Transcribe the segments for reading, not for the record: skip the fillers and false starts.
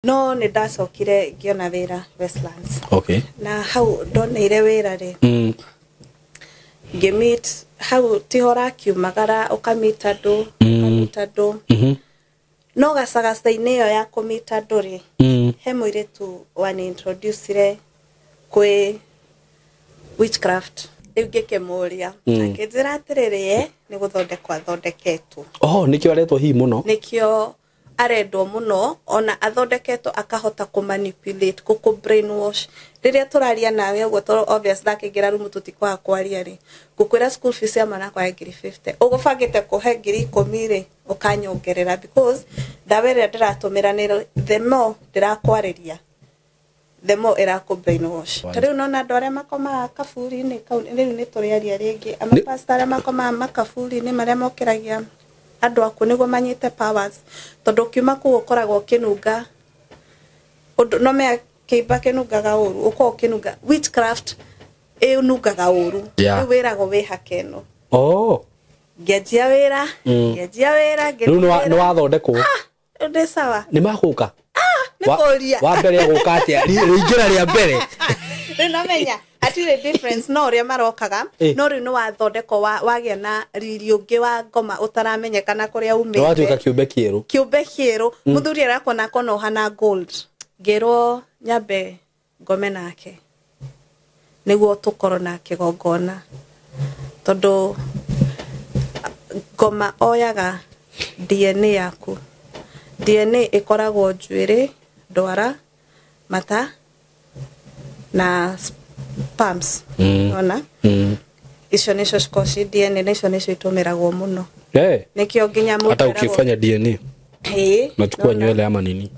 No nĩ ndacokire ngĩona wĩra Westlands. Okay. Na hau ndoneire wĩra rĩ, ngĩmeet hau tiho ũrakiumagara ũkameet andũ, ũkameet andũ. No gacagaca-inĩ ĩyo ya kũmeet andũ rĩ, he mũirĩtu wani-introducire kwĩ witchcraft. Rĩu ngĩkĩmũria, akĩnjĩra atĩrĩrĩ, ye nĩ gũthondekwo athondeketwo. Oh, nĩkĩo aretwo hihi mũno. Nĩkĩo arendwo mũno, ona athondeketwo akahota kũ manipulate, gũkũ brainwash. Rĩrĩa tũraria nawe ũguo, tondũ obvious ndakĩingĩra rumu tũtikwaga kwaria rĩ, ngũkwĩra school fees ya mwana wakwa ya ngiri 50, ũgũbangĩte kũhe ngiri 10 rĩ, ũkanyongerera, because ndawa ĩrĩa ndĩratũmĩra nĩ the more ndĩrakwarĩria, the more ĩrakũ brainwash. Ta rĩu nona andũ arĩa makomaga kaburi-inĩ kau, rĩu nĩ tũrĩaria rĩngĩ, amapasta arĩa makomaga makaburi-inĩ marĩa mokĩragia andũ aku nĩguo manyite powers, tondũ ũkiuma kũu ũkoragwo ũkĩnunga ũndũ, no mea kĩimba kĩnungaga ũru, ũkoragwo ũkĩnunga witchcraft ĩnungaga ũru. Rĩu wĩragwo wĩhake ĩno. Oh. Ngĩanjia wĩra, ngĩanjia wĩra, Rĩu ngĩthiĩ nĩ wathondekwo. Rĩu ndĩ sawa. Nĩ magũka? Nĩ kũria. Wa mbere agũka atĩa? Rĩingĩra rĩa mbere. Rĩu nomenya hatirĩ difference no ũrĩa marokaga, no rĩu nĩ wathondekwo, wagĩa na riri ũngĩ wa ngoma ũtaramenyekana kũrĩa umĩte. Nĩ watuĩka kĩũmbe kĩerũ. Kĩũmbe kĩerũ. Mũthuri arakuona akona ũhana gold. Ngĩrwo nyambe ngome nake nĩguo tũkorwo na kĩgongona, tondũ ngoma oyaga DNA yaku. DNA ĩkoragwo njuĩrĩ, ndwara, mata na sperms. Ona? Icio nĩcio cikoragwo ci DNA, na icio nĩcio itũmĩragwo mũno. Nĩkĩo nginya mũndũ Hata eragwo ukifanya DNA, Ĩĩ, unachukua nona. nywele ama nini?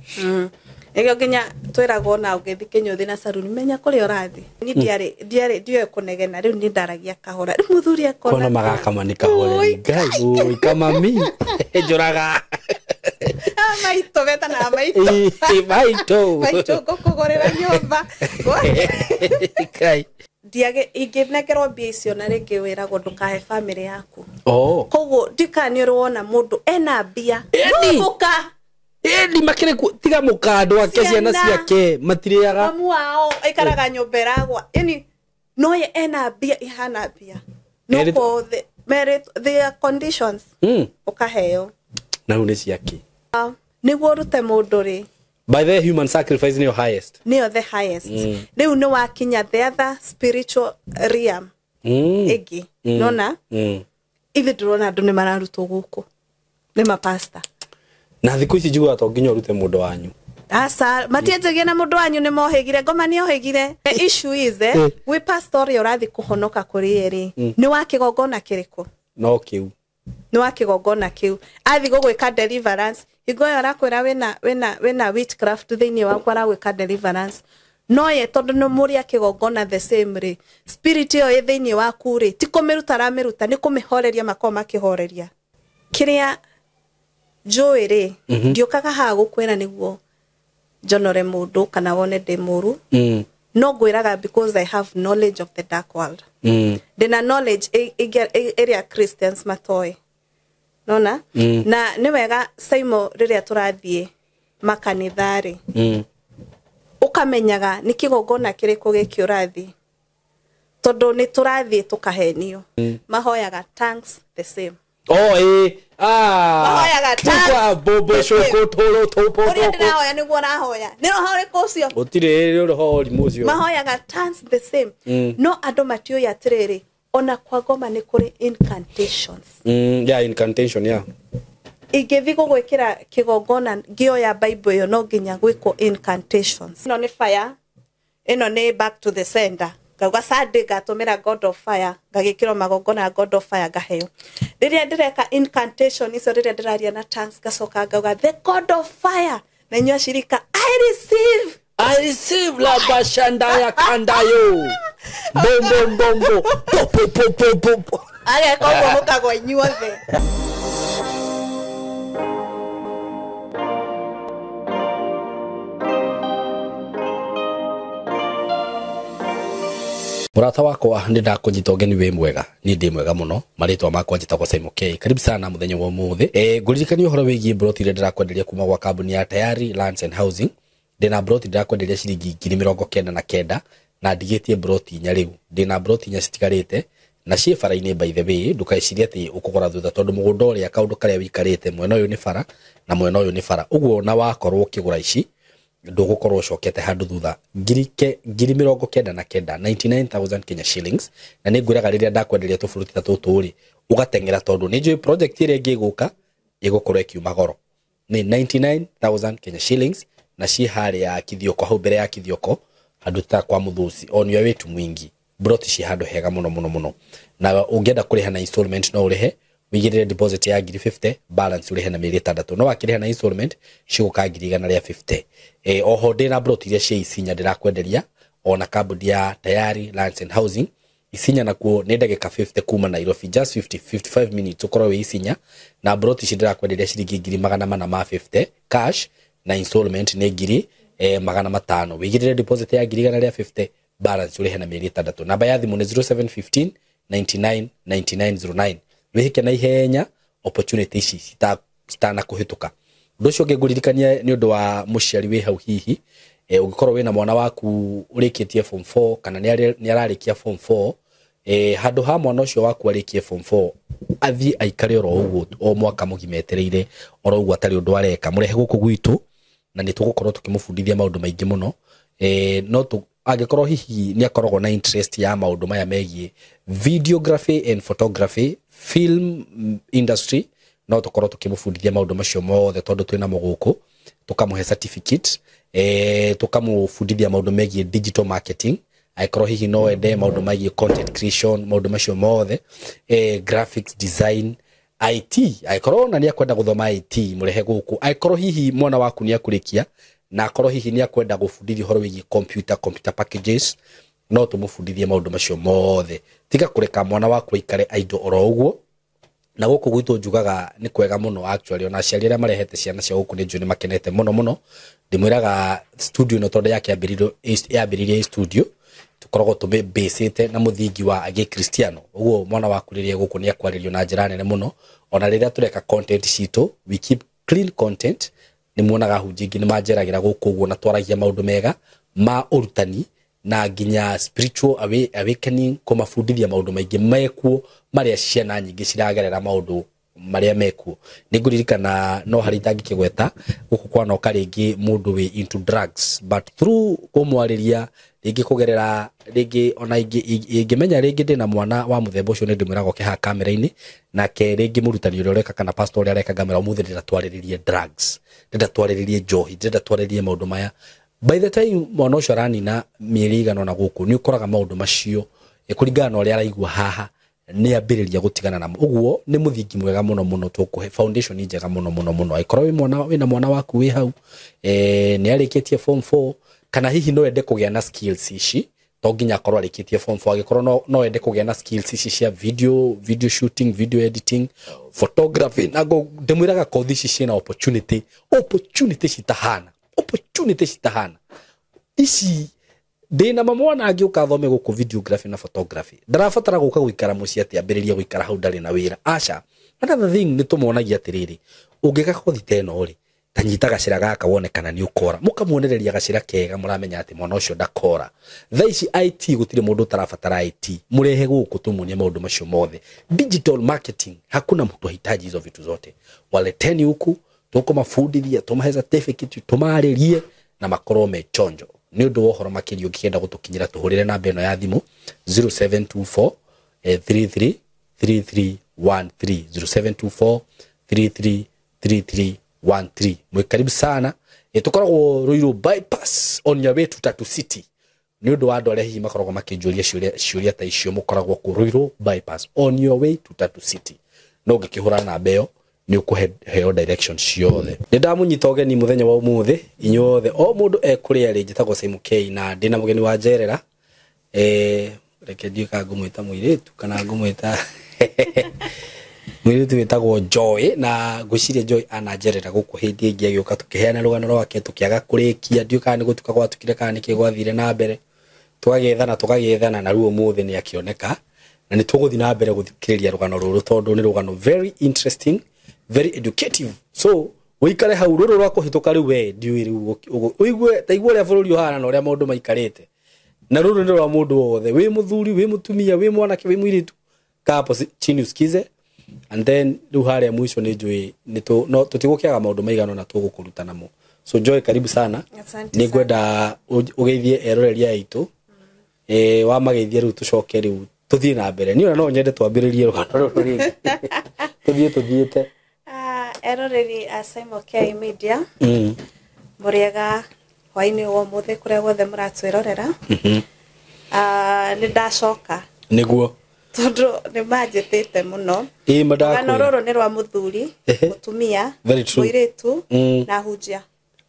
Nĩkĩo nginya twĩragwo ona ũngĩthiĩ kĩnyũthi na caruni, menya kũrĩa ũrathiĩ. Niĩ ndiarĩ, ndioĩ kũnegena, rĩu niĩ ndaragia kahora. Rĩu mũthuri akona Kona magakama nĩ kahoreri. Ui, Ngai, ui, kamami. Njũraga. Ah, maitũ, betanaga maitũ. Ĩ, maitũ. Maitũ, ngũkũgũrĩra nyũmba. Ngai. Ndiage, ingĩnengerwo mbia icio na rĩngĩ wĩragwo ndũkahe bamĩrĩ yaku. Oh. Koguo ndikana nĩ ũrĩ wona mũndũ ena mbia. Ĩni. No mũka. Ĩni makĩrĩ kuo, tiga mũkandũ ake, ciana Ciana. ciake matirĩaga. Mamu wao aikaraga nyũmba ĩragwa. Ĩni no ye ena mbia ihana mbia. No Merĩtwo- ko the, merit, their conditions. Ũkaheo. Na rĩu nĩ ciake. Nĩguo ũrute mũndũ rĩ. By the human sacrifice nĩyo highest. Nĩyo the highest. Rĩu nĩ wakinya the other spiritual realm. Ĩngĩ. Nona? Ithe ndĩrona andũ nĩ mararutwo gũkũ. Nĩ mapasta. Na thikũ ici njiguaga to nginya ũrute mũndũ wanyu. Aca, matienjagia na mũndũ wanyu nĩ mohĩgire, ngoma nĩ ohĩgire. The issue is, gwĩ pastor ũrĩa ũrathiĩ kũhonoka kũrĩ ye rĩ, nĩ wa kĩgongona kĩrĩkũ? No kĩu. Nĩ wa kĩgongona kĩu. Athiĩ gũgwĩka deliverance, hingo ĩyo arakwĩra wĩna witchcraft thĩinĩ waku, aragwĩka deliverance. No ye tondũ nĩ mũrĩ a kĩgongona the same rĩ, spirit ĩyo ĩ thĩinĩ waku rĩ, ti kũmĩruta aramĩruta, nĩ kũmĩhoreria makoragwo makĩhoreria. Kĩrĩa njũĩ rĩ, ndiũkaga haha gũkwĩra nĩguo njonore mũndũ kana wone ndĩ mũru. No ngwĩraga because I have knowledge of the dark world. Ndĩna knowledge ĩrĩa Christians matoĩ. Nona? Na nĩ wega Saimo rĩrĩa tũrathiĩ makanitha rĩ, ũkamenyaga nĩ kĩgongona kĩrĩkũ gĩkĩ ũrathiĩ, tondũ nĩ tũrathiĩ tũkahenio. Mahoyaga tongues the same. Oh, ĩ. Ah. Mahoyaga tongues Kwa bobo the same. shoko toro topo Ũrĩa toko. ndĩrahoya nĩguo ũrahoya. Nĩ roho ũrĩkũ ũcio? Gũtirĩ rĩ roho ũrimũ ũcio. Mahoyaga tongues the same. No andũ matiũĩ atĩrĩrĩ, ona kwa ngoma nĩ kũrĩ incantations. Yeah, incantation, yeah. Ingĩthiĩ gũgwĩkĩra kĩgongona ngĩoya Bible ĩyo no nginya gwĩkwo incantations. Ĩno nĩ fire, ĩno nĩ back to the sender. Ngauga Sunday ngatũmĩra God of fire, ngagĩkĩrwo magongona God of fire ngaheo. Rĩrĩa ndĩreka incantation icio, rĩrĩa ndĩraria na tongues, ngacoka ngauga the God of fire, na inyuĩ acirika I receive. I receive la bashanda ya kandayo. Bom bom bom bom. Po po po po po po. Ageka ũguo mũkagwa inyuothe. Mũrata wakwa nĩ ndakũnyita ũgeni wĩ mwega, niĩ ndĩ mwega mũno, marĩtwa makwa njĩtagwo Simon K. Karibu sana mũthenya wa ũmũthĩ. Ngũririkania ũhoro wĩgiĩ mburoti iria ndĩrakwenderia kuma gwa kambuni ya Tayari Lands and Housing. Ndĩna broti ndĩrakwenderia ciringi 99,000 na ndigĩtie broti inya rĩu. Ndĩna broti inya citigarĩte na ciĩ bara-inĩ. By the way, ndũkaicirie atĩ ũkũgũra thutha, tondũ mũgũnda ũrĩa kaũndũ karĩa wĩikarĩte mwena ũyũ nĩ bara na mwena ũyũ nĩ bara. Ũguo na wakorwo ũkĩgũra ici, ndũgũkorwo ũcokete handũ thutha. 99,000, 99,000 Kenya shillings. Na nĩ ngwĩraga rĩrĩa ndakwenderia tũburuti ta tũtũ rĩ, ũgateng'era, tondũ nĩ njũĩ project ĩrĩa ĩngĩ ĩgũka ĩgũkorwo ĩkiuma goro. Nĩ 99,000 Kenya shillings na ciĩ harĩa Kithioko, hau mbere ya Kithioko, handũ ta kwa Mũthũci, on your way to Mwingi. Broti ciĩ handũ hega mũno mũno mũno, na ũngĩenda kũrĩha na installment no ũrĩhe, wĩigĩrĩre deposit ya 50,000, balance ũrĩhe na mĩeri 6. No wakĩrĩha na installment cigũka 150,000. Oho ndĩna broti iria cia Isinya ndĩrakwenderia ona kambuni ya Tayari Lands and Housing. Isinya nakuo nĩ ndagĩka 50 kuma Nairobi, just 50 55 minutes ũkorwo wĩ Isinya. Na broti ici ndĩrakwenderia ciringi 450,000 cash, na installment nĩ 500,000. Wĩigĩrĩre deposit ya 150,000, balance ũrĩhe na mĩeri 6. Namba ya thimũ nĩ 0715 99 9909. Wĩhĩke na ihenya opportunity ici citanakũhĩtũka. Ũndũ ũcio ũngĩ ngũririkania nĩ ũndũ wa mũciari wĩ hau, hihi ũngĩkorwo wĩna mwana waku ũrĩkĩtie form 4 kana nĩ ararĩkia form 4, handũ ha mwana ũcio waku arĩkie form 4 athiĩ aikare oro ũguo o mwaka mũgima etereire oro ũguo atarĩ ũndũ areka, mũrehe gũkũ gwitũ na nĩ tũgũkorwo tũkĩmũbundithia maũndũ maingĩ mũno. No angĩkorwo hihi nĩ akoragwo na interest ya maũndũ maya megiĩ videography and photography, film industry, no tũkorwo tũkĩmũbundithia maũndũ macio mothe, tondũ twĩna mo gũkũ. Tũkamũhe certificate, tũkamũbundithia maũndũ megiĩ digital marketing, angĩkorwo hihi no ende maũndũ megiĩ content creation, maũndũ macio mothe, graphics design, IT, angĩkorwo ona nĩ akwenda gũthoma IT, mũrehe gũkũ. Angĩkorwo hihi mwana waku nĩ akũrĩkia na akorwo hihi nĩ akwenda gũbundithio ũhoro wĩgiĩ computer packages, no tũmũbundithie maũndũ macio mothe. Tiga kũreka mwana waku aikare idle oro ũguo. Na gũkũ gwitũ njugaga nĩ kwega mũno actually, ona aciari arĩa marehete ciana ciao gũkũ nĩ njũĩ nĩ makenete mũno mũno. Ndĩmwĩraga studio ĩno tondũ yambĩrĩirie studio, tũkoragwo tũmĩbĩcĩte na mũthingi wa gĩkristiano. Ũguo mwana waku rĩrĩa gũkũ nĩ akwarĩrio na njĩra nene mũno. Ona rĩrĩa tũreka content citũ, we keep clean content. Nĩ muonaga hunjia ingĩ nĩ manjeragĩra gũkũ ũguo, na twaragia maũndũ mega ma ũrutani na nginya spiritual awakening, kũmabundithia maũndũ maingĩ mekuo marĩa ciana nyingĩ ciragerera, maũndũ marĩa mekuo. Nĩ ngũririkana no harĩ itangĩkĩgweta gũkũ kwanoka rĩngĩ mũndũ wĩ into drugs, but through kũmwarĩria rĩngĩ kũgerera rĩngĩ ona ingĩmenya rĩngĩ ndĩna mwana wa mũthemba ũcio, nĩ ndĩmwĩraga oke haha kamera-inĩ, nake rĩngĩ mũrutani ũrĩa ũreka kana pastor ũrĩa areka ngamera, ũmũthĩ ndĩrenda twarĩrĩrie drugs, ndĩrenda twarĩrĩrie njohi, ndĩrenda twarĩrĩrie maũndũ maya. By the time mwana ũcio aranina mĩeri igana ũna gũkũ, nĩ ũkoraga maũndũ macio, kũringana na ũrĩa araigua haha, nĩ ambĩrĩria gũtigana namo. Ũguo nĩ mũthingi mwega mũno mũno, tũkũhe foundation njega mũno mũno mũno. Angĩkorwo wĩ mwana wĩna mwana waku wĩ hau, nĩ arĩkĩtie form 4 kana hihi no ende kũgĩa na skills ici, to nginya akorwo arĩkĩtie form 4, angĩkorwo no ende kũgĩa na skills ici cia video shooting, video editing, photography, na ndĩmwĩraga kothi ici ciĩna opportunity citahana, opportunity citahana ici. Ndĩna mamwana angĩũka athome gũkũ videography na photography, ndarabatara gũka gũikara mũciĩ atĩ ambĩrĩrie gũikara hau ndarĩ na wĩra, aca. Another thing, nĩ tũmonagia atĩrĩrĩ, ũngĩka kothi ta ĩno rĩ, ta nyita gacĩra gaka wone kana nĩ ũkora. Mũkamuonereria gacĩra kega, mũramenya atĩ mwana ũcio ndakora. Thaa ici IT, gũtirĩ mũndũ ũtarabatara IT. Mũrehe gũkũ tũmuonie maũndũ macio mothe. Digital marketing, hakuna mtu hahitaji hizo vitu zote. Waleteni huku, tũkũmabundithia, tũmahe certificate, tũmarĩrie na makorwo me chonjo. Nĩ ũndũ wa ũhoro makĩria, ũngĩkenda gũtũkinyĩra, tũhũrĩre namba ĩno ya thimũ 0724 33 3313, 0724 33 3313. Mwĩ karibu sana. Tũkoragwo Ruiru Bypass, on your way to Tatu City. Nĩ ũndũ wa andũ arĩa hihi makoragwo makĩnjũria ciũria ta icio, mũkoragwo kũ Ruiru Bypass, on your way to Tatu City. No ũngĩkĩhũra namba ĩyo nĩ ũkũheo direction ciothe. Nĩ ndamũnyita ũgeni mũthenya wa ũmũthĩ inyuothe, o mũndũ ekũrĩa rĩ. Njĩtagwo Simon K na ndĩna mũgeni wa njerera. Reke ndiũĩ kana ngũmwĩta mũirĩtu kana ngũmwĩta mũirĩtu wĩtagwo Joy, na ngwĩciria Joy ananjerera gũkũ hĩndĩ ĩngĩ agĩũka tũkĩheana rũgano rwake, tũkĩaga kũrĩkia. Ndiũĩ kana nĩ gũtuka gwatukire kana nĩkĩ gwathire na mbere, tũgagĩethana tũgagĩethana, na rĩu ũmũthĩ nĩ akĩoneka na nĩ tũgũthiĩ na mbere gũthikĩrĩria rũgano rũrũ, tondũ nĩ rũgano very interesting, very educative. So Wikare hau rũrũ rwa kũhĩtũka rĩu we ndiũĩ rĩu ũigue ta igua ũrĩa bũrũri ũhana na ũrĩa maũndũ maikarĩte. Na rũrũ nĩ rwa mũndũ wothe, wĩ mũthuri, wĩ mũtumia, wĩ mwanake, wĩ mũirĩtu. Kaa hapo chini usikize. And then rĩu harĩa mwisho nĩ njũĩ no tũtigũkĩaga maũndũ maigana ũna tũgũkũruta namo. So Joy, karibu sana. Asante Nĩ ngwenda ũgeithie eroreri aitũ. Wamageithie rĩu tũcoke rĩu tũthiĩ na mbere. Niĩ ona no nyende twambĩrĩrie rũgano rũrũ rĩngĩ. Tũthiĩ tũthiĩte. Eroreri a Simon K Media. Mũrĩega hwainĩ wa ũmũthĩ kũrĩa guothe mũratwĩrorera. Nĩ ndacoka. Nĩguo. Tondũ nĩ manjĩtĩte mũno. Ĩĩ, Rũgano mandakwĩra. rũrũ nĩ rwa mũthuri, mũtumia, Very true. mũirĩtu, na hunjia.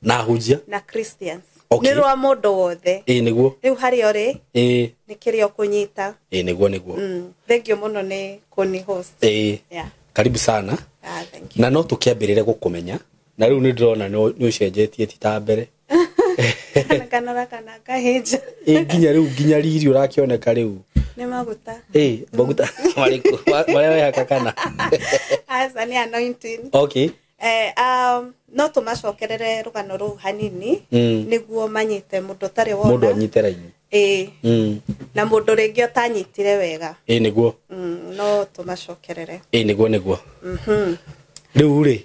Na hunjia. Na Christians. Okay. Nĩ rwa mũndũ wothe. Ĩĩ, nĩguo. Rĩu harĩa ũrĩ, Ĩĩ. nĩ kĩrĩa ũkũnyita. Ĩĩ, nĩguo, nĩguo. Thank you mũno nĩ kũni host. Ĩĩ. Yeah. Karibu sana. Thank you. Na no tũkĩambĩrĩre gũkũmenya. Na rĩu nĩ ndĩrona nĩ ũcenjetie ti ta mbere. Kana kanora kana ngahĩnja. Ĩĩ, nginya rĩu, nginya riri ũrakĩoneka rĩu. Nĩ maguta. Ĩĩ, maguta marĩkũ? Marĩa wehaka kana? Aca, nĩ anointing. Okay. No tũmacokerere rũgano rũu hanini, nĩguo manyite mũndũ ũtarĩ wona. Mũndũ anyite raini. Ĩĩ. Na mũndũ rĩngĩ ũtanyitire wega. Ĩĩ, nĩguo. No tũmacokerere. Ĩĩ, nĩguo, nĩguo. Rĩu rĩ,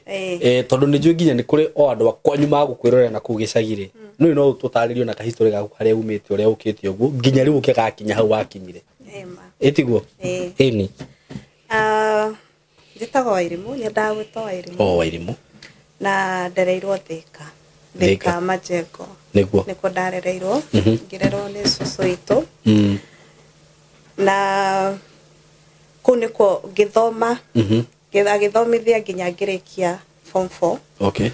tondũ nĩ njũĩ nginya nĩ kũrĩ o andũ akwanyu magũkwĩrorera na kũu gĩcagi rĩ. Nĩ no ũtũtarĩrie na kahistory gaku harĩa umĩte, ũrĩa ũkĩte ũguo, nginya rĩu ũkĩgakinya hau wakinyire. Ĩma. Ĩ tiguo? Ĩĩ. Ĩni. Njĩtagwo Wairimu, nyendaga gwĩtwo Wairimu. O Wairimu. Na ndereirwo Thika. Thika. Thika Majengo. Nĩguo. Nĩkuo ndarereirwo. Ngĩrerwo nĩ cũcũ witũ. Na kũu nĩkuo ngĩthoma. Agĩthomithia nginya ngĩrĩkia form 4. Okay.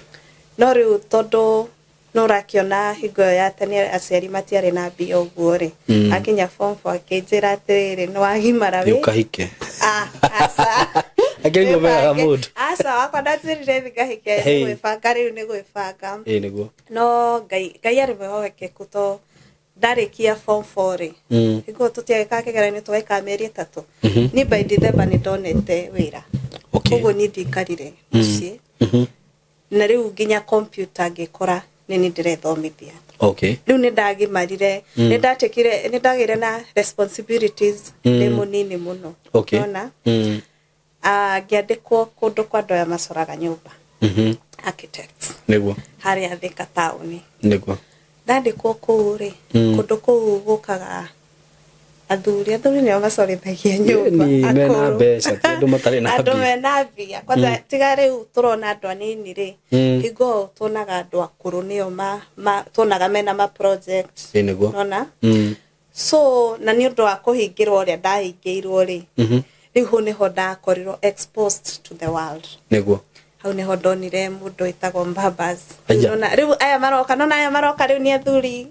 No rĩu tondũ nĩ ũrakĩona hingo ĩyo ya tene aciari matiarĩ na mbia ũguo rĩ. Akinya form 4 akĩnjĩra atĩrĩrĩ, nĩ wagimara Nĩ wĩ? ũkahike. Aca. Akĩrigwo mega mũndũ. Aca, wakwa ndanjĩrire thiĩ ngahike, nĩ Hey. gwĩbanga rĩu nĩ gwĩbanga. Ĩĩ, nĩguo. No Ngai arĩ mwĩhokeku to ndarĩkia form 4 rĩ. Hingo tũtiagĩkaga kĩgeranio tũgekaga mĩeri 3. Niĩ by December nĩ ndonete wĩra. Okay. Koguo niĩ ndiikarire mũciĩ. Na rĩu nginya computer ngĩkora nĩ niĩ ndĩrethomithia. Okay. Rĩu nĩ ndagimarire, nĩ ndatekire, nĩ ndagĩire na responsibilities ndĩ mũnini mũno. Okay. Nona? Ngĩandĩkwo kũndũ kwa andũ aya macoraga nyũmba. Architects. Nĩguo. Harĩa Thika taũni. Nĩguo. Ndandĩkwo kũu rĩ, kũndũ kũu gũkaga athuri, athuri nĩo macorithagia nyũmba. Ni mena Akũrũ. mbeca, ti andũ matarĩ na Andũ mbia. mena mbia. Kwanza tiga rĩu tũrona andũ anini rĩ, hingo tuonaga andũ akũrũ nĩo tuonaga mena ma project. Ĩĩ, nĩguo. Nona? So, na nĩ ũndũ wa kũhingĩrwo ũrĩa ndahingĩirwo rĩ, rĩu hau nĩho ndakorirwo exposed to the world. Nĩguo. Hau nĩho ndonire mũndũ wĩtagwo Mbabas. Aya. Nona, rĩu aya maroka, nona aya maroka rĩu nĩ athuri.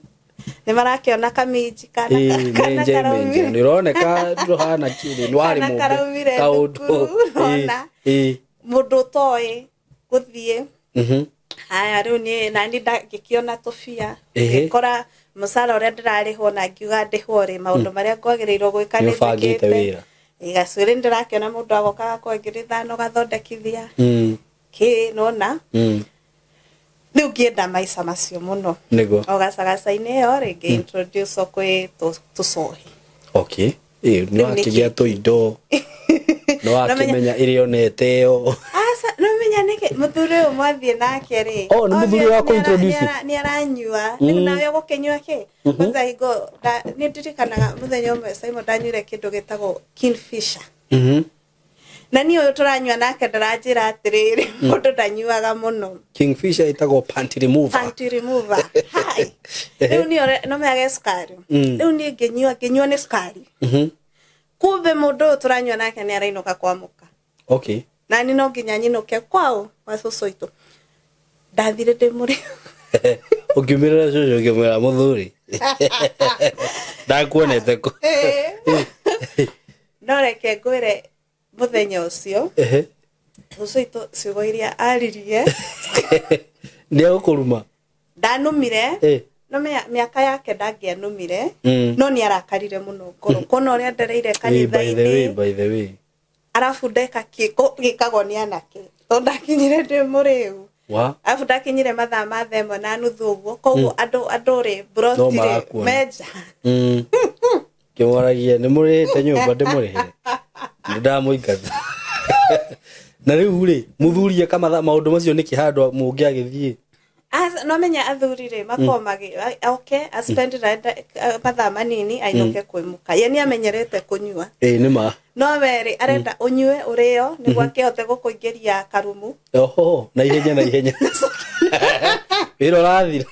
Nĩ marakĩona kaminji kana Ĩĩ, kana menje, karaumire. menje. Nĩ ũroneka ndũhana kĩrĩ, nĩ warĩ Kana mũmbe. karaumire Kaũndũ. thukuru, Ĩĩ, nona. ĩĩ. Mũndũ ũtoĩ gũthiĩ. Haya, rĩu niĩ nani ngĩkĩona tũbia. Ngĩkora mũcara ũrĩa ndĩrarĩhwo na ngiuga ndĩhwo rĩ, maũndũ marĩa ngwagĩrĩirwo gwĩka Nĩ nĩ ũbangĩte njĩkĩte. wĩra. Ĩĩ, gacuĩrĩ nĩ ndĩrakĩona mũndũ agoka gakwa ngiri ithano gathondekithia. Kĩ, nona? Rĩu ngĩenda maica macio mũno. Nĩguo. O gacagaca-inĩ ĩyo rĩ, ngĩ introduce kwĩ tũcohi. Okay. Ĩĩ, nĩ Rĩu nĩ wakĩgĩa kĩ? tũindo. Nĩ wakĩmenya ĩrĩa onete ĩyo. Aca, no menya nĩkĩ mũthuri ũyũ mwathiĩ nake rĩ. Oh, nĩ mũthuri Obvious wa kũ-introduce. nĩ aranyua. Rĩu nawe ũgũkĩnyua kĩ? Kwanza hingo nĩ ndirikanaga mũthenya ũmwe Simon ndanyuire kĩndũ gĩtagwo Kingfisher. Na niĩ ũyũ tũranyua nake ndaranjĩra atĩrĩrĩ, mũndũ ndanyuaga mũno. Kingfisher ĩtagwo panty remover. Panty remover. Hai. Rĩu niĩ no meyage cukari. Rĩu niĩ ngĩnyua nĩ cukari. Kumbe mũndũ ũyũ tũranyua nake nĩ arainũka kwa mũka. Okay. Na niĩ no nginya nyinũke kwao kwa cũcũ witũ. Ndathire ndĩ mũrĩu. Ũkiumĩrĩra cũcũ ũkĩmwĩra mũthuri. Ndakuonete kũ. No reke ngwĩre mũthenya ũcio, cũcũ witũ ciugo iria aririe. Nĩ egũkũruma. Ndanumire. No mĩaka yake ndangĩanumire, no nĩ arakarire mũno ngoro. Kuona ũrĩa ndereire kanitha-inĩ. By the way. Arabu ndeka gĩkagwo nĩ anake. Tondũ ndakinyire ndĩ mũrĩu. Wa Arabu ndakinyire mathaa ma 1:30 ũguo, koguo andũ rĩ No broti rĩ marakuona. menja. Kĩmoragia nĩ mũrĩhĩte nyũmba ndĩmũrĩhĩre nĩ ndamũingata. Na rĩu rĩ mũthuri eka maũndũ macio nĩkĩ handũ mũngĩ agĩthiĩ? No menya athuri rĩ makoragwo magĩ oke aspend mathaa manini ainũke kwĩmũka, ye nĩ amenyerete kũnyua. Ĩĩ nĩ ma. No we rĩ arenda ũnyue ũrĩo nĩguo akĩhote gũkũingĩria karumu. Oho, na ihenya na ihenya wĩra ũrathira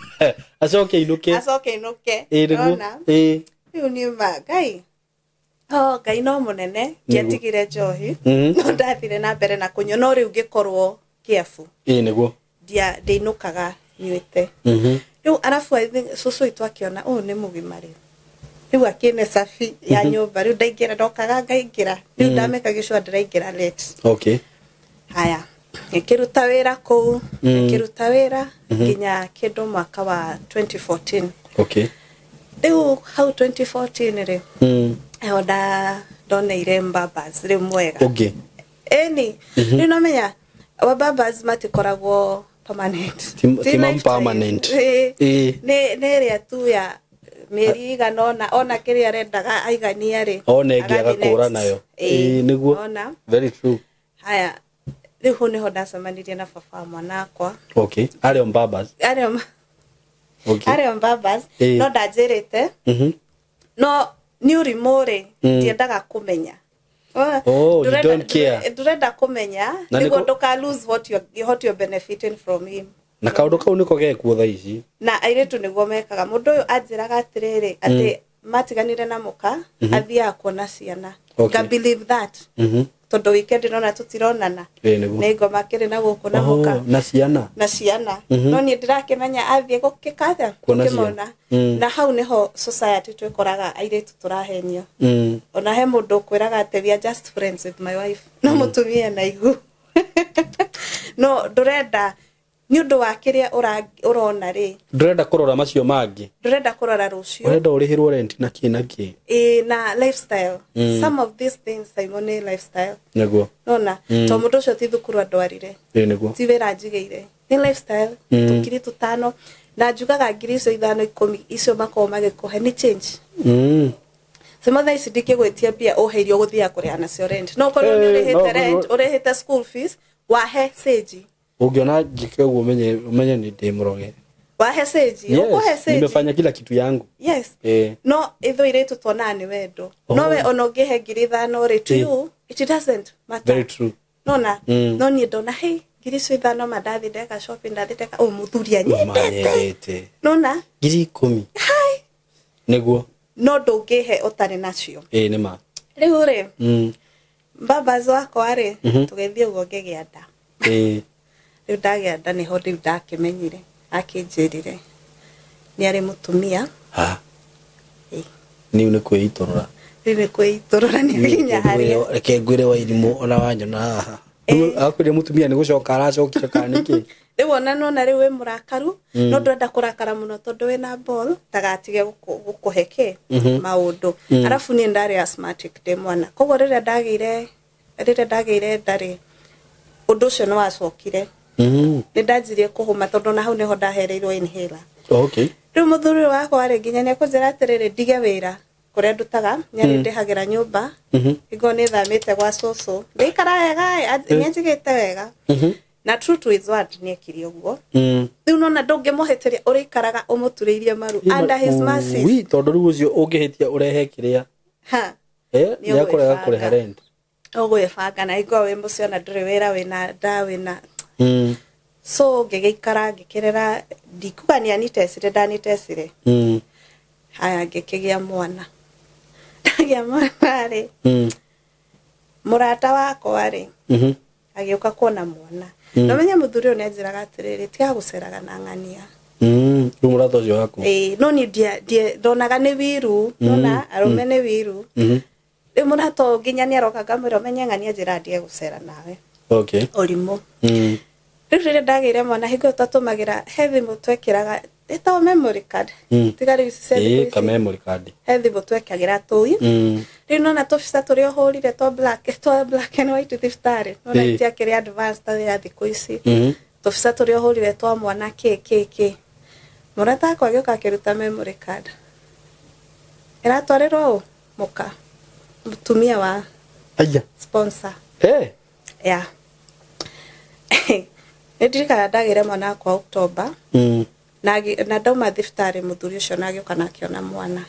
acoke ainũke. Acoke ainũke. Ĩĩ nĩguo. Nona? Ĩĩ. Rĩu nĩ ma Ngai, oh Ngai no mũnene, ndiatigire njohi, no ndathire na mbere na kũnyua, no rĩu ngĩkorwo careful. Ĩĩ nĩguo. Ndinũkaga nyuĩte. Rĩu arabu I think cũcũ witũ akĩona ũyũ nĩ mũgima rĩu, rĩu akĩne cabi ya nyũmba, rĩu ndaingĩra ndokaga ngaingĩra, rĩu ndameka gĩcua ndĩraingĩra late. Okay. Haya, ngĩkĩruta wĩra kũu, ngĩkĩruta wĩra nginya kĩndũ mwaka wa 2014. Okay. Rĩu hau 2014 rĩ, eho ndoneire mbabas rĩu mwega. Ũngĩ. Ĩni rĩu nomenya wababas matikoragwo permanent. Ti Ti ma lifetime. permanent. Ĩĩ. Ĩĩ. Nĩ ĩrĩa tu ya mĩeri igana ona ona kĩrĩa arendaga aigania rĩ, One ĩngĩ agathiĩ agakũra next. nayo. Ĩĩ, Ĩĩ nĩguo. ona. Very true. Haya, rĩu hau nĩho ndacemanirie na baba wa mwana wakwa. Okay. Arĩ o mbabas. Arĩ Okay. o mbabas. Ĩĩ. No ndanjĩrĩte, no nĩ ũrimũ rĩ, ndiendaga kũmenya. Oh, you don't care. Ndũrenda kũmenya Na nĩguo nĩkũ- ndũka lose what you're benefiting from him. Na kaũndũ kau nĩko gekuo thaa ici. Na airĩtu nĩguo mekaga. Mũndũ ũyũ anjĩraga atĩrĩrĩ, atĩ matiganire na mũka athiaga kuona ciana. Okay. Nga believe that, tondũ weekend nona tũtironana. Ĩĩ nĩguo. Nĩ ngoma kĩrĩ na gũkũ na Oho, mũka na ciana. Na ciana. No niĩ ndĩrakĩmenya athiĩ gũkĩka atĩa? Kuona Gũkĩmona. ciana. Na hau nĩho society twĩkoraga airĩtu tũrahenio. Ona he mũndũ ũkwĩraga atĩ we are just friends with my wife, no mũtumia na ihu, no ndũrenda nĩ ũndũ wa kĩrĩa ũrona rĩ. Ndũrenda kũrora macio mangĩ. Ndũrenda kũrora rũciũ. Ũrenda ũrĩhĩrwo rent na kĩ na kĩ. Ĩ, na lifestyle. Some of these things, Simon, nĩ lifestyle. Nĩguo. Nona to mũndũ ũcio ti thukuru andwarire, Ĩĩ nĩguo. ti wĩra njigĩire, nĩ lifestyle. Tũkiri tũtano na njugaga ngiri icio ithano ikũmi icio makoragwo magĩkũhe nĩ change. Sema thaa ici ndingĩgwĩtia mbia ũhe irio ũgũthiaga kũrĩha nacio rent, no ũkorwo nĩ Eh, ũrĩhĩte no, rent, ũrĩhĩte school fees, wahe sĩnji. Ũngĩona njĩke ũguo ũmenye nĩ ndĩ mũroge. Wahe sĩnji, ũkũhe Yes, sĩnji. nimefanya kila kitu yangu. Yes. Eh. No ithuĩ airĩtu tuonaga nĩ wendo. Oh. No we ona ũngĩhe 5,000 rĩ, to Eh. you it doesn't matter. Very true. Nona no niĩ ndona hei ngiri icio ithano ma ndathi ndeka shopping, ndathi ndeka ũyũ mũthuri anyendete. Manyendete. Nona. 10,000. Hai. Nĩguo. No ndũngĩhe ũtarĩ nacio. Ĩĩ nĩ ma. Rĩu rĩ, mbabas wakwa rĩ, tũgĩthiĩ ũguo ngĩgĩa nda. Ĩĩ. Rĩu ndagĩa nda nĩho rĩu ndakĩmenyire, akĩnjĩrire nĩ arĩ mũtumia. Ha. Ĩĩ. Niũ nĩ kwĩitũrũra. Rĩu nĩ kwĩitũrũra nĩ nginya harĩa. Reke ngwĩre wa irimũ ona wanyona haha. Rĩu akwĩrire mũtumia nĩ gũcoka aracokire kana nĩkĩ? Rĩu ona nona rĩu wĩ mũrakaru, no ndwenda kũrakara mũno tondũ wĩna ball ndagatige gũkũhe kĩ maũndũ. Arabu niĩ ndarĩ asthmatic ndĩ mwana, koguo rĩrĩa ndagĩire nda rĩ, ũndũ ũcio nĩ wacokire. Nĩ ndanjirie kũhũma tondũ na hau nĩho ndahereirwo inhaler. Okay. Rĩu mũthuri ũyũ wakwa rĩ, nginya nĩ ekũnjĩra atĩrĩrĩ ndige wĩra kũrĩa ndutaga, nĩ arĩndĩhagĩra nyũmba. Hingo nĩ thamĩte gwa cũcũ, ndĩikara wega, nĩ anjigĩte wega. Na true to his word nĩ ekire ũguo. Rĩu nona ndũngĩmũhĩtĩria, ũrĩikaraga ũmũturĩirie maru under his mercy. Wi tondũ rĩu ũcio ũngĩhĩtia ũrehe kĩrĩa. Ha. Eh, Nĩ nĩ akũrega ũgwĩbanga. kũrĩha rent. Ũgwĩbanga na hingo wĩ mũciĩ ona ndũrĩ wĩra, wĩna nda, wĩna so ngĩgĩikara ngĩkĩrera, ndikuga nĩ anitecire, ndanitecire. Haya, ngĩkĩgĩa mwana. Ndagĩa mwana rĩ, mũrata wakwa rĩ, agĩũka kuona mwana. No menye mũthuri ũyũ nĩ anjĩraga atĩrĩrĩ, tiga gũceraga na ng'ania. Rĩu mũrata ũcio waku. Ĩĩ, no niĩ ndonaga nĩ wiru, nona arũme nĩ wiru. Rĩu mũrata ũyũ nginya nĩ aroka ngamwĩra ũmenye ng'ania njĩra ndige gũcera nawe. Okay. Ũrimũ. Rĩu rĩrĩa ndagĩire mwana, hingo ĩyo twatũmagĩra he thimũ twekĩraga ĩtagwo memory card. Tiga rĩu ici cia thikũ Ĩĩ, ici. ka memory card. He thimũ twekagĩra tũi. Rĩu nona tũbica tũrĩa ũhũrire twa black and white thibitarĩ, nona Ĩĩ. itiakĩrĩ advanced ta ya thikũ ici. Tũbica tũrĩa ũhũrire twa mwana kĩ kĩ kĩ. Mũrata wakwa agĩũka akĩruta memory card. Ĩratwarĩrwo ũ? Mũka. Mũtumia wa Aya. sponsor. Hey. Yeah. Nĩ ndirikanaga ndagĩire mwana wakwa October. Na ndauma thibitarĩ mũthuri ũcio na agĩũka na akĩona mwana.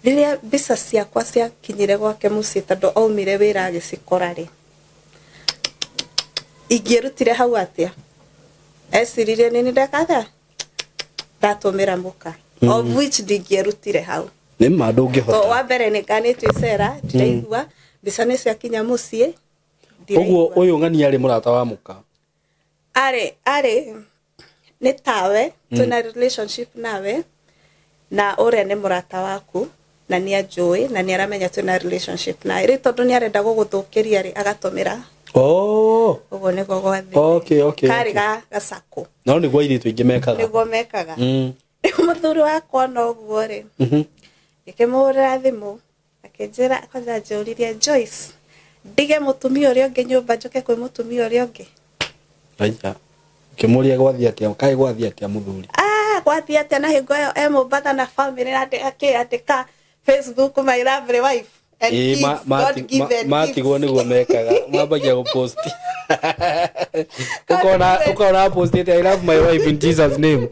Rĩrĩa mbica ciakwa ciakinyire gwake mũciĩ tondũ aumire wĩra agĩcikora rĩ, ingĩerutire hau atĩa? Eciririe nĩ nĩ ndeka atĩa? Ndatũmĩra mũka. Of which ndingĩerutire hau. Nĩ ma To ndũngĩhota. wa mbere nĩ nganĩtio icera, ndiraigua, mbica nĩ ciakinya mũciĩ, Ũguo ndiraigua. ũyũ ng'ania arĩ mũrata wa mũka. Arĩ nĩ tawe, twĩna relationship nawe, na ũrĩa nĩ mũrata waku, na nĩ anjũĩ, na nĩ aramenya twĩna relationship nawe. Rĩu tondũ nĩ arenda gũgũthũkĩria rĩ, agatũmĩra. Oh. Ũguo nĩguo gwathire. Okay, okay, Karĩ okay. gacakũ. No nĩguo airĩtu aingĩ mekaga. Nĩguo mekaga. Rĩu mũthuri wakwa ona ũguo rĩ, ngĩkĩmũhũrĩra thimũ, akĩnjĩra, kwanza anjũririe, Joyce, ndige mũtumia ũrĩa ũngĩ nyũmba njũke kwĩ mũtumia ũrĩa ũngĩ. Aya. Ũkĩmũria gwathiĩ atĩa? Kaĩ gwathiĩ atĩa mũthuri? Ah, gwathiĩ atĩa na hingo ĩyo e Mombatha na family na akĩandĩka Facebook my lovely wife and kids, God given matigwo gifts. nĩguo mekaga. Mambagia gũpost. Ũkona postĩte I love my wife in Jesus name.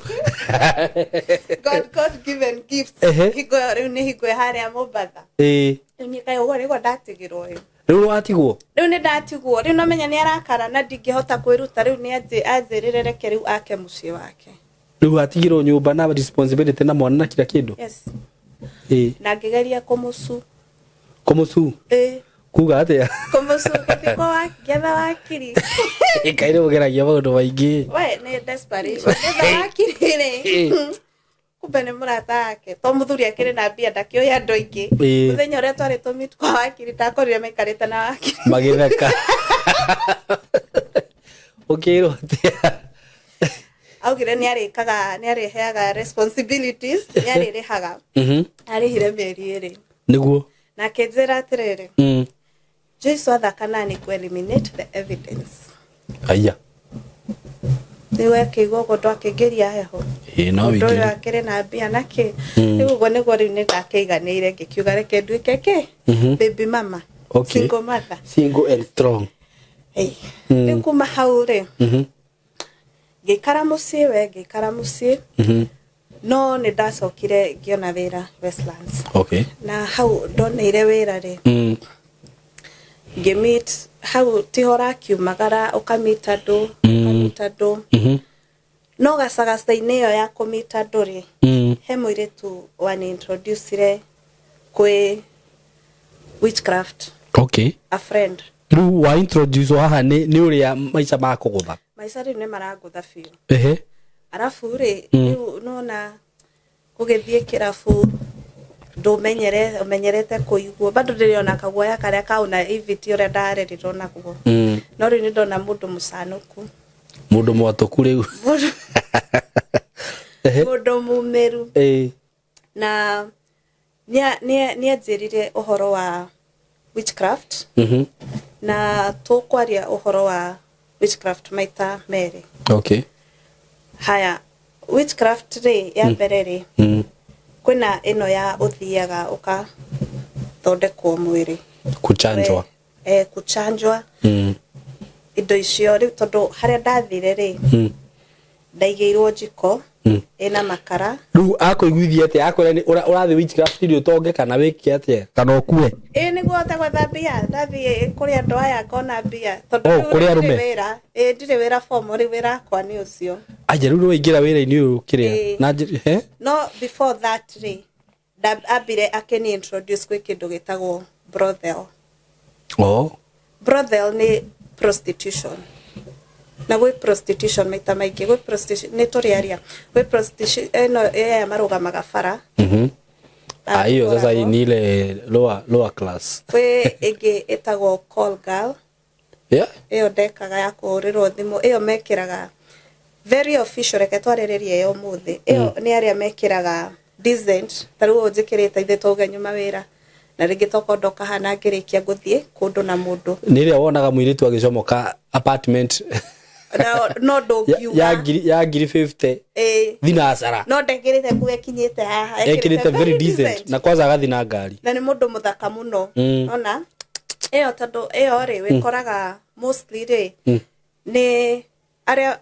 God given gifts. Hingo ĩyo rĩu nĩ hingo ĩ harĩa Mombatha. Rĩu niĩ kaĩ ũguo nĩguo ndatigirwo rĩu. Rĩu nĩwatigwo? Rĩu nĩ ndatigwo. Rĩu nomenya nĩ arakara na ndingĩhota kwĩruta. Rĩu nĩ anjĩrĩre reke rĩu ake mũciĩ wake. Rĩu watigirwo nyũmba na responsibility na mwana na kila kĩndũ? Yes. Na ngĩgeria kũmũcu. Kũmũcu? Kuga atĩa? Kũmũcu gũthiĩ kwa ngĩetha wakiri. Ngai nĩ mũgeragia maũndũ maingĩ. We nĩ desperation. Ngĩetha wakiri rĩ. Kumbe nĩ mũrata wake. To mũthuri akĩrĩ na mbia ndakĩũĩ andũ aingĩ. Mũthenya ũrĩa twarĩ tũmeet kwa wakiri ndakorire maikarĩte na wakiri. Magĩtheka. Ũkĩrwo atĩa? Augire nĩ arĩkaga, nĩ arĩheaga responsibilities, nĩ arĩrĩhaga. Arĩhire mĩeri ĩrĩ. Nĩguo. Na akĩnjĩra atĩrĩrĩ, Joyce wathaka na nĩ kũ eliminate the evidence. Aya. Rĩu akĩigua ũguo ndwakĩingĩria heho. No Mũndũ ũyũ wĩingĩrie. akĩrĩ na mbia na kĩ. Rĩu ũguo nĩguo rĩu nĩ ndakĩiganĩire ngĩkiuga reke nduĩke kĩ? Baby mama. Okay. Single mother. Single and strong. Rĩu kuma hau rĩ, ngĩikara mũciĩ we, ngĩikara mũciĩ. No nĩ ndacokire ngĩona wĩra Westlands. Okay. Na hau ndoneire wĩra rĩ, ngĩmeet hau tiho ũrakiumagara ũkameet andũ, ũkameet andũ. No gacagaca-inĩ ĩyo ya kũmeet andũ rĩ, he mũirĩtu wani-introducire kwĩ witchcraft. Okay. A friend. Rĩu wa introduce haha nĩ ũrĩa maica makũgũtha. Maica rĩu nĩ marangũtha biũ. Arabu rĩ, rĩu nona gũgĩthiĩ kĩrabu ndũmenyere, ũmenyerete kũiguo. Bado ndĩrĩ ona kaguoya karĩa kau na EVT ũrĩa ndarerirwo naguo. No rĩu nĩ ndona mũndũ mũcanũku. Mũndũ mwatũku rĩu. Mũndũ mumĩru. Na nĩ anjĩrire ũhoro wa witchcraft. Na tũkwaria ũhoro wa witchcraft maita merĩ. Okay. Haya, witchcraft rĩ, ya mbere rĩ, kwĩna ĩno ya ũthiaga ũkathondekwo mwĩrĩ. Kuchanjwa. Kuchanjwa. Indo icio rĩu tondũ harĩa ndathire rĩ, ndaigĩirwo njiko, ĩna makara. Rĩu akũiguithia atĩa? Akwĩra nĩ ũrathiĩ witchcraft rĩ ũtonge kana wĩke atĩa? Kana ũkue? Ĩĩ, nĩguo hote gwetha mbia. Ndathiĩ kũrĩ andũ aya ngona mbia. Tondũ Oh, rĩu kũrĩ ndirĩ arũme? wĩra. Ĩĩ, ndirĩ wĩra formal, rĩu wĩra wakwa nĩ ũcio. Anja, rĩu nĩwaingĩra wĩra-inĩ ũyũ kĩrĩa? Ĩĩ. Na njĩ-, he? No before that rĩ, ambire akĩni introduce kwĩ kĩndũ gĩtagwo brothel. Oh. Brothel nĩ prostitution. Na gwĩ prostitution maita maingĩ, gwĩ prostitution, nĩ tũrĩaria. Gwĩ prostitution, ĩno ĩrĩa marũgamaga bara. Hiyo sasa ni ile lower class. Kwĩ ĩngĩ ĩtagwo call girl. Ĩyo ndekaga ya kũhũrĩrwo thimũ, ĩyo mekĩraga very official, reke twarĩrĩrie ĩyo ũmũthĩ. Ĩyo nĩ arĩa mekĩraga decent, ta rĩu ũũ njĩkĩrĩte ithe twauga nyuma wĩra. Na rĩngĩ tokorwo ndoka haha na ngĩrĩkia ngũthiĩ kũndũ na mũndũ. Nĩ ĩrĩa wonaga mũirĩtu agĩcomoka apartment. No ndũngiuga. Ya ngiri 50. Ĩĩ. Thinacara. No ndekĩrĩte nguo ĩkinyĩte haha. Ekĩrĩte very decent na kwanza agathi na ngari. Na nĩ mũndũ mũthaka mũno. Ona ĩyo tondũ ĩyo rĩ wĩkoraga mostly rĩ nĩ arĩa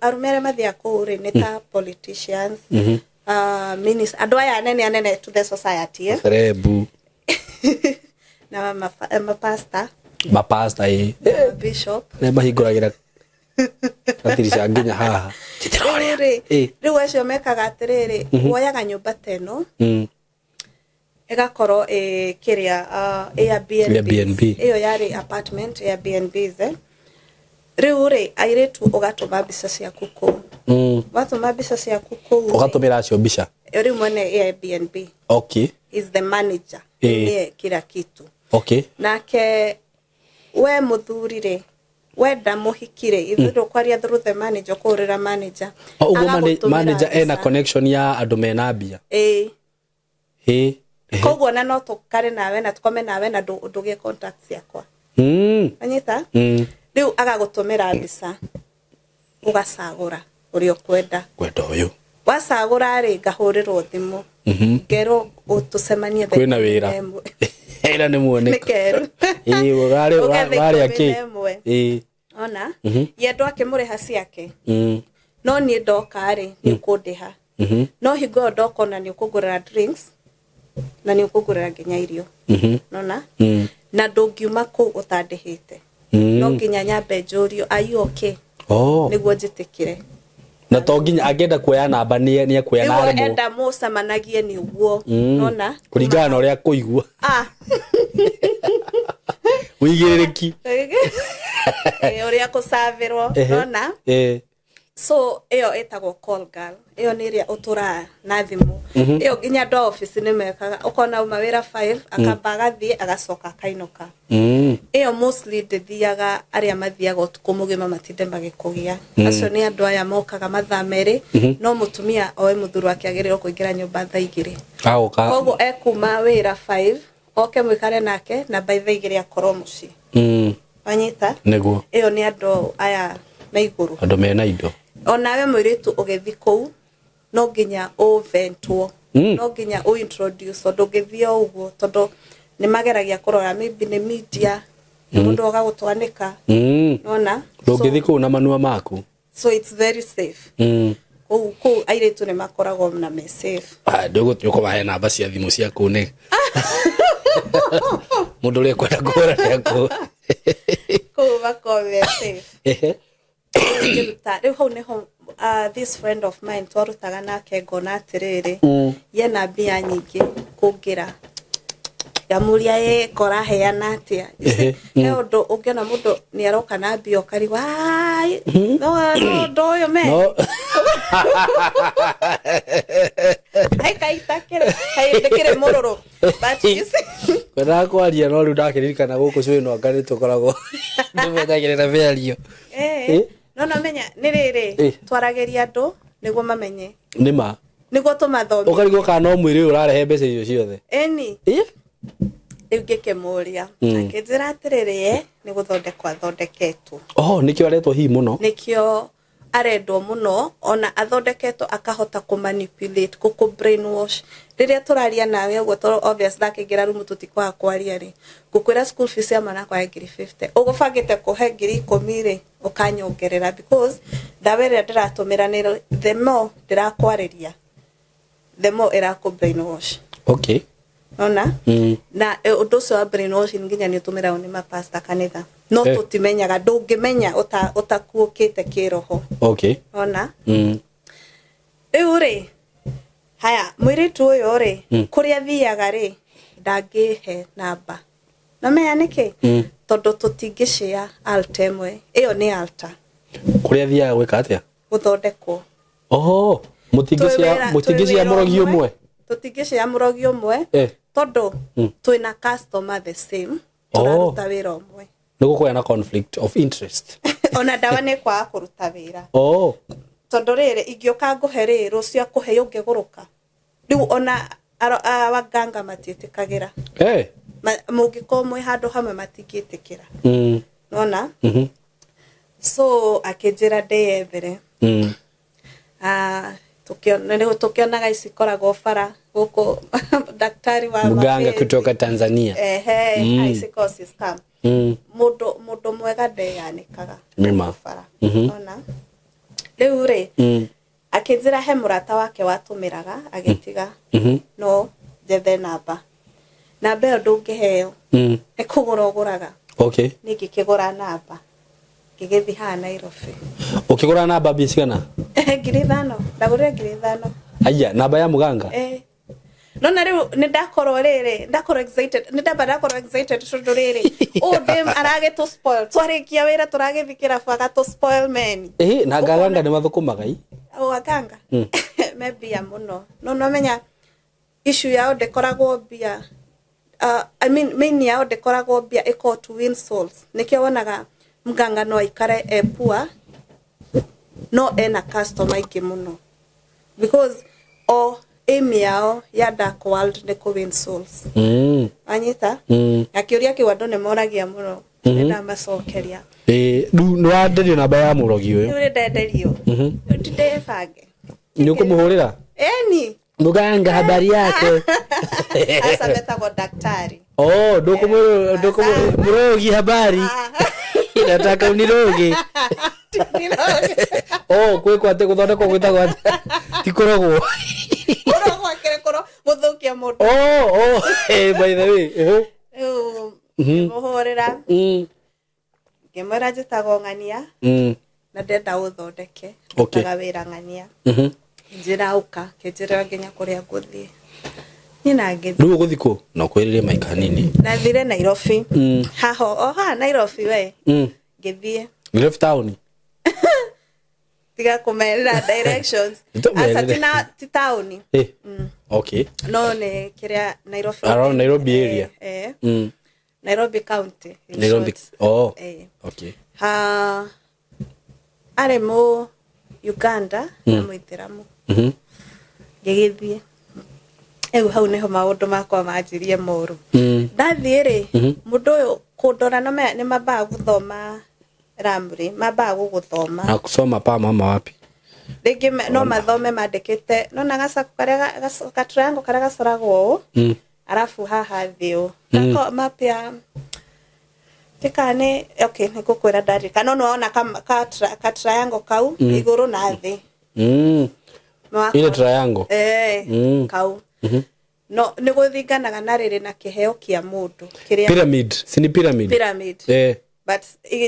arũme arĩa mathiaga kũu rĩ nĩ ta politicians, ministers, andũ aya anene anene to the society, eh? Cerebu. Na mapasta. Mapasta, ĩ. Na bishop. Nĩ mahingũragĩra gatirisha nginya haha. Rĩu rĩ, rĩu acio mekaga atĩrĩrĩ, woyaga nyũmba ta ĩno ĩgakorwo ĩ kĩrĩa, Airbnb. Airbnb. Ĩyo yarĩ apartment Airbnbs, eh? Rĩu rĩ airĩtu ũgatũma mbica ciaku kũu. Watũma mbica ciaku kũu rĩ, Ũgatũmĩra acio mbica. Rĩu mwene Airbnb is the manager. Nĩye kila kitu. Nake we mũthuri rĩ, wenda mũhiki rĩ, ithuĩ ndũkwaria through the manager, ũkũhũrĩra manager. O ũguo Agagũtũmĩra manager ena mbica. connection ya andũ mena mbia. Ĩĩ. Ĩ. Ehe. Koguo na no tũkare nawe na tũkome nawe na ndũgĩe contact ciakwa. Wanyita? Rĩu agagũtũmĩra mbica ũgacagũra ũrĩa ũkwenda. Kwenda ũyũ. Wacagũra rĩ, ngahũrĩrwo thimũ. Ngerwo tũcemanie thaa Kwĩna wĩra. 11. Ĩra nĩ muoneko. Nĩ keru. Ĩ, Ũke thaa ũrarĩa ikũmi kĩ? na ĩmwe. Ĩ. Ona ye andũ akĩmũrĩha ciake. No niĩ ndoka rĩ, nĩ ũkũndĩha. No hingo ĩyo ndoka ona nĩ ũkũngũrĩra drinks na nĩ ũkũngũrĩra nginya irio. Nona? Na ndũngiuma kũu ũtandĩhĩte. No nginya nyambe njũrio, are you okay? Oh. Nĩguo njĩtĩkĩre. Na to nginya angĩenda kuoya namba nĩ ekuoya na Rĩu aremwo. enda mũcemanagie nĩ ũguo. Nona? Kũringana na ũrĩa kũigua. Ah. Ũigĩrĩrĩki. Ũrĩa kũcavĩrwo. Nona? So ĩyo ĩtagwo call girl. Ĩyo nĩ ĩrĩa ũtũraga na thimũ. Ĩyo nginya andũ a ofici nĩ mekaga. Ũkona auma wĩra 5, akamba agathiĩ agacoka akainũka. Ĩyo mostly ndĩthiaga arĩa mathiaga ũtukũ mũgima matinde magĩkũgia. Acio nĩ andũ aya mokaga mathaa merĩ, no mũtumia oe mũthuri wake agĩrĩirwo kũingĩra nyũmba thaa 2. Agoka. Koguo ekuma wĩra 5, oke mũikare nake na by thaa 2 akorwo mũciĩ. Wanyita? Nĩguo. Ĩyo nĩ andũ aya me igũrũ. Andũ mena indo. Onawe mũirĩtu ũgĩthiĩ kũu no nginya ũventwo. No nginya ũintroduce, ndũngĩthiĩ o ũguo tondũ nĩ mageragia kũrora maybe nĩ media, nĩ mũndũ oga gũtwanĩka. Nona? Ndũngĩthiĩ kũu na manua maku. So it's very safe. Kũu airĩtu nĩ makoragwo na me safe. Ah, ndũgũthiĩ ũkũmahe namba cia thimũ cia kũu nĩ. Mũndũ ũrĩa ũkwenda kũhũra nĩ akũ. Kũu makoragwo me safe. Rĩu hau nĩho this friend of mine twarutaga nake ngona atĩrĩrĩ, yena mbia nyingĩ kũngĩra. Ngamuria ĩ koraheana atĩa. You see, he ũndũ ũngĩona mũndũ nĩ aroka na mbia ũkarigwo, ai, no ũndũ ũyũ me. No. Ai, kaita kĩrĩ, kai ndĩkĩrĩ mũrũrũ. But you see. Kwendaga kwaria no rĩu ndakĩririkana gũkũ cũĩ no anga nĩtũkoragwo tũmenyagĩrĩra mĩario. No namenya nĩ rĩrĩ, twaragĩria andũ nĩguo mamenye. Nĩ ma. Nĩguo tũmathomithie. Ũkarigwo kana no mwĩrĩ ũyũ ũrarehe mbeca icio ciothe. Ĩni. Rĩu ngĩkĩmũria. Akĩnjĩra atĩrĩrĩ, ye nĩ gũthondekwo athondeketwo. Oh, nĩkĩo aretwo hihi mũno. Nĩkĩo arendwo mũno, ona athondeketwo akahota kũmanipulate, gũkũ brainwash. Rĩrĩa tũraria nawe ũguo tondũ obvious ndakĩingĩra rumu tũtikwaga kwaria rĩ, ngũkwĩra school fees ya mwana wakwa ya ngiri 50. Ũgũbangĩte kũhe ngiri 10 rĩ, ũkanyongerera because ndawa ĩrĩa ndĩratũmĩra nĩ the more ndĩrakwarĩria, the more ĩrakũ brainwash. Okay. Ona? Na ũndũ ũcio wa brainwashing nginya nĩ ũtũmĩragwo nĩ mapasta kanitha. No tũtimenyaga, ndũngĩmenya ũtakuũkĩte kĩroho. Okay. Ona? Rĩu rĩ, haya, mũirĩtu ũyũ rĩ, kũrĩa athiaga rĩ, ndangĩhe namba. Na menya nĩkĩ? Tondũ tũtingĩshare altar ĩmwe. Ĩyo nĩ altar. Kũrĩa athiaga gwĩka atĩa? Gũthondekwo. Oho, mũtingĩshare mũrogi ũmwe? Tũtingĩshare mũrogi ũmwe. Tondũ twĩna customer the same, tũraruta wĩra ũmwe. Nĩ gũkorwo na conflict of interest. Ona ndawa nĩ kwaga kũruta wĩra. Tondũ rĩrĩ, ingĩũka ngũhe rĩ, rũciũ akũhe ũngĩgũrũka. Rĩu ona waganga matiĩtĩkagĩra. Mũngĩkorwo mwĩ handũ hamwe matingĩtĩkĩra. Nona? So akĩnjĩra ndĩyethere. Tukionaga ici koragwo bara gũkũ daktari wa mganga kutoka Tanzania. Ehe, ici courses scam. Mundu mwega ndeyanĩkaga bara. Ona rĩu rĩ akĩnjĩra he mũrata wake watũmĩraga agĩtiga no njethe namba. Namba ĩyo ndũngĩheo. Nĩ kũgũra ũgũraga. Okay. Niĩ ngĩkĩgũra namba. Ngĩgĩthiĩ haha Nairobi. Ũkĩgũra namba mbia cigana? 5,000. Ndagũrire 5,000. Aya, namba ya muganga? No na rĩu nĩ ndakorwo rĩrĩ, ndakorwo excited, nĩ ndamba ndakorwo excited tondũ rĩrĩ, ũũ ndĩ aragĩtũ spoil. Twarĩkia wĩra tũragĩthiĩ kĩrabu agatũ spoil men. Na ngaganga nĩ mathũkũmaga i? O aganga. Me mbia mũno. No no menya issue yao ndĩkoragwo mbia. I mean main yao ndĩkoragwo mbia ĩkoragwo to win souls. Nĩkĩo wonaga mganga no aikare e poor no ena customer aingĩ mũno. Because o aim yao ya dark world nĩ kũ win souls. Anyita? Na kĩũria kĩu andũ nĩ moragia mũno. Nĩndamacokeria. Rĩu nĩ wanderio namba ya mũrogi ũyũ? Rĩu nĩndenderio. Ndĩbange. Nĩ ũkũmũhũrĩra? Ĩni. Muganga habari yako. Asa metagwo daktari. Oh, ndũkũmũrogi habari. Nataka uniroge. Oh, kwĩkwo atĩ gũthondekwo gwĩtagwo atĩ ti kũrogwo. Kũrogwo akĩrĩ gũthũkia mũndũ. Oh, by the way. Rĩu ngĩmũhũrĩra. Ngĩmwĩra njĩtagwo Ng'ania. Na ndenda ũthondeke. Ndutaga wĩra Ng'ania. Njĩra ũka, kĩnjĩra nginya kũrĩa ngũthiĩ. Niĩ na ngĩthiĩ. Rĩu ũgũthiĩ kũ? No kwĩrĩre maika hanini. Nathire Nairobi. Haho, o haha Nairobi we. Ngĩthiĩ. Nairobi town. Tiga kũmerĩra directions. Asa ti taũni. Okay. No nĩ kĩrĩa Nairobi. Around Nairobi area. Nairobi County. Nairobi. Oh. Okay. Ha arĩ mũ Uganda na mũithĩramu. Ngĩgĩthiĩ. Rĩu hau nĩho maũndũ makwa manjirie moru. Ndathiĩ rĩ, mũndũ ũyũ kũndora nĩ mambaga gũthoma ramri, mambaga gũgũthoma. Na kusoma pa mama wapi? Rĩngĩ no mathome mandĩkĩte, nona gacako karĩa ka triangle karĩa gacoragwo ũũ, arabu haha thĩ ũũ. Nako map ya tikane, okay, nĩngũkwĩra ndarika. No nĩwona ka triangle kau igũrũ na thĩ. Ile triangle. Kau. No nĩ gũthinganaga na rĩrĩ na kĩheo kĩa mũndũ kĩrĩa pyramid, si ni pyramid? Pyramid. But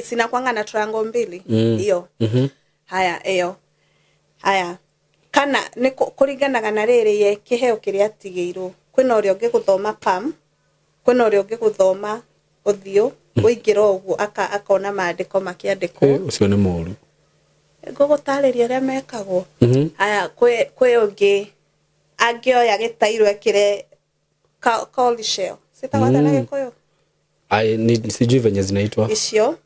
sinakwanga na triangle mbili hiyo. Haya iyo. Haya. Kana nĩ kũringanaga na rĩrĩ ye kĩheo kĩrĩa atigĩirwo. Kwĩna ũrĩa ũngĩ gũthoma palm, kwĩna ũrĩa ũngĩ gũthoma ũthiũ, ũingĩra ũguo akona maandĩko makĩandĩkwo. Ũcio nĩ mũru. Ngũgũtarĩria ũrĩa mekagwo. Haya kwĩ ũngĩ angĩoya gĩtairũ ekĩre cowrie shell. Cĩtagwo atĩa na Gĩkũyũ? Ai, ni sijui venye zinaitwa. Icio.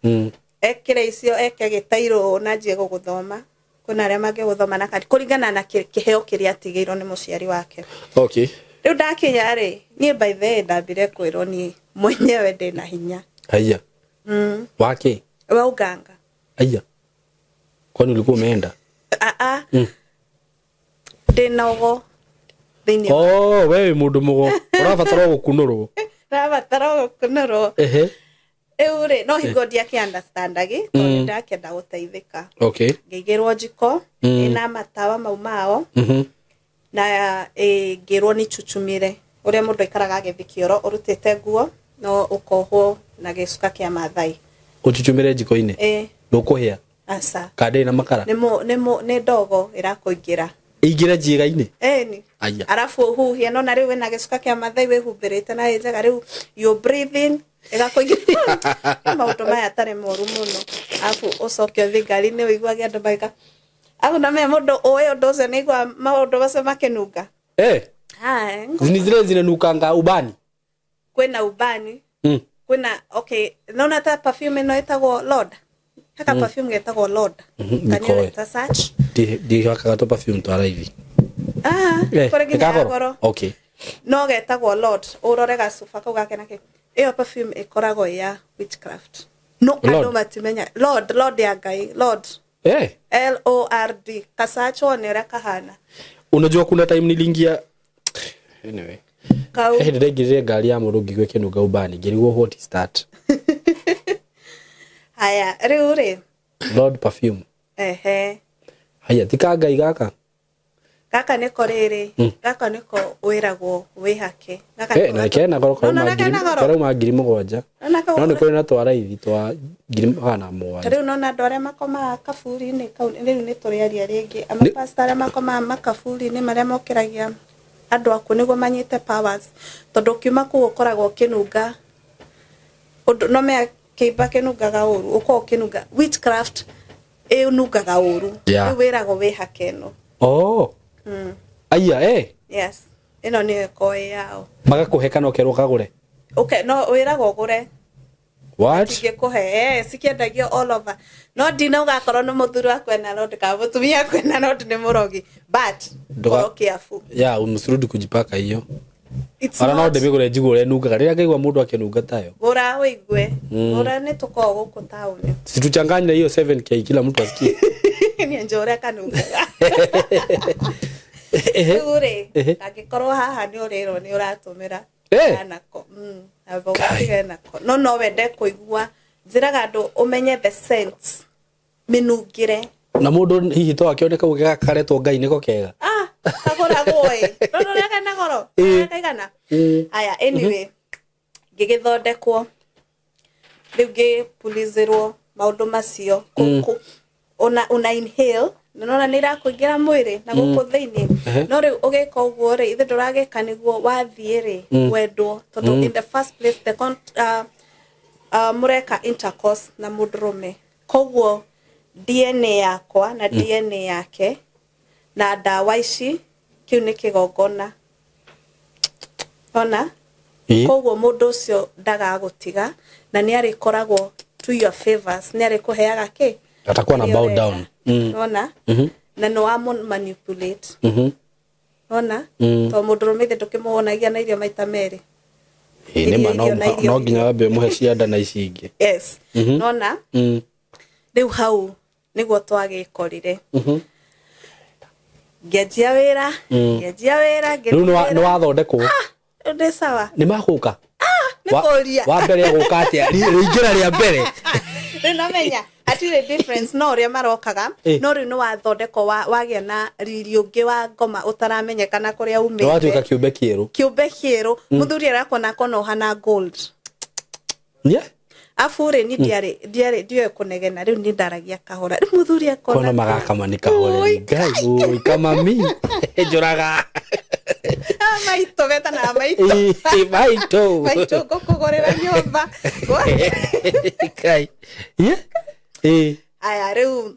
Ekĩre icio eke gĩtairũ na njie gũgũthoma. Kwĩna arĩa mangĩgũthoma na kandi kũringana na kĩheo kĩrĩa atigĩirwo nĩ mũciari wake. Okay. Rĩu ndakinya rĩ, niĩ by the way ndambire kwĩrwo niĩ mwenyewe ndĩna hinya. Haya. Wake? Wa uganga. Haya. Kwani ulikuwa umeenda? Ndĩna ũgo thĩinĩ. Oh, wewe mũndũ mũgo. Ũrabatara gũkunũrwo. Ũrabatara gũkunũrwo. Ehe. Rĩu rĩ, no hingo ndiakĩ understandagi tondũ ndakĩenda gũteithĩka. Okay. Ngĩigĩrwo njiko ĩna matawa mau mao. Na ngĩrwo nĩ chuchumire ũrĩa mũndũ aikaraga agĩthiĩ kĩoro ũrutĩte nguo no ũkohwo na gĩcuka kĩa Maathai. Ũchuchumire njiko-inĩ? Ndũkũhĩa? Aca. Kana na makara? Nĩ ndogo ĩrakũingĩra. Ĩingĩre njiĩga-inĩ? Ĩni. Aya. Arabu ũhuhie no na rĩu wĩna gĩcuka kĩa Maathai wĩhumbĩrĩte na ĩ njega rĩu you breathing ĩgakũingĩra. Maũndũ maya atarĩ moru mũno. Arabu ũcoke ũthiĩ ngari-inĩ ũiguage andũ magĩka. Arabu na me mũndũ ũĩ ũndũ ũcio nĩaigua maũndũ macio makĩnunga. Hai. Ni zile zinanukanga ubani? Kwĩna ubani. Kwĩna okay, nona ta perfume ĩno ĩtagwo Lord. Haka perfume getagwo Lord. Can you search? Ndihakaga to perfume twara ivi. Kũrĩ nginya goro. Okay. No getagwo Lord, ũrore gacuba kau gake nake. Ĩyo perfume ĩkoragwo ya witchcraft. No andũ matimenya Lord, Lord ya Ngai, Lord. Eh. Lord kasearch wone ũrĩa kahana. Unajua kuna time niliingia, anyway, kau. He ndĩraingĩrire ngari ya mũndũ ngĩigua ĩkĩnunga ubani, ngĩrigwo what is that. Haya, rĩu rĩ. Lord perfume. Ehe. Haya, tika Ngai gaka. Gaka nĩko rĩrĩ, gaka nĩko wĩragwo wĩhake. Gaka Eh, na kena goro No, na kena goro. karauma 7,000. Nona kau. No nĩ kũrĩ na twa raithi twa 700,000. Ta rĩu nona andũ arĩa makomaga kaburi-inĩ kau, rĩu nĩ tũrĩaria rĩngĩ, amapasta arĩa makomaga makaburi-inĩ marĩa mokĩragia andũ akuũ nĩguo manyite powers, tondũ ũkiuma kũu ũkoragwo ũkĩnunga ũndũ, no mea kĩimba kĩnungaga ũru, ũkoragwo ũkĩnunga witchcraft ĩnungaga ũru. Yeah. Rĩu wĩragwo wĩhake ĩno. Oh. Aya, eh. Yes, ĩno nĩyo ĩkoragwo ĩ yao. Magakũhe kana ũkerwo kagũre? Okay, no wĩragwo ũgũre. What? Ingĩkũhe, eh, cikĩendagio all over. No ndinauga akorwo nĩ mũthuri waku ena Lord kana mũtumia waku ena Lord nĩ mũrogi, but korwo careful. Ya, msirudi kujipaka hiyo. It's Ona no not. ndĩmĩgũre njigue ũrĩa ĩnungaga. Rĩrĩa ngaigua mũndũ akĩnunga tayo. Gũra ũigue. Gũra, nĩ tũkoragwo gũkũ taũni. Situchanganye na hiyo 7K kila mtu asikie. Niĩ njũĩ ũrĩa kanungaga. Rĩu rĩ, angĩkorwo haha nĩ ũrĩrwo nĩ ũratũmĩra nako. Amba ũgatige nako. No no wende kũigua, njĩraga andũ ũmenye the scents, mĩnungĩre. Na mũndũ hihi to akĩone kau gakaretwo Ngai nĩko kega. Ah, kagũragwo ĩ. Ndũrona ũrĩa kena goro? Ĩ. Kaigana? Aya, anyway, ngĩgĩthondekwo, rĩu ngĩpulizĩrwo maũndũ macio. Una inhale, na nona nĩ irakũingĩra mwĩrĩ na gũkũ thĩinĩ. No rĩu ũgĩka ũguo rĩ, ithe ndũragĩka nĩguo wathiĩ rĩ, wendwo, tondũ in the first place the mũreka intercourse na mũndũrũme, koguo DNA yakwa na DNA yake na ndawa ici, kĩu nĩ kĩgongona ona. Koguo mũndũ ũcio ndagagũtiga na nĩ arĩkoragwo to your favors, nĩ arĩkũheaga kĩ. Atakuwa na Kĩrĩa bow ũrenda. down. Ona na nĩ wa manipulate. Ona to mũndũrũme ithe ndũkĩmũhonagia na irio maita merĩ. Ĩ, nĩ ma Irio, irio na irio, no nginya wambe ũmũhe cianda na ici ingĩ. Yes. Nona rĩu hau nĩguo twagĩkorire. Ngĩanjia wĩra, ngĩanjia wĩra, Rĩu ngĩruta nĩ wĩra. wathondekwo. Rĩu ndĩ sawa. Nĩ magũka. Nĩ kũria. Wa mbere agũka atĩa? Rĩingĩra rĩa mbere. Rĩu nomenya hatirĩ difference no ũrĩa marokaga. No rĩu nĩ wathondekwo, wagĩa na riri ũngĩ wa ngoma ũtaramenyekana kũrĩa Nĩ watuĩka umĩte. kĩũmbe kĩerũ. Kĩũmbe kĩerũ. Mũthuri arakuona akona ũhana gold. Yeah. Afu rĩ, ni ndiarĩ ndiarĩ ndioĩ kũnegena, rĩu ni ndaragia kahora, rĩu mũthuri akona Kona magakama nĩ kahoreri. Ui, Ngai, ui, kamami. Njũraga. Ah, maitũ betanaga maitũ. Ĩ, maitũ. Maitũ, ngũkũgũrĩra nyũmba. Ngai. Yeah. Ĩ. Aya, rĩu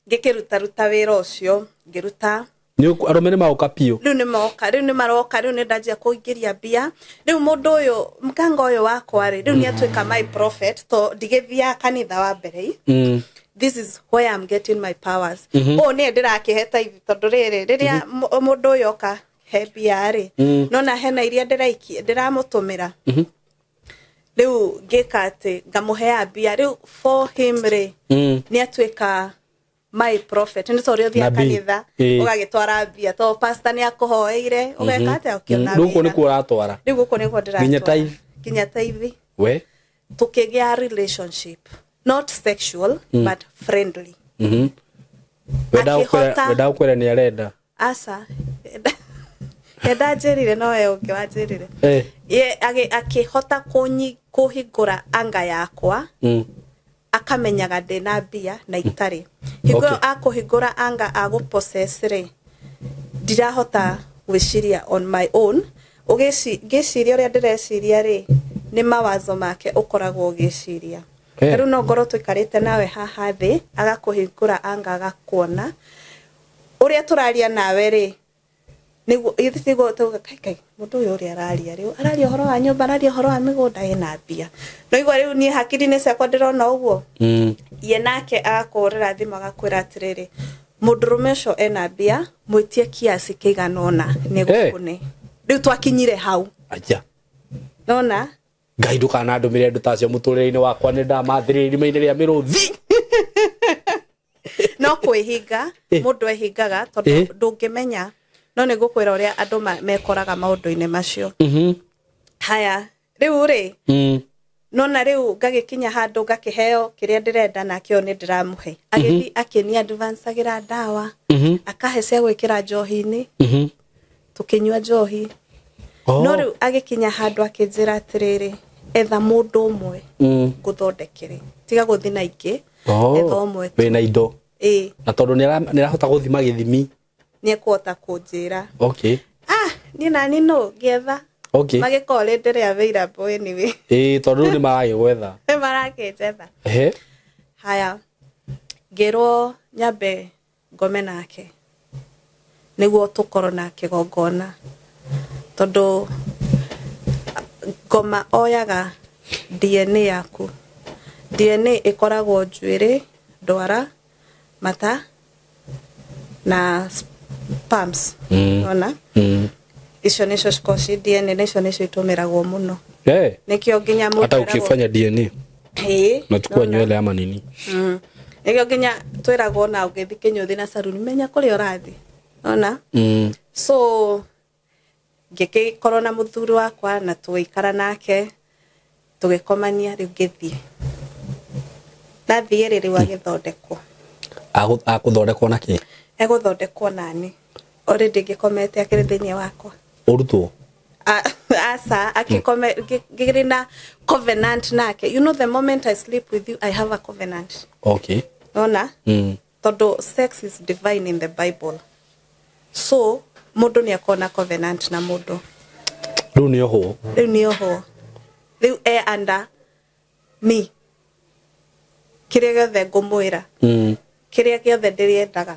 ngĩkĩrutaruta wĩra ũcio, ngĩruta. Arũme nĩ magoka piũ. Rĩu nĩ moka, rĩu nĩ maroka, rĩu nĩ ndanjia kũingĩria mbia. Rĩu mũndũ ũyũ, mkanga ũyũ wakwa rĩ, rĩu nĩ atuĩka my prophet, to ndigĩthiaga kanitha wa mbere. This is where I'm getting my powers. Ũũ nĩye ndĩrakĩhe tithe, tondũ rĩrĩ rĩrĩa mũndũ ũyũ oka he mbia rĩ, nona hena iria ndĩraikia, ndĩramũtũmĩra. Rĩu ngĩka atĩ ngamũhea mbia rĩu for him rĩ, nĩ atuĩka my prophet, nĩ ta ũrĩa ũthiaga Nabii. kanitha ũgagĩtwara mbia to pastor nĩ akũhoeire, ũgeka atĩa, ũkĩona Rĩu gũkũ wĩra. nĩkuo ũratwara. Rĩu gũkũ nĩkuo ndĩratwara. Nginya tithe. Nginya tithe. We. Tukĩgĩa relationship, not sexual, but friendly. Akĩhota- Wenda gũkwĩra nĩ arenda. Aca, enda njĩrire, no we ũngĩ wanjĩrire. Ye akĩhota kũhingũra anga yakwa, akamenyaga ndĩna mbia na itarĩ hingo ĩyo. Akũhingũra anga agũ-possess rĩ, ndirahota gwĩciria on my own. Ngĩciria ũrĩa ndĩreciria rĩ, nĩ mawazo make ũkoragwo ũgĩciria. Rĩu no ngorwo tũikarĩte nawe haha thĩ, agakũhingũra anga, agakuona ũrĩa tũraria nawe rĩ, nĩguo ithuĩ tiguo tuga kai kai, mũndũ ũyũ ũrĩa araria rĩu araria ũhoro wa nyũmba, araria ũhoro wa mĩgũnda, ĩna mbia. No igua rĩu niĩ hakiri-inĩ ciakwa ndĩrona ũguo. Ye nake agakũhũrĩra thimũ, agakwĩra atĩrĩrĩ, mũndũrũme ũcio ena mbia, mwĩtie kiasi kĩigana ũna nĩgũkũne. Rĩu twakinyire hau. Aja. Nona. Ngai ndũkanandũmĩre andũ ta acio mũtũrĩre-inĩ wakwa, nĩ ndamathĩrĩria irima-inĩ rĩa mĩrũthi. No kwĩhinga mũndũ ehingaga tondũ ndũngĩmenya, no nĩ ngũkwĩra ũrĩa andũ mekoraga maũndũ-inĩ macio. Haya rĩu rĩ, nona rĩu ngagĩkinya handũ ngakĩheo kĩrĩa ndĩrenda nakĩo nĩ ndĩramũhe. Agĩthiĩ akĩni advance-agĩra ndawa, akahe cia gwĩkĩra njohi-inĩ, tũkĩnyua njohi. No rĩu agĩkinya handũ akĩnjĩra atĩrĩrĩ, etha mũndũ ũmwe ngũthondekere, tiga gũthiĩ na ingĩ, etha ũmwe tu. Wĩna indo. Na tondũ nĩarahota gũthima gĩthimi, nĩekũhota kũnjĩra. Okay. Niĩ nani nũ ngĩetha. Okay. Magĩkorwo rĩ ndĩrĩ available anyway. Tondũ rĩu nĩmaragĩgwetha. Nĩmarakĩnjetha. Haya, ngĩrwo nyambe ngome nake nĩguo tũkorwo na kĩgongona, tondũ ngoma oyaga DNA yaku. DNA ĩkoragwo njuĩrĩ, ndwara, mata na sperms. Ona? Icio nĩcio cikoragwo ci DNA, na icio nĩcio itũmĩragwo mũno. Nĩkĩo nginya mũndũ hata ukifanya DNA unachukua nywele ama nini. Nĩkĩo nginya twĩragwo na ũgĩthiĩ kĩnyũthi na saruni, menya kũrĩa ũrathiĩ. Ona? So ngĩgĩkorwo na mũthuri wakwa na tũgĩikara nake, tũgĩkomania, rĩu ngĩthiĩ. Ndathiĩ rĩ, rĩu agĩthondekwo. Akũthondekwo na kĩ? Egũthondekwo nani. Already ngĩkomete akĩrĩ thĩinĩ wakwa. Ũrutwo? Asa, akĩkome, ngĩrĩ na covenant nake. You know, the moment I sleep with you, I have a covenant. Okay. Ona? Tondũ sex is divine in the Bible. So, mũndũ nĩ akona covenant na mũndũ. Rĩu nĩ ohwo. Rĩu nĩ ohwo. Rĩu e under me. Kĩrĩa gĩothe ngũmwĩra. Kĩrĩa gĩothe ndĩrĩendaga.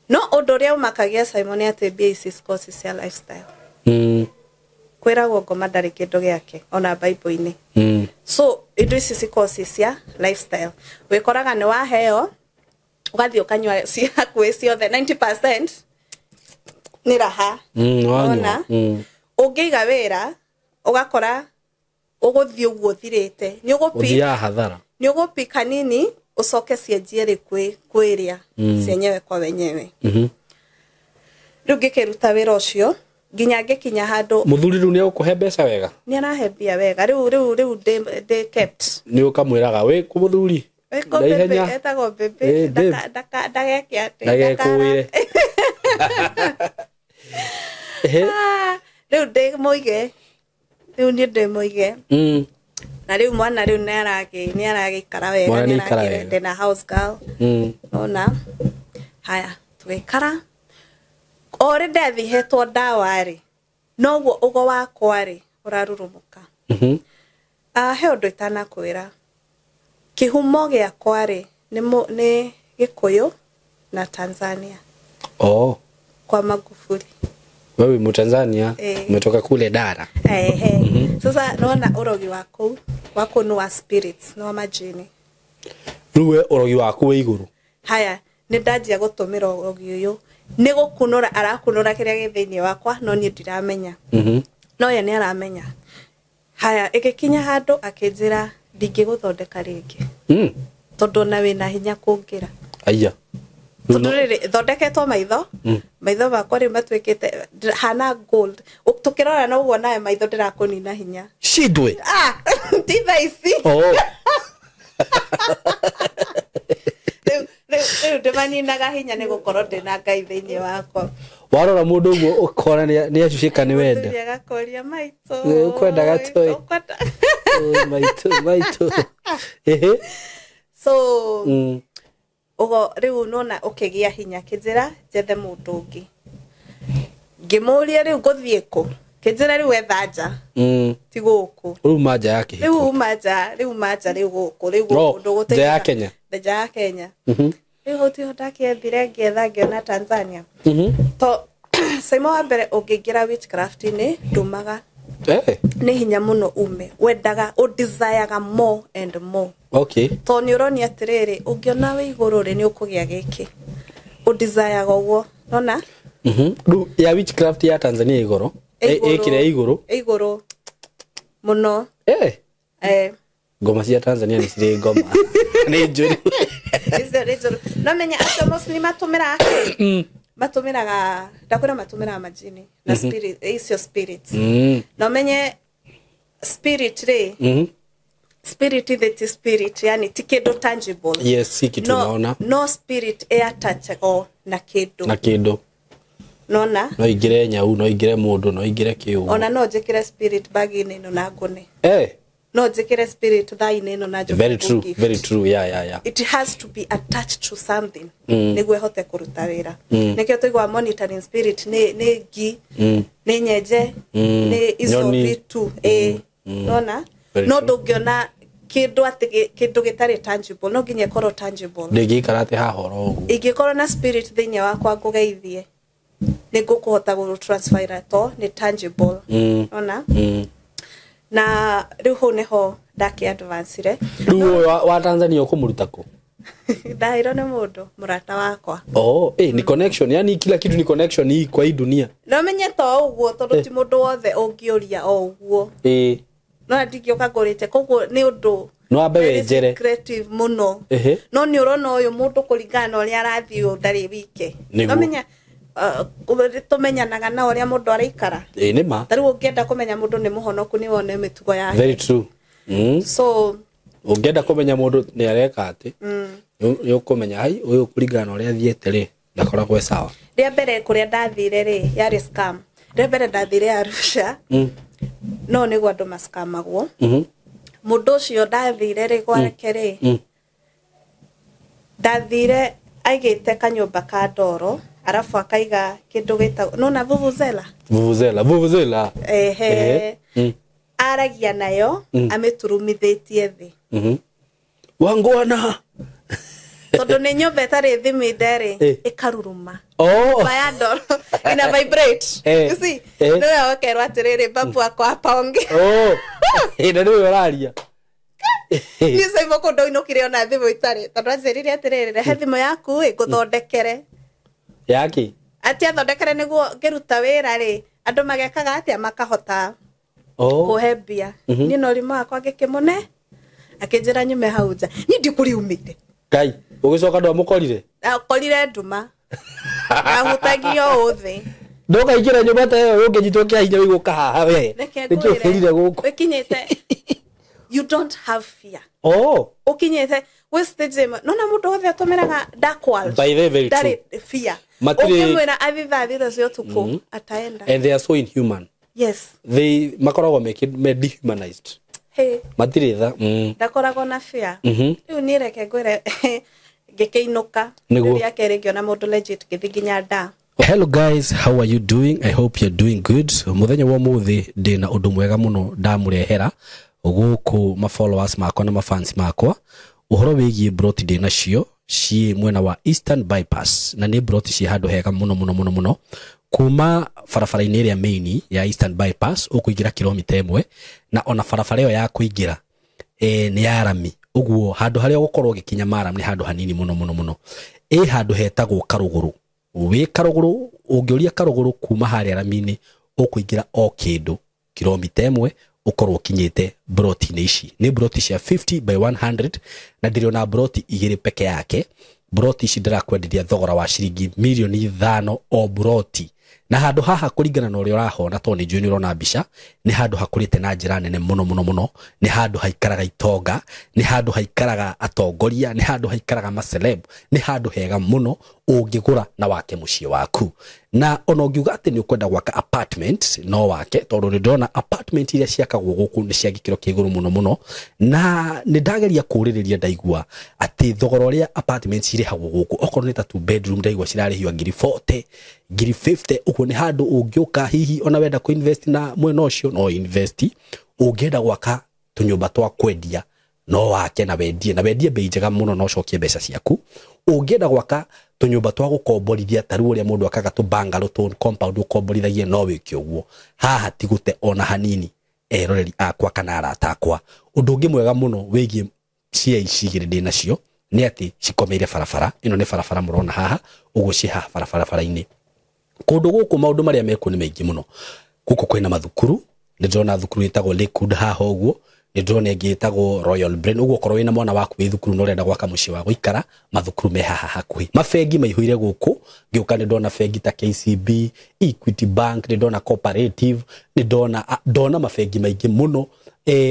No ũndũ ũrĩa ũmakagia Simon nĩ atĩ mbia ici cikoragwo ci cia lifestyle. Kwĩragwo ngoma ndarĩ kĩndũ gĩake ona Bible-inĩ. So indo ici cikoragwo ci cia lifestyle. Wĩkoraga nĩ waheo ũgathiĩ ũkanyua ci hakuhĩ ciothe 90% nĩ raha. Wanyua. Ũngĩiga wĩra ũgakora ũgũthiĩ ũguo ũthirĩte. Nĩ ũthiaga hathara. Nĩ ũgũpi kanini ũcoke cianjie rĩ kwĩrĩa cienyewe kwa wenyewe. Rĩu ngĩkĩruta wĩra ũcio nginya ngĩkinya handũ. Mũthuri rĩu nĩ egũkũhe mbeca wega? Nĩ arahe mbia wega. Rĩu rĩu rĩu ndĩ kept. Nĩ ũkamwĩraga wĩ kũ mũthuri? Wĩ kũ bebe, etagwo bebe. Ndageke atĩ. Ndagekũĩre. Rĩu ndĩ mũige. Rĩu niĩ ndĩ mũige. Na rĩu mwana rĩu nĩ aragĩikara wega, Mwana nĩ nĩ aikara aragĩ- wega. ndĩna house girl. Ona? Haya, tũgĩikara. O rĩ ndathiĩ hetwo ndawa rĩ, noguo ũgo wakwa rĩ ũrarurumũka. He ũndũ itanakwĩra. Kĩhumo gĩakwa rĩ nĩ Gĩkũyũ na Tanzania. Kwa Magufuli. Wewe Mtanzania, umetoka kule Dara. Sasa naona urogi wako wako ni wa spirits, ni wa majini. Rĩu we ũrogi waku wĩ igũrũ. Haya, nĩ ndanjia gũtũmĩra ũrogi ũyũ. Nĩ gũkunũra arakunũra kĩrĩa gĩ thĩinĩ wakwa, no niĩ ndiramenya. No ye nĩ aramenya. Haya, ĩgĩkinya handũ akĩnjĩra ndingĩgũthondeka rĩngĩ. Tondũ ona wĩna hinya kũngĩra. Aya. Tondũ rĩrĩ thondeketwo maitho, maitho makwa rĩu matuĩkĩte hana gold. Tũkĩrora no ũguo nawe maitho ndĩrakũnina hinya. Shidwe. Ti thaa ici. Rĩu ndĩmaninaga hinya nĩ gũkorwo ndĩna Ngai thĩinĩ wakwa. Warora mũndũ ũguo ũkona nĩ acucĩka nĩ wenda. Mũthuri agakũria maitũ. Ũkwendaga toy. Ũkwenda. Oi, maitũ, maitũ. So, ũgo rĩu nona ũkĩgĩa hinya kĩnjĩra njethe mũndũ ũngĩ. Ngĩmũria rĩu ngũthiĩ kũ? Kĩnjĩra rĩu etha nja. Ti gũkũ. Rĩu ma nja ya kĩhiko. Rĩu uma nja, rĩu ma nja, rĩu gũkũ, rĩu gũkũ, ndũgũteithĩka. Nja ya Kenya. Nja ya Kenya. Rĩu hau tiho ndakĩethire ngĩetha ngĩona Tanzania. To Saimo wa mbere ũngĩingĩra witchcraft-inĩ ndumaga. Nĩ hinya mũno ume. Wendaga, ũdesireaga more and more. To nĩ ũronia atĩrĩrĩ, ũngĩona wĩ igũrũ rĩ, nĩ ũkũgĩa gĩkĩ. Ũdesireaga ũguo, nona? Rĩu ya witchcraft ya Tanzania igũrũ? Ĩ igũrũ. Ĩkĩrĩa igũrũ? Ĩ igũrũ. Mũno. Ngoma cia Tanzania nĩ cirĩ ngoma. Nĩ njũru. Icio nĩ njũru. No menya acio mostly matũmĩraga kĩ? Matũmĩraga, ndakwĩra matũmĩraga majini na spirit, icio spirits. No menye spirit rĩ, spirit ithe ti spirit, yani ti kĩndũ tangible. Yes, si kitu no, unaona. No spirit ĩatachagwo na kĩndũ. Na kĩndũ. Nona? No ingĩre nyau, no ingĩre mũndũ, no ingĩre kĩũgũ. Ona no njĩkĩre spirit bag-inĩ ĩno na ngũne. No njĩkĩre spirit thaa-inĩ ĩno na njoke Very true, ngũ-gift. very true. Yeah. It has to be attached to something nĩguo ĩhote kũruta wĩra. Nĩkĩo tũiguaga monitoring spirit nĩ ngi, nĩ nyenje, nĩ icio Nyoni. vitu. Ĩ, nona? Very No true. ndũngĩona kĩndũ atĩ kĩndũ gĩtarĩ tangible, no nginya ĩkorwo tangible. Ndĩngĩikara atĩ haha oro ũguo. Ingĩkorwo na spirit thĩinĩ wakwa ngũgeithie, nĩ ngũkũhota gũtransfer to nĩ tangible. Ona? Na rĩu hau nĩho ndakĩ advancire. Rĩu ũyũ wa Tanzania ũkũmũruta kũ? Ndaheirwo nĩ mũndũ mũrata wakwa. Oh, ni connection. Yani kila kitu ni connection hii kwa hii dunia. No menye to ũguo tondũ ti mũndũ wothe ũngĩũria o ũguo. No ndingĩũka ngũrĩte koguo nĩ ũndũ No ambe very wenjere. secretive mũno. Ehe. No nĩ ũrona ũyũ mũndũ kũringana na ũrĩa arathiĩ ũũ ndarĩ wike. Nĩguo. No menya tũmenyanaga na ũrĩa mũndũ araikara. Nĩ ma. Ta rĩu ũngĩenda kũmenya mũndũ nĩ mũhonoku nĩ wone mĩtugo yake. Very true. So Ũngĩenda kũmenya mũndũ nĩ areka atĩ, nĩ ũkũmenya hai ũyũ kũringana na ũrĩa athiĩte rĩ, ndakoragwo e sawa. Rĩa mbere kũrĩa ndathire rĩ, yarĩ scam. Rĩa mbere ndathire Arusha. No nĩguo andũ mascamagwo. Mũndũ ũcio ndathire rĩ gwake rĩ, ndathire aigĩte kanyũmba ka ndoro, arabu akaiga kĩndũ gĩtagwo nona vuvuzela. Vuvuzela, vuvuzela. Ehe. Aragia nayo, amĩturumithĩtie thĩ. Wangwana. Tondũ nĩ nyũmba ĩtarĩ thiminde rĩ, ĩkaruruma. Oh. Baya ndoro ina vibrate. You see? Nĩwe ũkerwo atĩrĩrĩ, babu akwa hapa ongea. Oh. Na nĩwe ũraria. Niĩ sasa hivi kũndũ inũkire ona thimũ itarĩ. Tondũ anjĩrire atĩrĩrĩ, rehe thimũ yaku ĩ, ngũthondekere. Yaki? Atĩ athondekere nĩguo ngĩruta wĩra rĩ, andũ magekaga atĩa makahota kũhe mbia. Niĩ na ũrimũ wakwa ngĩkĩmũne, akĩnjĩra nyume hau nja. Niĩ ndikũrĩ umĩire. Ngai, ũgĩcoka ndwamũkorire? Ndakorire nduma. Ndahutagio ũthĩ. Ndũkaingĩra nyũmba ta ĩyo ũngĩnyitwo kĩa hinya ũigwo kahaha we. Reke Nĩkĩo ngwĩre, ũkĩrire gũkũ? Ũkinyĩte, you don't have fear. Oh. Ũkinyĩte gwĩ stage ĩmwe, nona mũndũ wothe atũmĩraga dark world. By the way, very true. Ndarĩ fear. Matirĩ Ũngĩmwĩra athiĩ thaa thita cia ũtukũ, ataenda. And they are so inhuman. Yes. They makoragwo me dehumanized. Hey. Matirĩ tha. Ndakoragwo na fear. Rĩu niĩ reke ngwĩre, ngĩkĩinũka. Nĩguo. Rĩrĩa kerĩ ngĩona mũndũ legit ngĩthiĩ nginya nda. Hello guys, how are you doing? I hope you're doing good. Muthenya wa muthi ndina undu mwega muno ndamurehera guku ma followers makwa na ma fans makwa. Uhoro wigie broti ndina cio ci mwena wa Eastern Bypass na ni broti ci handu hega muno muno muno muno kuma barabara-inĩ ĩrĩa main ya Eastern Bypass ũkũingĩra kilomita ĩmwe na ona barabara ĩyo ya kũingĩra nĩ ya rami ũguo handũ harĩa ũgũkorwo ũgĩkinya maram nĩ handũ hanini muno muno muno. Ĩ handũ hetagwo Karũgũrũ. Wĩ Karũgũrũ ũngĩũria Karũgũrũ kuma harĩa rami-inĩ ũkũingĩra o kĩndũ kilomita ĩmwe ũkorwo ũkinyĩte broti-inĩ ici. Nĩ broti cia 50 by 100 na ndĩrĩ ona broti igĩrĩ peke yake. Broti ici ndĩrakwenderia thogora wa ciringi mirioni 5 o broti. Na handũ haha kũringana na ũrĩa ũrahona tondũ nĩ njũĩ nĩ ũrona mbica, nĩ handũ hakũrĩte na njĩra nene mũno mũno mũno, nĩ handũ haikaraga itonga, nĩ handũ haikaraga atongoria, nĩ handũ haikaraga maceleb, nĩ handũ hega mũno ũngĩgũra na wake mũciĩ waku. Na ona ũngiuga atĩ nĩ ũkwenda gwaka apartment no wake, tondũ nĩ ndĩrona apartment iria ciakagwo gũkũ nĩ cia gĩkĩro kĩa igũrũ mũno mũno, na nĩ ndageria kũũrĩrĩria ndaigua atĩ thogora ũrĩa apartment cirĩhagwo gũkũ okorwo nĩ ta 2 bedroom ndaigua cirarĩhio ngiri 40, ngiri 50, ũguo nĩ handũ ũngĩũka hihi ona wenda kũ invest na mwena ũcio no invest, ũngĩenda gwaka tũnyũmba twa kwendia no wake na wendie, na wendie bei njega mũno na ũcokie mbeca ciaku. Ũngĩenda gwaka tũnyũmba twa gũkomborithia ta rĩu ũrĩa mũndũ akaga tũ bungalow tũ compound ũkomborithagie no wĩke ũguo. Haha ti gũte ona hanini eroreri akwa kana arata akwa. Ũndũ ũngĩ mwega mũno wĩgiĩ cia ici igĩrĩ ndĩ nacio nĩ atĩ cikomeire barabara. Ĩno nĩ barabara mũrona haha, ũguo ciĩ haha barabara-inĩ. Kũndũ gũkũ maũndũ marĩa mekuo nĩ maingĩ mũno. Gũkũ kwĩna mathukuru, nĩ ndĩrona thukuru ĩtagwo Lakewood haha ũguo, Nĩ ndĩrona ĩngĩ ĩtagwo Royal Brain. Ũguo okorwo wĩna mwana waku wĩ thukuru na ũrenda gwaka mũciĩ wa gũikara, mathukuru me haha hakuhĩ. Mabengi maihũire gũkũ. Ngĩũka nĩ ndona bengi ta KCB, Equity Bank, nĩ ndona Cooperative, nĩ ndona mabengi maingĩ mũno.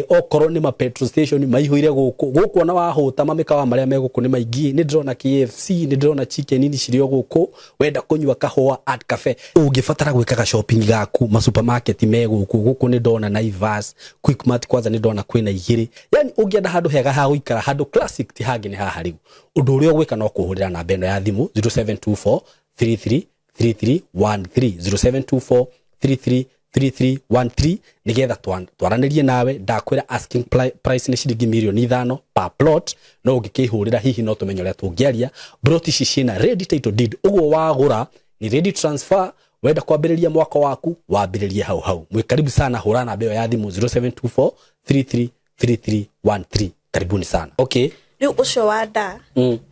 Okorwo nĩ ma petrol station maihũire gũkũ. Gũkũ ona wahũta mamĩkawa marĩa me gũkũ nĩ maingĩ. Nĩ ndĩrona KFC, nĩ ndĩrona Chicken Inn cirĩ o gũkũ. Wenda kũnyua kahũa Art Cafe. Ũngĩbatara gwĩkaga shopping gaku, ma supermarket me gũkũ. Gũkũ nĩ ndona Naivas, Quickmart kwanza nĩ ndona kwĩna igĩrĩ. Yani ũngĩenda handũ hega ha gũikara, handũ classic, ti hangĩ nĩ haha rĩu. Ũndũ ũrĩa ũgwĩka no kũhũrĩra namba ĩno ya thimũ 0724 33 3313, 0724 33 3313, nigetha twaranĩrie nawe. Ndakwĩra asking price nĩ ciringi 5 mirioni per plot, no ũngĩkĩhũrĩra hihi no tũmenye ũrĩa tũngĩaria. Plot ici ciĩna ready title deed, ũguo wagũra ni ready transfer. Wenda kwambĩrĩria mwaka waku, wambĩrĩrie hau hau. Mwĩ karibu sana. Hũra namba ĩyo ya thimũ 0724 33 3313. Karibuni sana. Okay. Rĩu ũcio wa nda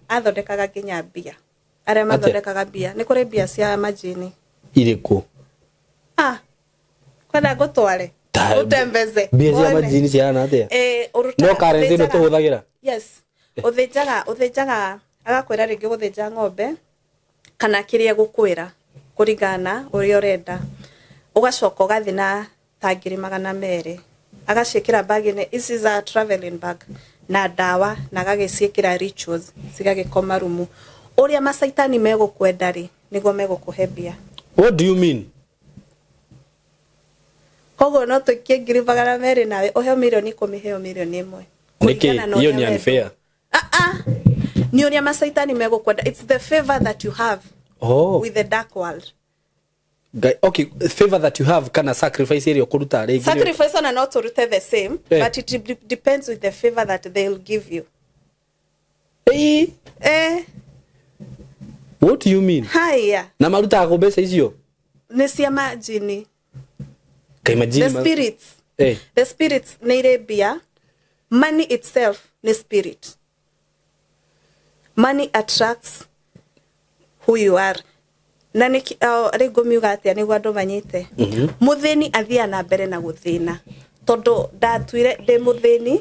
athondekaga nginya mbia, arĩa mathondekaga mbia, nĩ kũrĩ mbia cia majini. Irĩkũ? Ah, kwenda ngũtware ũtembeze Mbia cia wone. majini cihana atĩa? Eh, ũrutaga- No currency ĩno ũthĩnjaga- tũhũthagĩra? Yes, ũthĩnjaga, agakwĩra rĩngĩ gũthĩnja ng'ombe kana kĩrĩa gũkwĩra kũringana na ũrĩa ũrenda, ũgacoka ũgathiĩ na ta 200,000, agaciĩkĩra bag-inĩ ici za traveling bag na ndawa, na agagĩciĩkĩra rituals, cigagĩkoma rumu. Ũrĩa macaitani megũkwenda rĩ, nĩguo megũkũhe mbia. What do you mean? Koguo no tũikie 200,000 nawe ũheo 10 mirioni, heo 1 mirioni. Nĩkĩ? Kũringana na Hiyo ũrĩa ni wendwo. unfair. Ah, ah. Nĩ ũrĩa macaitani megũkwenda. It's the favor that you have Oh. with the dark world. Okay, favor that you have kana sacrifice ĩrĩa ũkũruta rĩngĩ? Sacrifice ona no tũrute the same, Eh. but it depends with the favor that they'll give you. Eh, Eh. What do you mean? Haya. Na marutaga kũ mbeca icio? Nĩ cia majini. Kaĩ majini The spirits. Eh. The spirits nĩ irĩ mbia. Money itself nĩ spirit. Money attracts who you are. Na nĩ rĩu ngũmiuga atĩa nĩguo andũ manyite? Mũthĩni athiaga na mbere na gũthĩna, tondũ ndatuire ndĩ mũthĩni,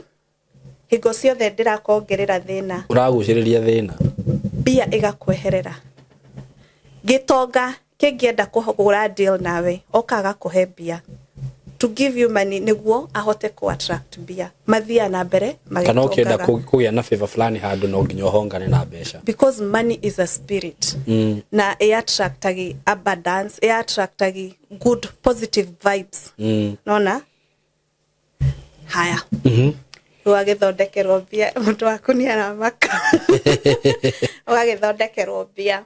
hingo ciothe ndĩrakongerera thĩna. Ũragucĩrĩria thĩna. Mbia ĩgakweherera. Gĩtonga kĩngĩenda kũhũra deal nawe, okaga kũhe mbia, to give you money, nĩguo ahote ku attract mbia. Mathiaga na mbere Kana ũkĩenda magĩtongaga. Kũgĩa na favor fulani handũ, no nginya ũhongane na mbeca. Because money is a spirit, na ĩ-attractagi abundance, ĩ-attractagi good positive vibes. Nona haya, ũgagĩthondekerwo mbia, mũndũ waku nĩ aramaka, ũgagĩthondekerwo mbia.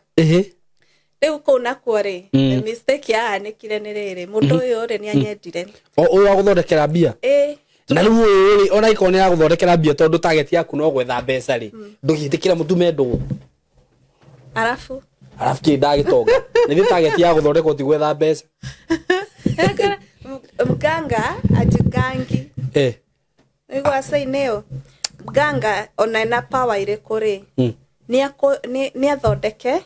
Rĩu kũu nakuo rĩ, the mistake yahanĩkire nĩ rĩrĩ, mũndũ ũyũ rĩ, nĩ anyendire. O ũyũ wa gũthondekera mbia? Ĩ. Na rĩu ũyũ rĩ, ona ikorwo nĩ ya gũthondekera mbia, tondũ target yaku no gwetha mbeca rĩ, ndũgĩtĩkĩra mũtume ndũgũ? Arabu. Arabu kĩ ndagĩtonga nĩ target ya gũthondekwo ti gwetha mbeca. Mganga ajigangi. Eh. Nĩguo acainĩo mganga ona ena power irĩkũ rĩ, nĩ athondeke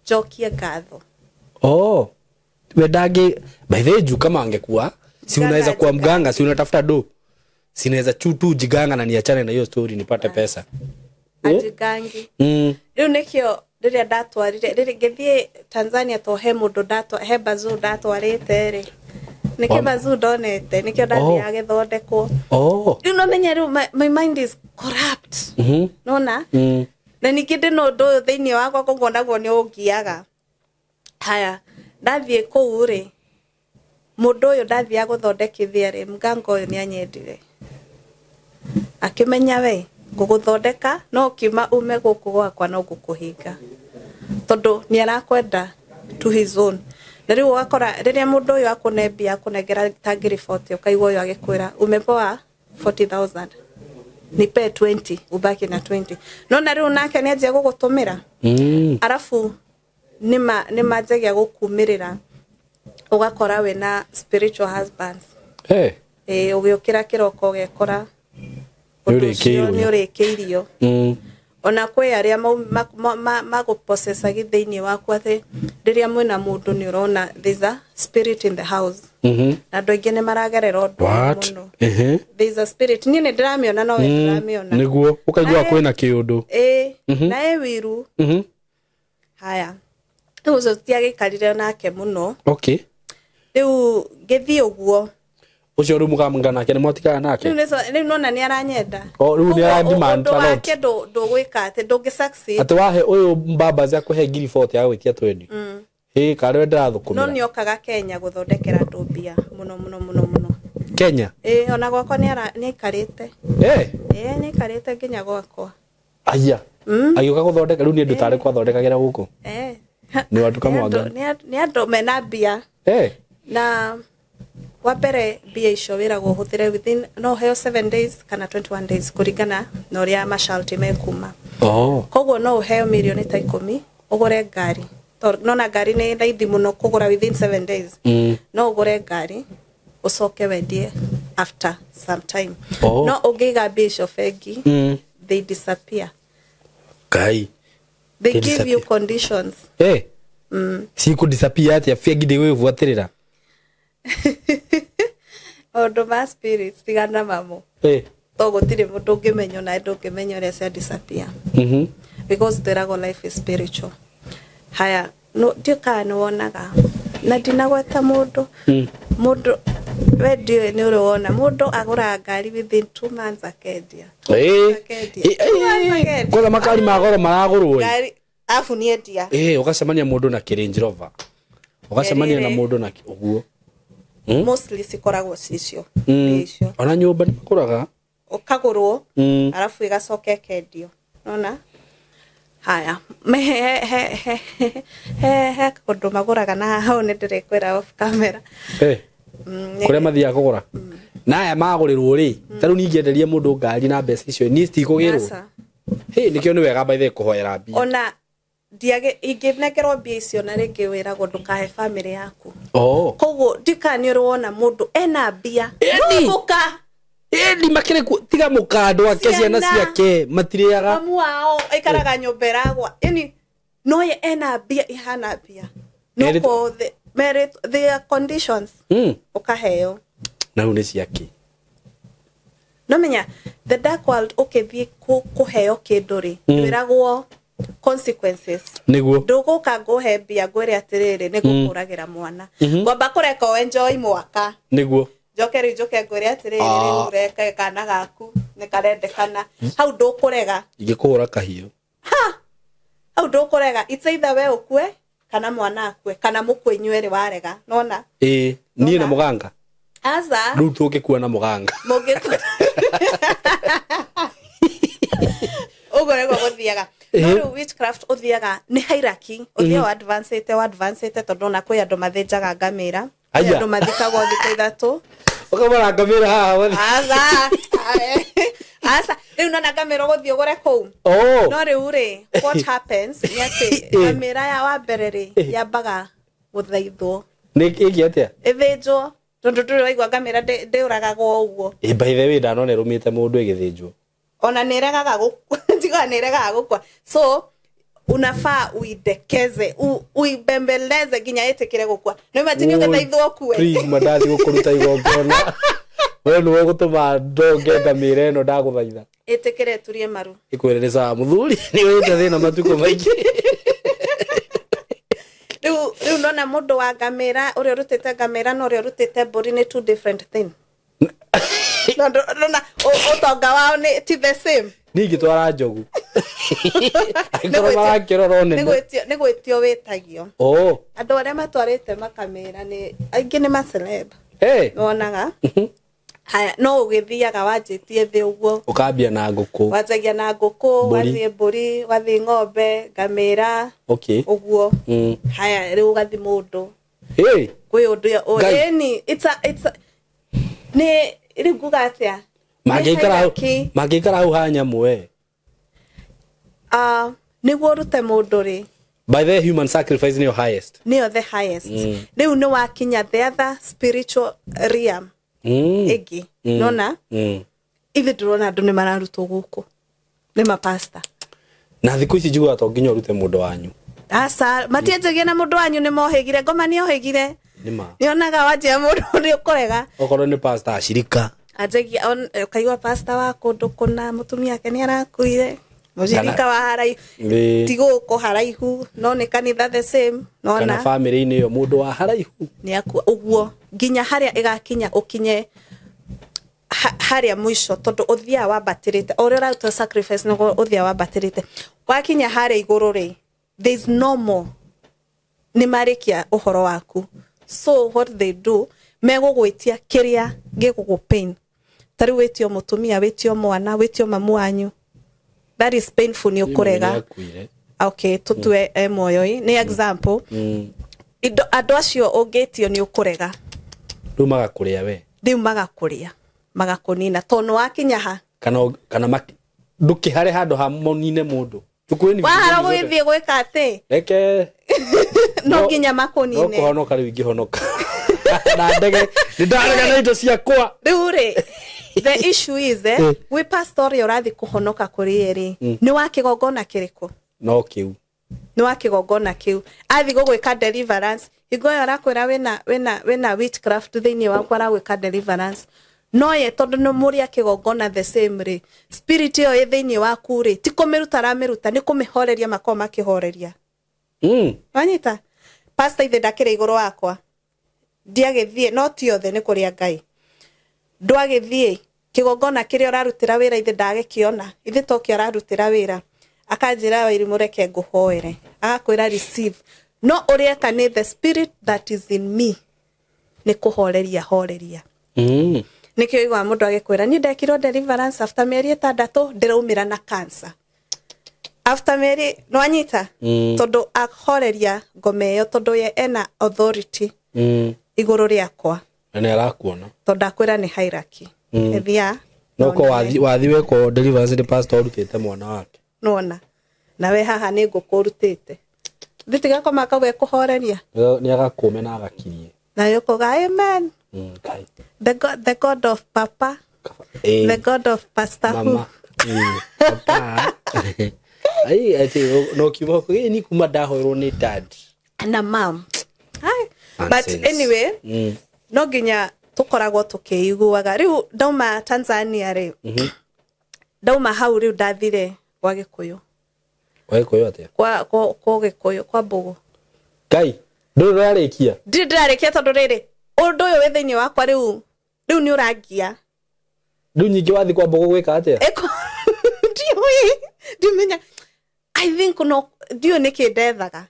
njokie ngatho. Oh, we ndangĩ, by the way, juu kama angekuwa si Mganga unaweza kuwa ajiganga. Mganga, si unatafuta do? Si naweza tu jiganga na niachane na hiyo story nipate pesa, eh? Ajigangi. Rĩu nĩkĩo rĩrĩa ndatwarire, rĩrĩ ngĩthiĩ Tanzania, to he mũndũ ndatwa, he bazuu ndatwarĩte rĩ, nĩkĩo bazuu ndonete, nĩkĩo ndathiaga gĩthondekwo. Oh. Rĩu no menye rĩu my mind is corrupt. Nona na ningĩ ndĩna ũndũ ũyũ thĩinĩ wakwa, koguo naguo nĩ ũngiaga. Haya, ndathiĩ kũu rĩ, mũndũ ũyũ ndathiaga gũthondekithia rĩ, mganga ũyũ nĩ anyendire, akĩmenya we ngũgũthondeka no ũkiuma ume gũkũ gwakwa no ngũkũhinga, tondũ nĩ arakwenda to his own. Na rĩu ũgakora rĩrĩa mũndũ ũyũ akũne mbia, akũnengera ta 40,000, ũkaigua ũyũ agĩkwĩra umepoa 40,000, nipe 20 ubaki na 20. No na rĩu nake nĩ anjia gũgũtũmĩra. Arabu nĩ manjagia gũkumĩrĩra, ũgakora wĩna spiritual husbands. Hey. Ĩ, ũgĩũkĩra kĩroko ũgekora Nĩ ũndũ ũcio ũrĩkĩirwo. nĩ ũrĩkĩirio. Ona kwĩ arĩa magũprocessagi thĩinĩ waku atĩ rĩrĩa mwĩna mũndũ nĩ ũrona there's a spirit in the house. Na andũ aingĩ nĩ maragerera ũndũ ũyũ What? mũno. Ehe. There's a spirit, niĩ nĩ ndĩramĩona, no we ndũramĩona. Nĩguo ũkaigua kwĩna kĩũndũ. Ĩĩ, na ĩ wiru. Haya, rĩu ũcio tutiagĩikarire nake mũno. Rĩu ngĩthiĩ ũguo. Ũcio rĩu mũgamanga nake nĩ mwatigana nake? Rĩu rĩu nona nĩ aranyenda. O, rĩu nĩ Ũguo ara demand ũndũ a lot. wake ndũgwĩka atĩ ndũngĩ succeed. Atĩ wahe ũyũ mbamba cia kũhe ngiri 40 ya gwĩtia 20 ĩ karĩ we No ndĩrathũkũmĩra. nĩ okaga Kenya gũthondekera andũ mbia mũno mũno mũno mũno. Kenya? Ĩĩ, ona gwakwa nĩ aikarĩte. Ĩĩ, nĩ aikarĩte nginya gwakwa. Aya, agĩũka gũthondeka rĩu nĩ ndũ tarĩ kwathondekagĩra gũkũ. Nĩ watuka mwanga. Nĩ andũ mena mbia. Na wa mbere mbia icio wĩragwo ũhũthĩre within, no ũheo 7 days kana 21 days kũringana na ũrĩa masharti mekuma. Koguo no ũheo mirioni ta 10 ũgũre ngari. Tondũ nona ngari nĩ raithi mũno kũgũra within 7 days. No ũgũre ngari ũcoke wendie after some time. No ũngĩiga mbia icio bengi, they disappear. Ngai. They They give you disappear. conditions. Cikũ disappear atĩa bengi ndĩgwĩbuatĩrĩra? Maũndũ ma spirits tigana mamo. To gũtirĩ mũndũ ũngĩmenya, onawe ndũngĩmenya ũrĩa cia disappear. Because twĩragwo life is spiritual. Haya, no ndiũ kana nĩ wonaga na ndinagweta mũndũ. Mũndũ we ndiũĩ nĩ ũrĩ wona mũndũ agũraga ngari within 2 months akendia. Akendia. 2 months akendia. Kwanza makari ma goro maragũrwo ĩ. Ngari abu nĩ endia. Ũgacemania mũndũ na Range Rover, ũgacemania na Rĩrĩ. mũndũ na ũguo. Mostly cikoragwo cicio mbia icio. Ona nyũmba nĩ makũraga. Ũkagũrwo arabu ĩgacoka ĩkendio, nona haya me he he he he he kũndũ magũraga na hau nĩ ndĩrĩkwĩra off camera. Kũrĩa mathiaga kũgũra na aya magũrĩrwo rĩ, ta rĩu ningĩenderia mũndũ ngari na mbeca icio niĩ citikũgĩrwo. Aca. Hĩ, nĩkĩo nĩ wega by the way kũhoera mbia. Ona ndiage ingĩnengerwo mbia icio na rĩngĩ wĩragwo ndũkahe bamĩrĩ yaku. Koguo ndikana nĩ ũrĩ wona mũndũ ena mbia. Ĩni. No mũka. Ĩni makĩrĩ kuo tiga mũkando ake ciana Ciana. ciake matirĩaga. Mamu wao aikaraga nyũmba ĩragwa, yani no ye ena mbia ihana mbia no ko merit their conditions. Ũkaheo. Na rĩu nĩ ciake. No menya the dark world ũkĩthiĩ kũheo kĩndũ rĩ, ndwĩragwo consequences. Nĩguo. Ndũgũka ngũhe mbia ngwĩre atĩrĩrĩ nĩ ngũkũragĩra mwana, ngwamba kũreka o enjoy mwaka. Nĩguo. Njoke rĩu njoke ngwĩre atĩrĩrĩ rĩu reke kana gaku nĩ karendekana, hau ndũkũrega. Ingĩkũhũra kahiũ. Hau ndũkũrega, it's either we ũkue kana mwana akue kana mũkue inyuĩ erĩ warega, nona. Ĩĩ, niĩ na Nona. mũganga. Aca. Rĩu tũngĩkua na mũganga. Mũngĩkua ũguo nĩguo gũthiaga. No rĩu witchcraft ũthiaga nĩ hierarchy, ũthiaga advanced advanced, tondũ ona kwĩ andũ mathĩnjaga ngamĩra, kwĩ Aya. andũ mathikagwo thikũ 3. Ũkamara ngamĩra haha Aca, aca, rĩu nona ngamĩra ũgũthiĩ ũgũre kũu. No rĩu rĩ, what happens nĩ atĩ ngamĩra ya wa mbere rĩ yambaga gũthaithwo. Nĩ ĩngĩ atĩa? Ĩthĩnjwo, tondũ ndũrĩ waigua ngamĩra ndĩũragagwo ũguo. Ĩ, by the way ndanona ĩrũmĩte mũndũ ĩgĩthĩnjwo. Ona nĩ ĩregaga gũkua, njiguaga nĩ ĩregaga gũkua, so unafaa uidekeze, uibembeleze nginya ĩtĩkĩre gũkua. No imagine ũgĩthaithwo ũkue. Please mandathi gũkũruta igongona, we nĩwe ũgũtũma ndonge ngamĩra ĩno, ndagũthaitha. Ĩtĩkĩre ĩturie maru. Ĩkwĩre nĩ sawa mũthuri, nĩ wĩte thĩna matukũ maingĩ. Rĩu nona mũndũ wa ngamĩra ũrĩa ũrutĩte ngamĩra na ũrĩa ũrutĩte mbũri nĩ two different thing. Tondũ nona ũtonga wao nĩ ti the same. Niĩ ingĩtwara njogu angĩkorwo marakĩrora Nĩ ũnene. Nĩ gwĩtio wĩtagio. Andũ arĩa matwarĩte makamĩra nĩ aingĩ nĩ maceleb. Wonaga haya, no ũgĩthiaga wanjĩtie thĩ ũguo. Ũkambia na ngũkũ. Wanjagia na ngũkũ. Mbũri. Wathiĩ mbũri, wathiĩ ng'ombe, ngamĩra. Ũguo. Haya, rĩu ũgathiĩ mũndũ. Kwĩ ũndũ Ngai. ĩni it's a, nĩ rĩu nguga atĩa? Nĩ Mangĩikara hau. hierarchy. Mangĩikara hau ha nyamũ we. Nĩguo ũrute mũndũ rĩ, By the way, human sacrifice nĩyo highest. Nĩyo the highest. Rĩu nĩ wakinya the other spiritual realm ĩngĩ. Nona ithuĩ ndĩrona andũ nĩ mararutwo gũkũ nĩ mapasta. Na thikũ ici njiguaga to nginya ũrute mũndũ wanyu. Aca, matienjagia na mũndũ wanyu nĩ mohĩgire, ngoma nĩ ohĩgire. Nĩma. Nĩonaga wanjia mũndũ nĩ ũkũrega. Okorwo nĩ pastor acirika. Anjagia ũkaigua pastor wa kũndũ kũna mũtumia wake nĩ arakuire. Mũcirika wa haraihu. Ĩĩ. Ti gũkũ haraihu, no nĩ kanitha the same. Kana Nona bamĩrĩ-inĩ ĩyo mũndũ wa haraihu. nĩ akua ũguo nginya harĩa ĩgakinya ũkinye harĩa mũico tondũ ũthiaga wambatĩrĩte o ũrĩa ũraruta sacrifice nĩguo ũthiaga wambatĩrĩte wakinya harĩa igũrũ rĩ, there is no more, nĩ marĩkia ũhoro waku. So what they do, megũgwĩtia kĩrĩa gĩgũgũ pain. Ta rĩu wĩtio mũtumia, wĩtio mwana, wĩtio mamu wanyu, that is painful, nĩ ũkũrega. Nĩakuire. Okay, tũtue e muoyo ĩ nĩ example. Indo andũ acio ũngĩtio nĩ ũkũrega. Rĩu magakũrĩa we. Rĩu magakũrĩa, magakũnina tondũ nĩwakinya ha. Kana ndũkĩhare handũ ha monine mũndũ. Chukueni Wahara vitu zote. gũgĩthiĩ gwĩka atĩ Reke. no nginya No makũnine. kũhonoka rĩu ingĩhonoka. Na ndege nĩ ndarega na indo ciakwa. Rĩu rĩ, the issue is gwĩ pastor ũrĩa ũrathiĩ kũhonoka kũrĩ ye rĩ, nĩ wa kĩgongona kĩrĩkũ? No kĩu. Nĩ wa kĩgongona kĩu. Athiĩ gũgwĩka deliverance, hingo ĩyo arakwĩra wĩna witchcraft thĩinĩ waku, aragwĩka deliverance. No ye tondũ nĩ mũrĩ a kĩgongona the same rĩ, spirit ĩyo ĩ thĩinĩ waku rĩ, ti kũmĩruta aramĩruta, nĩ kũmĩhoreria makoragwo makĩhoreria. Wanyita? Pastor ithe ndakĩrĩ igũrũ wakwa. Ndiagĩthiĩ, no ti othe nĩ kũrĩa Ngai. Ndwagĩthiĩ kĩgongona kĩrĩa ũrarutĩra wĩra ithe ndagĩkĩona, ithe tokĩo ararutĩra wĩra. Akanjĩra Wairimũ reke ngũhoere. Agakwĩra receive. No ũrĩa eka nĩ the spirit that is in me nĩ kũhoreria horeria. Nĩkĩo ũiguaga mũndũ agĩkwĩra niĩ ndekirwo deliverance after mĩeri 6 ndĩraumĩra na cancer. After mĩeri nĩwanyita? Tondũ ahoreria ngoma ĩyo tondũ ye ena authority igũrũ rĩakwa. Na nĩ arakuona. Tondũ akwĩra nĩ hierarchy. Ĩthia. No ko wathi wekwo deliverance nĩ pastor ũrutĩte mwana wake. Nĩwona. Nawe haha nĩ ngũkũ ũrutĩte. Thĩ koma kau ekũhoreria. Nĩ agakũme na agakirie. Nawe ũkauga amen. Ngai. The God of Papa. The God of Pastor who. Mama. Papa. Ai ati no kiugo gĩ ni kuma ndahoerwo nĩ dad. Na mom. Ai. But Nonsense. anyway, no nginya tũkoragwo tũkĩiguaga. Rĩu ndauma Tanzania rĩ, ndauma hau rĩu ndathire gwa Gĩkũyũ. Kwa Gĩkũyũ atĩa? Kwa Gĩkũyũ, kwa Mbũgũ. Ngai, ndũrĩ ũrarĩkia? Ndirĩ ndĩrarĩkia tondũ rĩrĩ, ũndũ ũyũ wĩ thĩinĩ wakwa rĩu, rĩu nĩ ũrangia. Rĩu nyingĩ wathiĩ kwa Mbũgũ gwĩka atĩa? Ndiũĩ, ndimenya. I think no, ndiũĩ nĩkĩ ndethaga.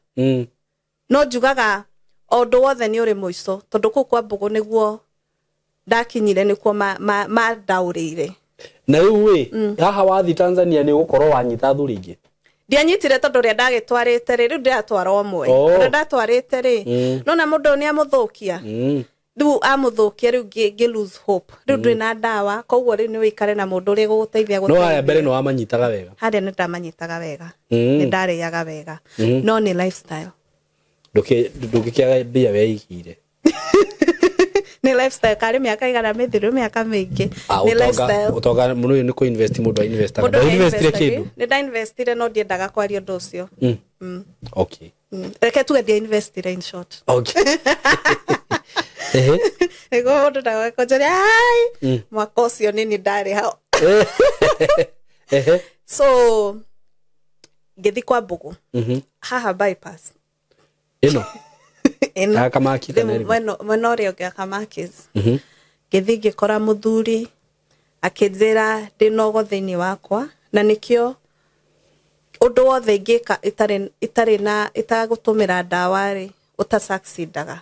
No njugaga o ũndũ wothe nĩ ũrĩ mũico, tondũ kũu kwa Mbũgũ nĩguo ndakinyire, nĩkuo mandaũrĩire. Na rĩu ĩ, haha wathiĩ Tanzania nĩ ũgũkorwo wanyita thuri ingĩ? Ndianyitire tondũ ũrĩa ndagĩtwarĩte rĩ, rĩu ndĩratwara ũmwe. Ũrĩa ndatwarĩte rĩ, nona mũndũ ũyũ nĩ amũthũkia. Rĩu amũthũkia rĩu ngĩ lose hope. Rĩu ndwĩ na ndawa, koguo rĩu nĩ wĩikare na mũndũ ũrĩa ũgũgũteithia No haya gũteithia. mbere nĩ wamanyitaga wega. Harĩa nĩ ndamanyitaga wega. Nĩ ndarĩaga wega. No nĩ lifestyle. Ndũngĩkĩaga mbia weigire. Nĩ lifestyle, karĩ mĩaka igana mĩthiru mĩaka mĩingĩ. Nĩ lifestyle. Ũtonga mũno ũyũ nĩ kũ invest mũndũ a investaga. Mũndũ Ndũ investire nĩ kĩndũ? Nĩ nda investire no ndiendaga kwaria ũndũ ũcio. Okay. Reke tuge ndia investire in short. Okay. Ehe. Nĩguo mũndũ ndagakũnjĩre, ai, mwaka ũcio nĩ niĩ ndarĩ hau. Ehe. So ngĩthiĩ kwa Mbũgũ. Haha bypass. Ĩno. Ĩno. Ya Kamaki kana Rĩu ĩrĩkũ? Mwena ũrĩa ũngĩ wa Kamakis. Ngĩthiĩ ngĩkora mũthuri akĩnjĩra ndĩna ũgo thĩinĩ wakwa na nĩkĩo ũndũ wothe ingĩka itarĩ na itagũtũmĩra ndawa rĩ, ũtasucceedaga.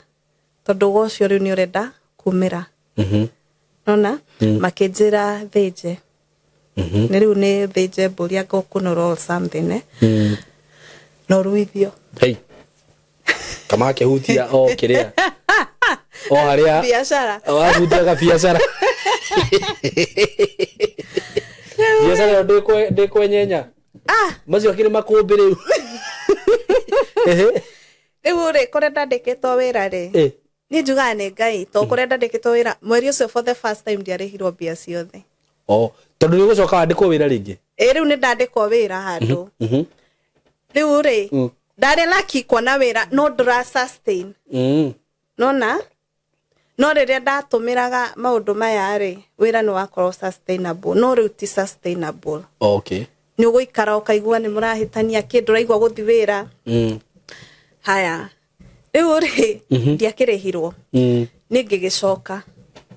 Tondũ ũgo ũcio rĩu nĩ ũrenda kumĩra. Nona? Makĩnjĩra thĩnje. Nĩ rĩu nĩ thĩnje mbũri anga ũkũnũra or something, eh? Na ũruithio. Hey. Kamake hutia o kĩrĩa. O harĩa. Biacara. Wahutia ga biacara. Biacara ĩyo ndĩkwenyenya. Macio akĩrĩ makũmbĩ rĩu. Rĩu rĩ, kũrĩa ndandĩkĩtwo wĩra rĩ, niĩ njugaga nĩ Ngai, tondũ kũrĩa ndandĩkĩtwo wĩra mweri ũcio for the first time ndiarĩhirwo mbia ciothe. O, tondũ nĩ ũgũcoka wandĩkwo wĩra rĩngĩ? Ĩ, rĩu nĩ ndandĩkwo wĩra handũ. Rĩu rĩ ndarĩ lucky kuona wĩra no ndũra sustain. Nona no rĩrĩa ndatũmĩraga maũndũ maya rĩ, wĩra nĩ wakorwo sustainable, no rĩu ti sustainable. Okay. Nĩ ũgũikara ũkaigua nĩ mũrahĩtania kĩndũ ũraigua gũthi wĩra. Haya rĩu rĩ ndiakĩrĩhirwo. Nĩ ngĩgĩcoka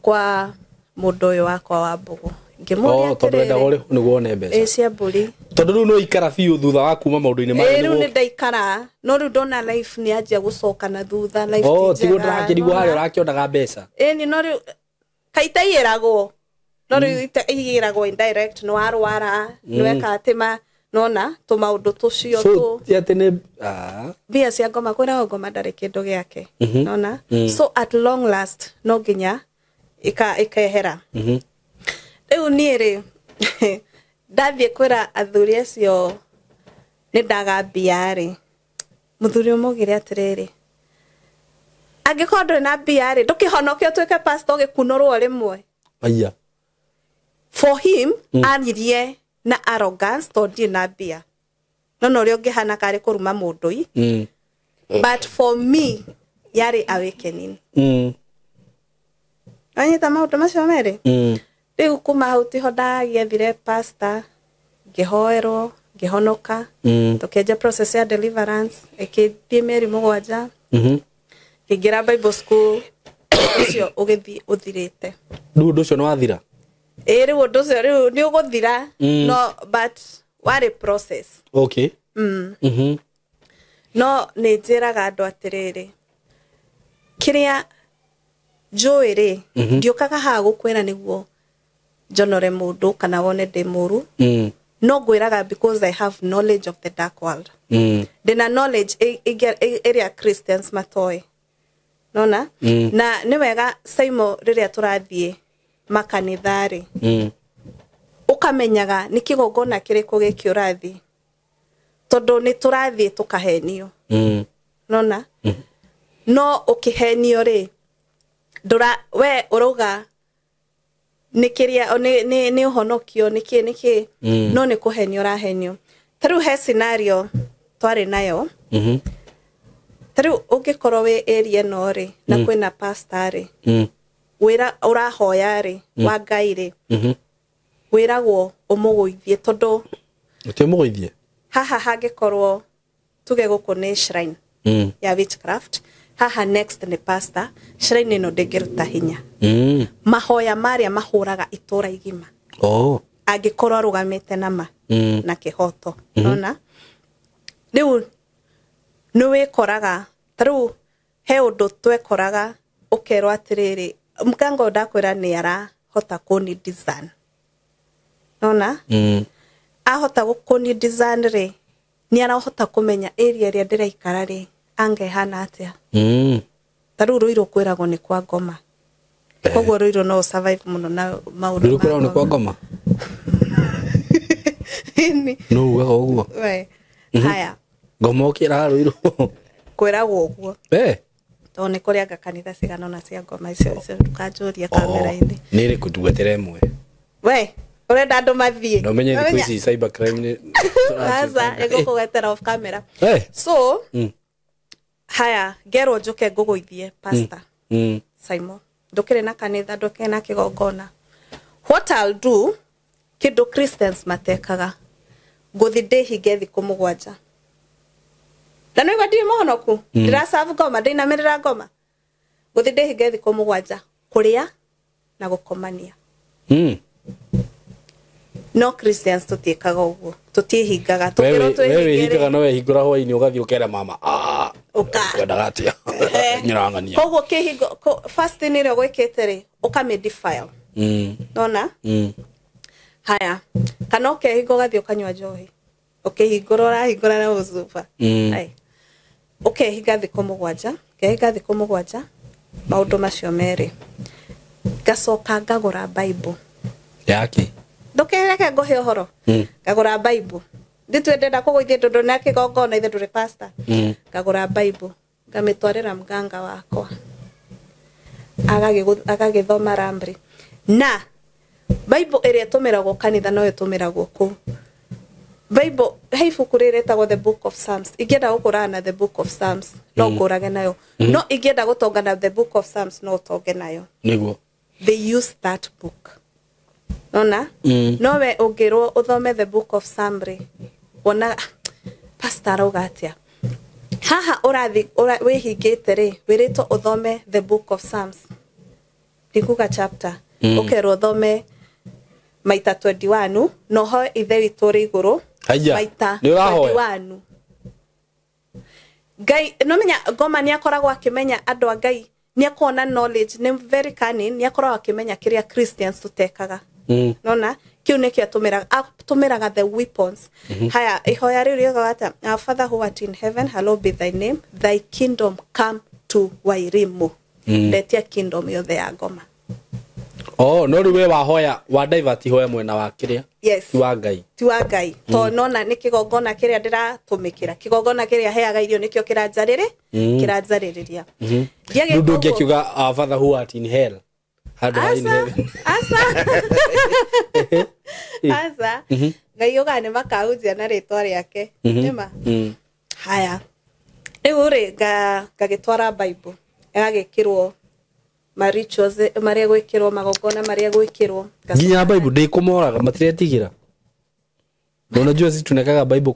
kwa mũndũ ũyũ wakwa wa mbũgũ ngĩmũria Oh, tondũ wendaga atĩrĩrĩ, ũrĩhwo nĩguo wone mbeca. Ĩ cia mbũri. Tondũ rĩu no ikara biũ thutha wa kuma maũndũ-inĩ maya. Ĩ rĩu nĩ ndaikara, no rĩu ndona life nĩ yanjia gũcoka na thutha, life Oh, ti tiguo njega, ndĩrakĩrigwo harĩa nona? ũrakĩonaga mbeca. Ĩni no rĩu kaitaiyĩragwo, no rĩu iyĩragwo indirect, nĩ warwara nĩ weka atĩ ma nona tũmaũndũ tũcio So tũ ti atĩ nĩ ah. mbia cia ngoma, kwĩragwo ngoma ndarĩ kĩndũ gĩake. Nona so at long last no nginya ĩkehera. Rĩu niĩ rĩ ndathiĩ kwĩra athuri acio nĩ ndaga mbia rĩ, mũthuri ũmwe augire atĩrĩrĩ, angĩkorwo ndũrĩ na mbia rĩ, ndũkĩhonoke ũtuĩke pastor ũgĩkunũrwo rĩmwe. Aya. For him aririe na arrogance tondũ ndirĩ na mbia, no na ũrĩa ũngĩhana karĩ kũruma mũndũ i. But for me yarĩ awakening. Wanyita maũndũ macio merĩ. Rĩu kuma hau tiho ndagĩethire pastor, ngĩhoerwo, ngĩhonoka. Tũkĩanjia process ya deliverance ĩkĩthiĩ mĩeri 7. Ngĩingĩra Bible school, ũcio ũgĩthiĩ ũthirĩte. Rĩu ũndũ ũcio nĩ wathira? Ĩ rĩu ũndũ ũcio rĩu nĩ ũgũthira. No but warĩ process. Okay. No nĩ njĩraga andũ atĩrĩrĩ, kĩrĩa njũĩ rĩ, ndiũkaga haha gũkwĩra nĩguo njonore mũndũ kana wone ndĩ mũru. No ngwĩraga because I have knowledge of the dark world. Ndĩna knowledge ĩrĩa Christians matoĩ. Nona? Na nĩ wega Saimo rĩrĩa tũrathiĩ makanitha rĩ, ũkamenyaga nĩ kĩgongona kĩrĩkũ gĩkĩ ũrathiĩ, tondũ nĩ tũrathiĩ tũkahenio. Nona? No ũkĩhenio rĩ, ndũra we ũrauga nĩ kĩrĩa nĩ ũhonokio nĩ kĩ no nĩ kũhenio ũrahenio. Ta rĩu he scenario twarĩ nayo. Ta rĩu ũngĩkorwo wĩ area ĩno rĩ, na kwĩna pastor rĩ, wĩra ũrahoya rĩ, wa Ngai rĩ, wĩragwo ũmũgũithie tondũ Ũtĩ mũgũithie? Haha hangĩkorwo tuge gũkũ nĩ shrine ya witchcraft, haha next nĩ pastor, shrine ĩno ndĩngĩruta hinya. Mahoya marĩa mahũraga itũra igima. Oh. Angĩkorwo arũgamĩte na ma na kĩhoto. Nona rĩu nĩ wĩkoraga ta rĩu he ũndũ twekoraga ũkerwo atĩrĩrĩ, mkango ndakwĩra nĩ arahota kũni design. Nona? Ahota kũni design rĩ, nĩ arahota kũmenya area ĩrĩa ndĩraikara rĩ, anga ĩhana atĩa. Ta rĩu Rũirũ kwĩragwo nĩ kwa ngoma. Koguo Rũirũ no survive mũno na maũndũ Rũirũ kwĩragwo nĩ kwa ngoma? Ĩni. No ugaga ũguo? We. Haya. Ngoma ũkĩraga Rũirũ. Kwĩragwo ũguo. Eh. Tondũ nĩ kũrĩ anga kanitha cigana ũna cia ngoma icio icio ndũkanjũrie kamera-inĩ. Nĩ ĩrĩkũ tugwetere ĩmwe? We, ũrenda andũ mathiĩ. Na ũmenye thikũ ici cyber crime nĩ Aca, ĩgũkũgwetera off camera. Eh. So, haya, ngerwo njũke ngũgũithie pastor. Simon, ndũkĩrĩ na kanitha, ndũkĩrĩ na kĩgongona. What I'll do, kĩndũ Christians matekaga, ngũthi ndĩhinge thikũ 7. Na nĩũigua ndirĩ mũhonoku, ndĩracabu ngoma, ndĩinamĩrĩra ngoma. Ngũthi ndĩhinge thikũ 7, kũrĩa na gũkomania. No Christians tũtiĩkaga ũguo, tũtiĩhingaga. Tũkĩrwo We twĩhinge wĩhingaga rĩ, no wehingũra hwaĩ-inĩ ũgathiĩ ũkera mama. Ah. Ũka. Kwendaga atĩa? Nyũrang'ania. Koguo kĩhingo, fasting ĩrĩa ũgwĩkĩte rĩ, ũkamĩ defile. Nona? Haya, kana ũkehinga ũgathiĩ ũkanyua njohi. Ũkĩhingũra ũrahingũra na ũcuba. Ai. Ũkehinga thikũ 7, ngehinga thikũ 7, maũndũ macio merĩ. Ngacoka ngagũra Bible. Yake. Ndũkereke ngũhe ũhoro. Ngagũra Bible. Nditue ndĩrenda kũgũithia tondũ na kĩgongona ithe ndũrĩ pastor. Ngagũra Bible, ngamĩtwarĩra mganga wakwa. Agagĩthoma ramri. Na Bible ĩrĩa ĩtũmĩragwo kanitha no ĩtũmĩragwo kũu. Bible he ibuku rĩrĩ rĩtagwo the book of Psalms. Ingĩenda gũkũraga na the book of Psalms no ngũrage nayo, no ingĩenda gũtonga na the book of Psalms no ũtonge nayo. Niguo. They use that book, nona. No we ũngĩrwo ũthome the book of Psalm rĩ, wona pastor arauga atĩa haha ũrathi wĩhingĩte rĩ, wĩrĩtwo ũthome the book of Psalms, ndikuga chapter, ũkerwo ũthome maita 21 no hoe ithe witũ ũrĩ igũrũ. Haiya, maita nĩ ũrahoya? 21. Ngai no menya ngoma nĩ akoragwo akĩmenya andũ a Ngai, nĩ akoragwo na knowledge, nĩ very cunning, nĩ akoragwo akĩmenya kĩrĩa Christians tũtekaga. Nona kiu nĩkĩo atũmĩraga the weapons. Haya, ihoya rĩu rĩugaga atĩa? Our Father who art in heaven, hallowed be thy name, thy kingdom come to Wairimu. Ndetia kingdom yothe ya ngoma. Oh, no rĩu we wahoya wa divert hoya mwena wa kĩrĩa? Yes. Ti wa Ngai. Ti wa Ngai, to nona nĩ kĩgongona kĩrĩa ndĩratũmĩkĩra, kĩgongona kĩrĩa heaga irio nĩkĩo kĩranjarĩrĩ kĩranjarĩrĩria. Rĩu ndũngĩkiuga our Father who art in hell handũ ha in Aca, heaven. aca, aca. Ngai ugaga nĩ makahunjia na rĩtwa rĩake nĩma. Haya, rĩu rĩ ngagĩtwara Bible ĩgagĩkĩrwo ma rituals marĩa gwĩkĩrwo, magongona marĩa gwĩkĩrwo. Nginya Bible ndĩkũmoraga matiretigĩra. Na unajua sisi tunawekaga Bible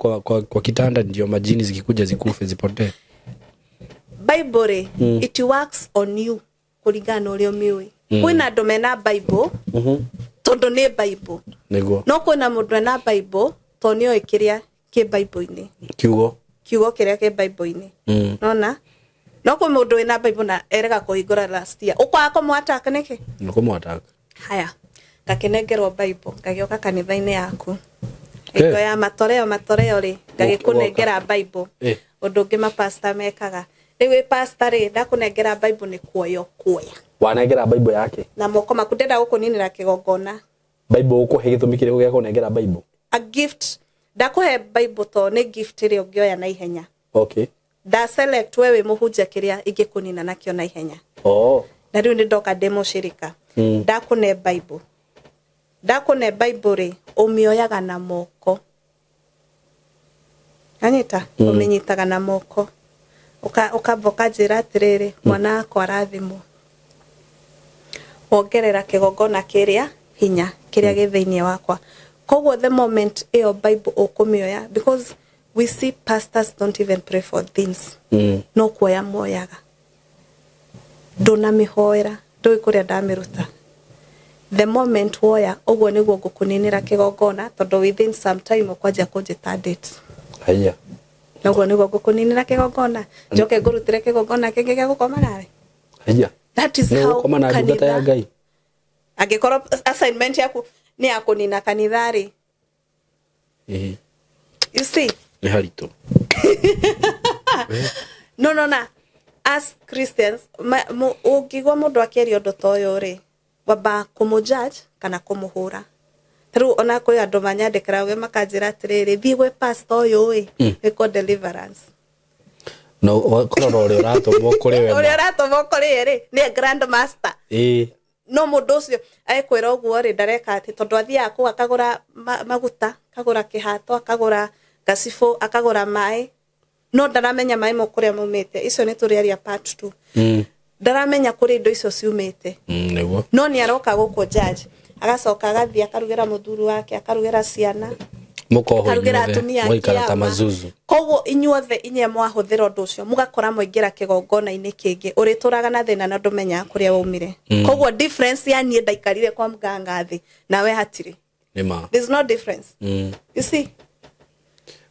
kwa kitanda ndio majini zikikuja zikufe zipotee. Bible rĩ, it works on you kũringana na ũrĩa ũmĩũĩ. Kwĩna andũ mena Bible tondũ nĩ Bible. Niguo. No kwĩna mũndũ ena Bible tondũ nĩoĩ kĩrĩa kĩ Bible-inĩ. Kiugo. Kiugo kĩrĩa kĩ Bible-inĩ. Nona no kwĩ mũndũ wĩna Bible na erega kũhingũra last year, ũkwaga kũmũ-attack nĩkĩ? Nĩ kũmũ-attack. Haya, ngakĩnengerwo Bible, ngagĩũka kanitha-inĩ yaku hingo ya matoreo matoreo rĩ, ngagĩkũnengera Bible. Ũndũ ũngĩ mapasta mekaga rĩu, ĩ pasta rĩ, ndakũnengera Bible nĩ kuoya ũkuoya. Wanengera Bible yake? Na moko maku, ndenda gũkũninĩra kĩgongona. Bible ũkũhe gĩtũmi kĩrĩkũ gĩa kũnengera Bible? A gift. Ndakũhe Bible to nĩ gift ĩrĩa ũngĩoya na ihenya. Okay. Nda select we wĩ mũhunjia kĩrĩa ingĩkũnina nakĩo na ihenya. Oh. Na rĩu nĩ ndoka ndĩ mũcirika. Ndakũne Bible, ndakũne Bible rĩ, ũmĩoyaga na moko, anyita, ũmĩnyitaga na moko. Ũkamba ũkanjĩra atĩrĩrĩ, mwana wakwa arathimwo, wongerera kĩgongona kĩrĩa hinya kĩrĩa gĩ thĩinĩ wakwa. Koguo the moment ĩyo Bible ũkũmĩoya, because we see pastors don't even pray for things, no kuoya moyaga, ndũnamĩhoera, ndũĩ kũrĩa ndamĩruta. The moment woya ũguo nĩguo ngũkũninĩra kĩgongona, tondũ within some time ũkwanjia kũnjĩta date. Haya. Na ũguo nĩguo ngũkũninĩra kĩgongona, njoke ngũrutĩre kĩgongona kĩngĩ gĩa gũkoma nawe. Haya. That is Nĩ how ũgũkoma na ndungata ya kanitha Ngai. Angĩkorwo assignment yaku nĩ ya kũnina kanitha rĩ, you see. Nĩ haritũ. No no na as Christians ũngĩigua mũndũ akĩaria ũndũ ta ũyũ rĩ, wamba kũmũ-judge kana kũmũhũra. Ta rĩu ona kwĩ andũ manyandĩkĩra ũgĩ makanjĩra atĩrĩrĩ, thiĩ gwĩ pastor ũyũ ĩ, wĩkwo deliverance. No ũkorora ũrĩa ũratũmwo kũrĩ we. Ũrĩa ũratũmwo kũrĩ ye rĩ nĩ grand master. No mũndũ ũcio ekwĩra ũguo rĩ, ndareka atĩ tondũ athiaga kũu akagũra maguta, akagũra kĩhato, akagũra gacibũ, akagũra maĩ, no ndaramenya maĩ mau kũrĩa maumĩte. Icio nĩ tũrĩaria part 2. Ndaramenya kũrĩa indo icio ciumĩte. Nĩguo. No nĩ aroka gũkũ judge, agacoka agathiĩ akarugĩra mũthuri wake, akarugĩra ciana, Mũkohwo akarugĩra inyuothe, atumia mũgaikara ta ake ama. mazuzu. Koguo inyuothe inyuĩ mwahũthĩra ũndũ ũcio mũgakora mwaingĩra kĩgongona-inĩ kĩngĩ, ũrĩtũraga na thĩna na ndũmenyaga kũrĩa waumire. Koguo difference ya niĩ ndaikarire kwa mganga thĩ nawe hatirĩ. Nĩ ma. There's no difference. You see.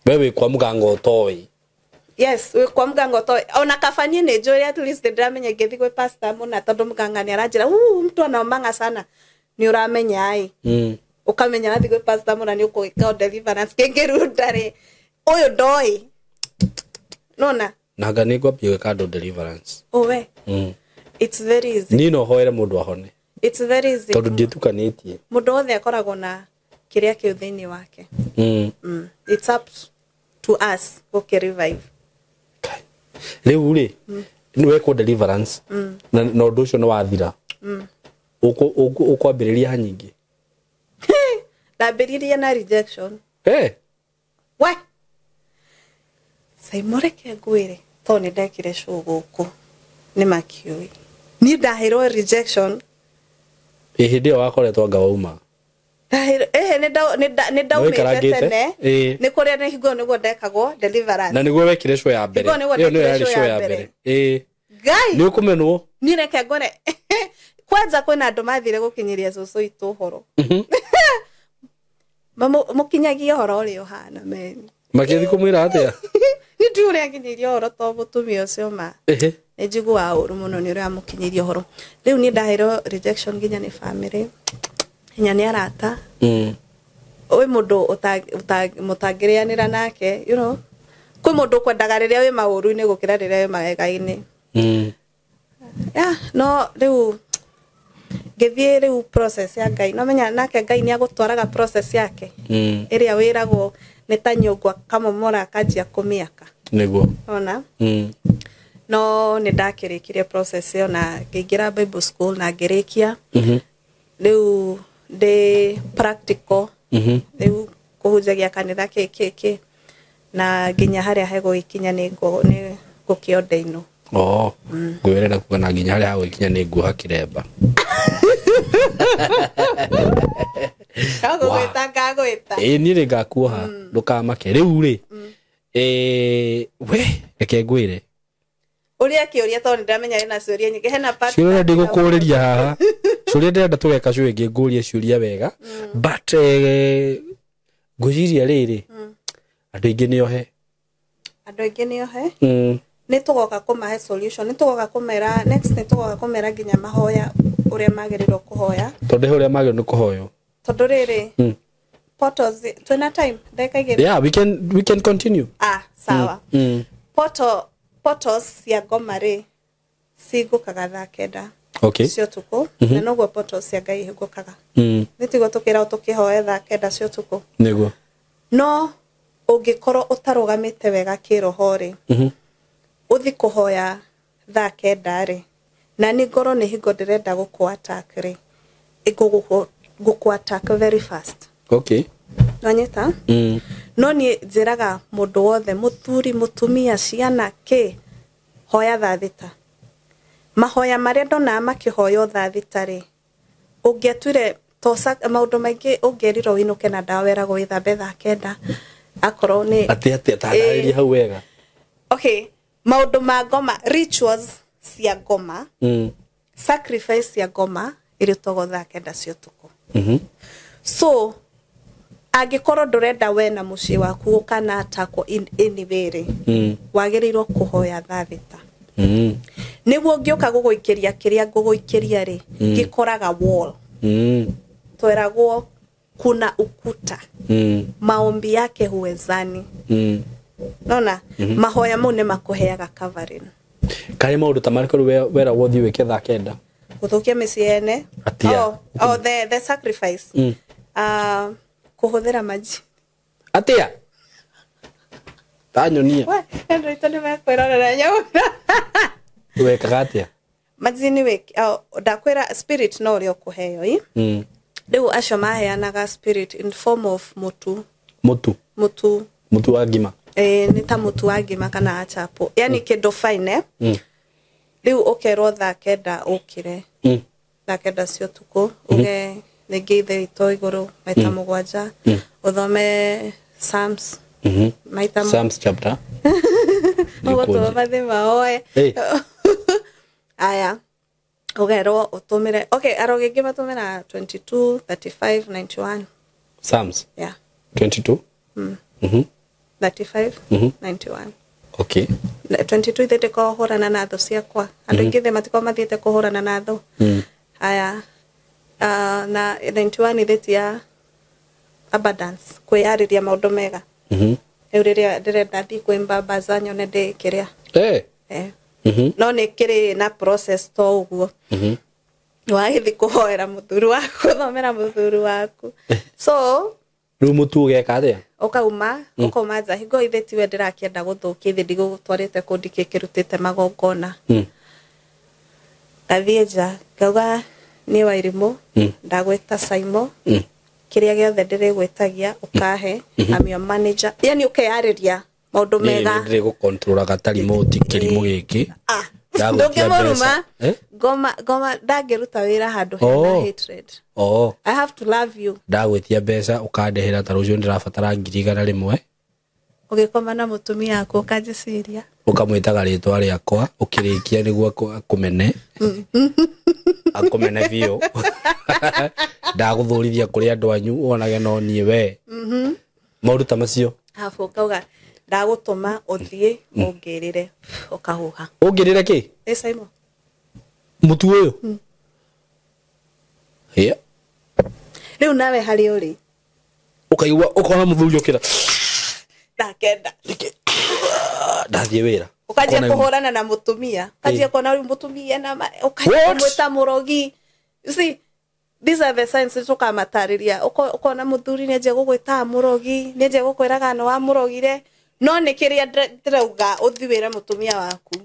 We wĩ kwa mganga ũtoĩ. Yes, wĩ kwa mganga ũtoĩ. Ona kaba niĩ nĩ njũĩ, at least ndĩramenya ingĩthiĩ gwĩ pastor mũna, tondũ mganga nĩ aranjĩra uu mtu anaomanga sana, nĩ ũramenya ĩ. Ũkamenya wathiĩ gwĩ pastor mũna nĩ ũkũgĩka deliverance kĩngĩrunda rĩ, ũyũ ndoĩ. Nona? Na nga nĩ ngwambia gwĩka andũ deliverance. Owe. It's very easy. Niĩ no hoere mũndũ ahone. It's very easy. Tondũ ndiĩtukanĩtie. Mũndũ wothe akoragwo na kĩrĩa kĩu thĩinĩ wake. It's up to us gũkĩ revive. Kai. Rĩu rĩ, nĩ wekwo deliverance na ũndũ ũcio nĩ wathira. Ũkwambĩrĩria ha nyingĩ? Ndambĩrĩria na rejection. We Saimo, reke ngwĩre, tondũ nĩ ndekire show gũkũ nĩ makiũĩ niĩ ndaheirwo rejection. Ĩ hĩndĩ ĩyo wakoretwo anga wauma? Ehe, nĩ ndaumĩte. Nĩwaikarangĩte? Tene. Nĩ kũrĩa nĩ hingo nĩguo ndekagwo deliverance. Na nĩguo wekire show ya mbere? Nĩguo Ĩyo nĩyo ndekire yarĩ show show ya ya mbere. mbere. Ĩ. Ngai. Nĩ ũkũmenwo. Niĩ reke ngore kwanza kwĩna andũ mathire gũkinyĩria cũcũ itũ ũhoro. Mũkinyagie ũhoro ũrĩa ũhana meni. Makĩthi kũmwĩra atĩa? Nĩ ndiũ ũrĩa akinyĩirie ũhoro to mũtumia ũcio ma. Nĩ njiguaga ũru mũno nĩ ũrĩa amũkinyĩirie ũhoro. Rĩu niĩ ndaheirwo rejection nginya nĩ family, nginya nĩ arata. Wĩ mũndũ mũtangĩrĩanĩra nake, kwĩ mũndũ ũkwendaga rĩrĩa wĩ maũru-inĩ gũkĩra rĩrĩa wĩ mawega-inĩ. Yeah, no rĩu ngĩthiĩ rĩu process ya Ngai, no menya nake Ngai nĩ agũtwaraga process yake. Ĩrĩa wĩragwo nĩ ta nyũngũ, akamomora, akanjia kũmĩaka. Nĩguo. Ona no nĩ ndakĩrĩkirie process ĩyo na ngĩingĩra Bible school na ngĩrĩkia. Rĩu ndĩ practical. Rĩu kũhunjagia kanitha kĩ kĩ kĩ na nginya harĩa hegũgĩkinya nĩ ngũkĩonda ino. Oh, ngwĩrenda kuga na nginya harĩa hagũgĩkinya nĩ nguoha kĩremba. Ngagũgwĩta, ngagwĩta. Ĩ, niĩ nĩ ngakuoha, ndũkamake. Rĩu rĩ, we reke ngwĩre. Ũrĩa kĩũria, tondũ nĩndamenya wĩna ciũria nyingĩ, hena part. Ciũria ndĩgũkũrĩria haha, ciũria ndĩrenda tũgeka cio ĩngĩ, ngũrie ciũria wega, but ngwĩciria rĩrĩ, andũ aingĩ nĩ ohe. Andũ aingĩ nĩ ohe. Nĩ tũgoka kũmahe solution, nĩ tũgoka kũmera next, nĩ tũgoka kũmera nginya mahoya ũrĩa magĩrĩirwo kũhoya. Tondũ he ũrĩa magĩrĩirwo nĩ kũhoywo. Tondũ rĩrĩ, portals, twĩna time ndagĩka 2. Yeah, we can continue. Ah, sawa. Portals cia ngoma rĩ, cihingũkaga thaa 9 cia ũtukũ, na noguo portals cia Ngai ihingũkaga. Nĩ tiguo tũkĩragwo tũkĩhoe thaa 9 cia ũtukũ? Nĩguo. No ũngĩkorwo ũtarũgamĩte wega kĩroho rĩ, ũthi kũhoya thaa 9 rĩ, na nĩ ngorwo nĩ hingo ndĩrenda gũkũ attack rĩ, ngũkũ attack very fast. Nwanyita? No niĩ njĩraga mũndũ wothe, mũthuri, mũtumia, ciana, kĩ, hoya thaa 6. Mahoya marĩa ndonaga makĩhoywo thaa 6 rĩ, ũngĩatuire to maũndũ maingĩ, ũngĩerirwo wĩinũke na ndawa, weragwo wĩthambe thaa 9 akorwo nĩ Atĩ tarĩria hau wega. Okay, maũndũ ma ngoma, rituals cia ngoma, sacrifice cia ngoma irutagwo thaa 9 cia ũtukũ. So angĩkorwo ndũrenda we na mũciĩ waku gũkana atakwo in any way rĩ, wagĩrĩirwo kũhoya thaa 6, nĩguo ngĩũka gũgũikĩria kĩrĩa ngũgũikĩria rĩ, gĩkoraga wall. Tweragwo kuna ukuta. Maombi yake huwezani. Nona mahoya mau nĩ makũheaga covering. Karĩ maũndũ ta marĩkũ rĩu weragwo ũthiĩ wĩke thaa 9? Gũthũkia mĩciĩ ene. Atia? Oh, the sacrifice. Kũhũthĩra maji. Atia tanyonia. We, andũ aitũ nĩ mekwĩrorera nyamũ. Wekaga atia? Majini wĩ, oh, ndakwĩra spirit no ũrĩa ũkũheo ĩ. Rĩu acio maheanaga spirit in form of mũtu. Mũtu? Mũtu. Mũtu wa ngima? Eh, nĩ ta mũtu wa ngima kana wa chapo, yani kĩndũ fine, eh? Rĩu ũkerwo thaa 9 ũkĩre, thaa 9 cia ũtukũ, uge rĩngĩ Ithe witũ igũrũ maita 7, ũthome Psalms maita Psalms chapter? Ũgũtũma mathĩ maoe. Hey. Aya, ũgerwo ũtũmĩre, okay, arogi aingĩ matũmĩra 22, 35, 91. Psalms? Yeah. 22. 35, 91. 22 ithe ndĩkohũrana na thũ ciakwa, andũ aingĩ thĩ matikorwo mathiĩte kũhũrana na thũ. Aya, na 91 ithe ti ya abundance, kwĩyarĩria maũndũ mega. Rĩu rĩrĩa ndĩrenda thiĩ kwĩ mbambaza nyone ndĩ kĩrĩa. Eh. No nĩ kĩrĩ na process to ũguo. Wagĩthiĩ kũhoera mũthuri waku, gũthomera mũthuri waku, so Rĩu mũtu ũgeka atĩa? Ũkauma nja hingo ithe tiwe ndĩrakĩenda gũthũkia, ithe ndigũgũtwarĩte kũu ndikĩkĩrutĩte magongona. Ngathiĩ nja ngauga niĩ Wairimũ, ndagwĩta Saimo. Kĩrĩa gĩothe ndĩrĩgwĩtagia ũkahe. I'm your manager, yani ũkeyarĩria maũndũ mega. Ndĩrĩ gũkontrolaga ta remote kĩrimũ gĩkĩ. Ah, Ndagũtia ndũngĩmũruma. mbeca. Eh? Ngoma ngoma ndangĩruta wĩra handũ hena Oh. hatred. Oh. I have to love you. Ndagwĩtia mbeca ũkandehera, ta rũciũ ndĩrabatara 100,000. Ũgĩkoma na mũtumia waku ũkanjĩciria. Ũkamwĩtaga rĩtwa rĩakwa ũkĩrĩkia nĩguo akũmene, akũmene biũ. Ndagũthũrithia kũrĩ andũ anyu wonage no niĩ we maũndũ ta macio. Arabu ũkauga ndagũtũma ũthiĩ ũngĩrĩre, ũkahuha. Ũngĩrĩre kĩ? Ĩ Simon. Mũtu ũyũ. Yeah. Rĩu nawe harĩ ũrĩ Ũkaigua ũkona mũthuri ũkĩra 9:00. Ndathiĩ wĩra. Ũkanjia Ũkona kũhũrana na mũtumia, ũkanjia kuona rĩu mũtumia na ũkanjia What? kũmwĩta mũrogi. You see, these are the signs tũkamatarĩria. Ũkona mũthuri nĩanjia gũgwĩtaga mũrogi, nĩanjia gũkwĩraga nĩ wamũrogire, no nĩ kĩrĩa ndĩrauga ũthi wĩre mũtumia waku.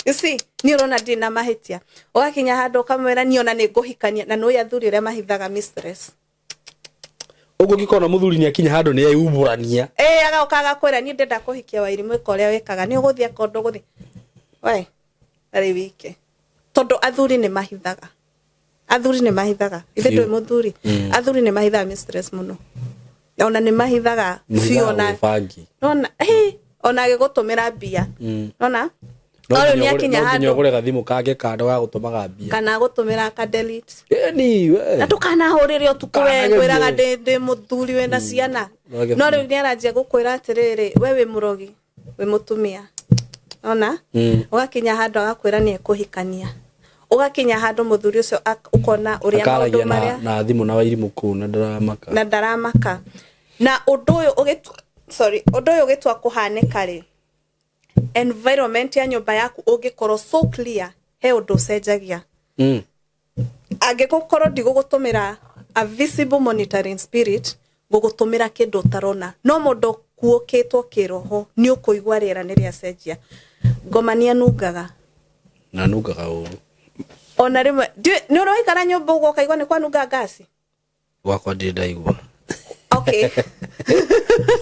You see, niĩ ũrona ndirĩ na mahĩtia. Ũgakinya handũ ũkamwĩra niĩ ona nĩ ngũhikania, na nĩũĩ athuri ũrĩa mahithaga mistress. Ũguo ũngĩkona mũthuri nĩ akinya handũ nĩ eyumbũrania. Ĩ agoka agakwĩra niĩ ndĩrenda kũhikia Wairimũ, ĩka ũrĩa wĩkaga, nĩ ũgũthiĩ akorwo ndũgũthiĩ. We, arĩ wike. Tondũ athuri nĩ mahithaga. Athuri nĩ mahithaga. Ithe Biũ. ndũĩ mũthuri. Athuri nĩ mahithaga mistress mũno. Ona nĩ mahithaga biũ ona Mahithaga gwĩbangi. Ona hĩ, ona agĩgũtũmĩra mbia. Ona? No No rĩu nginya nĩ akinya no nginya handũ ũgũre gathimũ kangĩ kando ga gũtũmaga mbia. Kana agũtũmĩra aka delete. Ĩni we. Na ndũkanahũrĩre ũtukũ we, Ndũkanagerie. ngwĩraga ndĩ mũthuri wĩna ciana. No rĩu nĩ aranjia gũkwĩra atĩrĩrĩ, we wĩ mũrogi, wĩ mũtumia. Ona? Ũgakinya handũ agakwĩra nĩ ekũhikania. Ũgakinya handũ mũthuri ũcio ũkona ũrĩa maũndũ Akaragia na marĩa na thimũ na Wairimũ kũu na ndaramaka. Na ndaramaka. Na ũndũ ũyũ ũgĩtua, sorry, ũndũ ũyũ ũgĩtua kũhanĩka rĩ, environment ya nyũmba yaku ũngĩkorwo so clear, he ũndũ ũcenjagia. Angĩgũkorwo ndigũgũtũmĩra a visible monitoring spirit, ngũgũtũmĩra kĩndũ ũtarona, no mũndũ kuũkĩtwo kĩroho nĩ ũkũigua rĩera nĩ rĩacenjia. Ngoma nĩ anungaga. Na nungaga ũru. Ona rĩmwe nĩ ũraikara nyũmba ũguo ũkaigua nĩ kwanunga ngasi. Gwakwa ndirĩ ndaigua. Okay.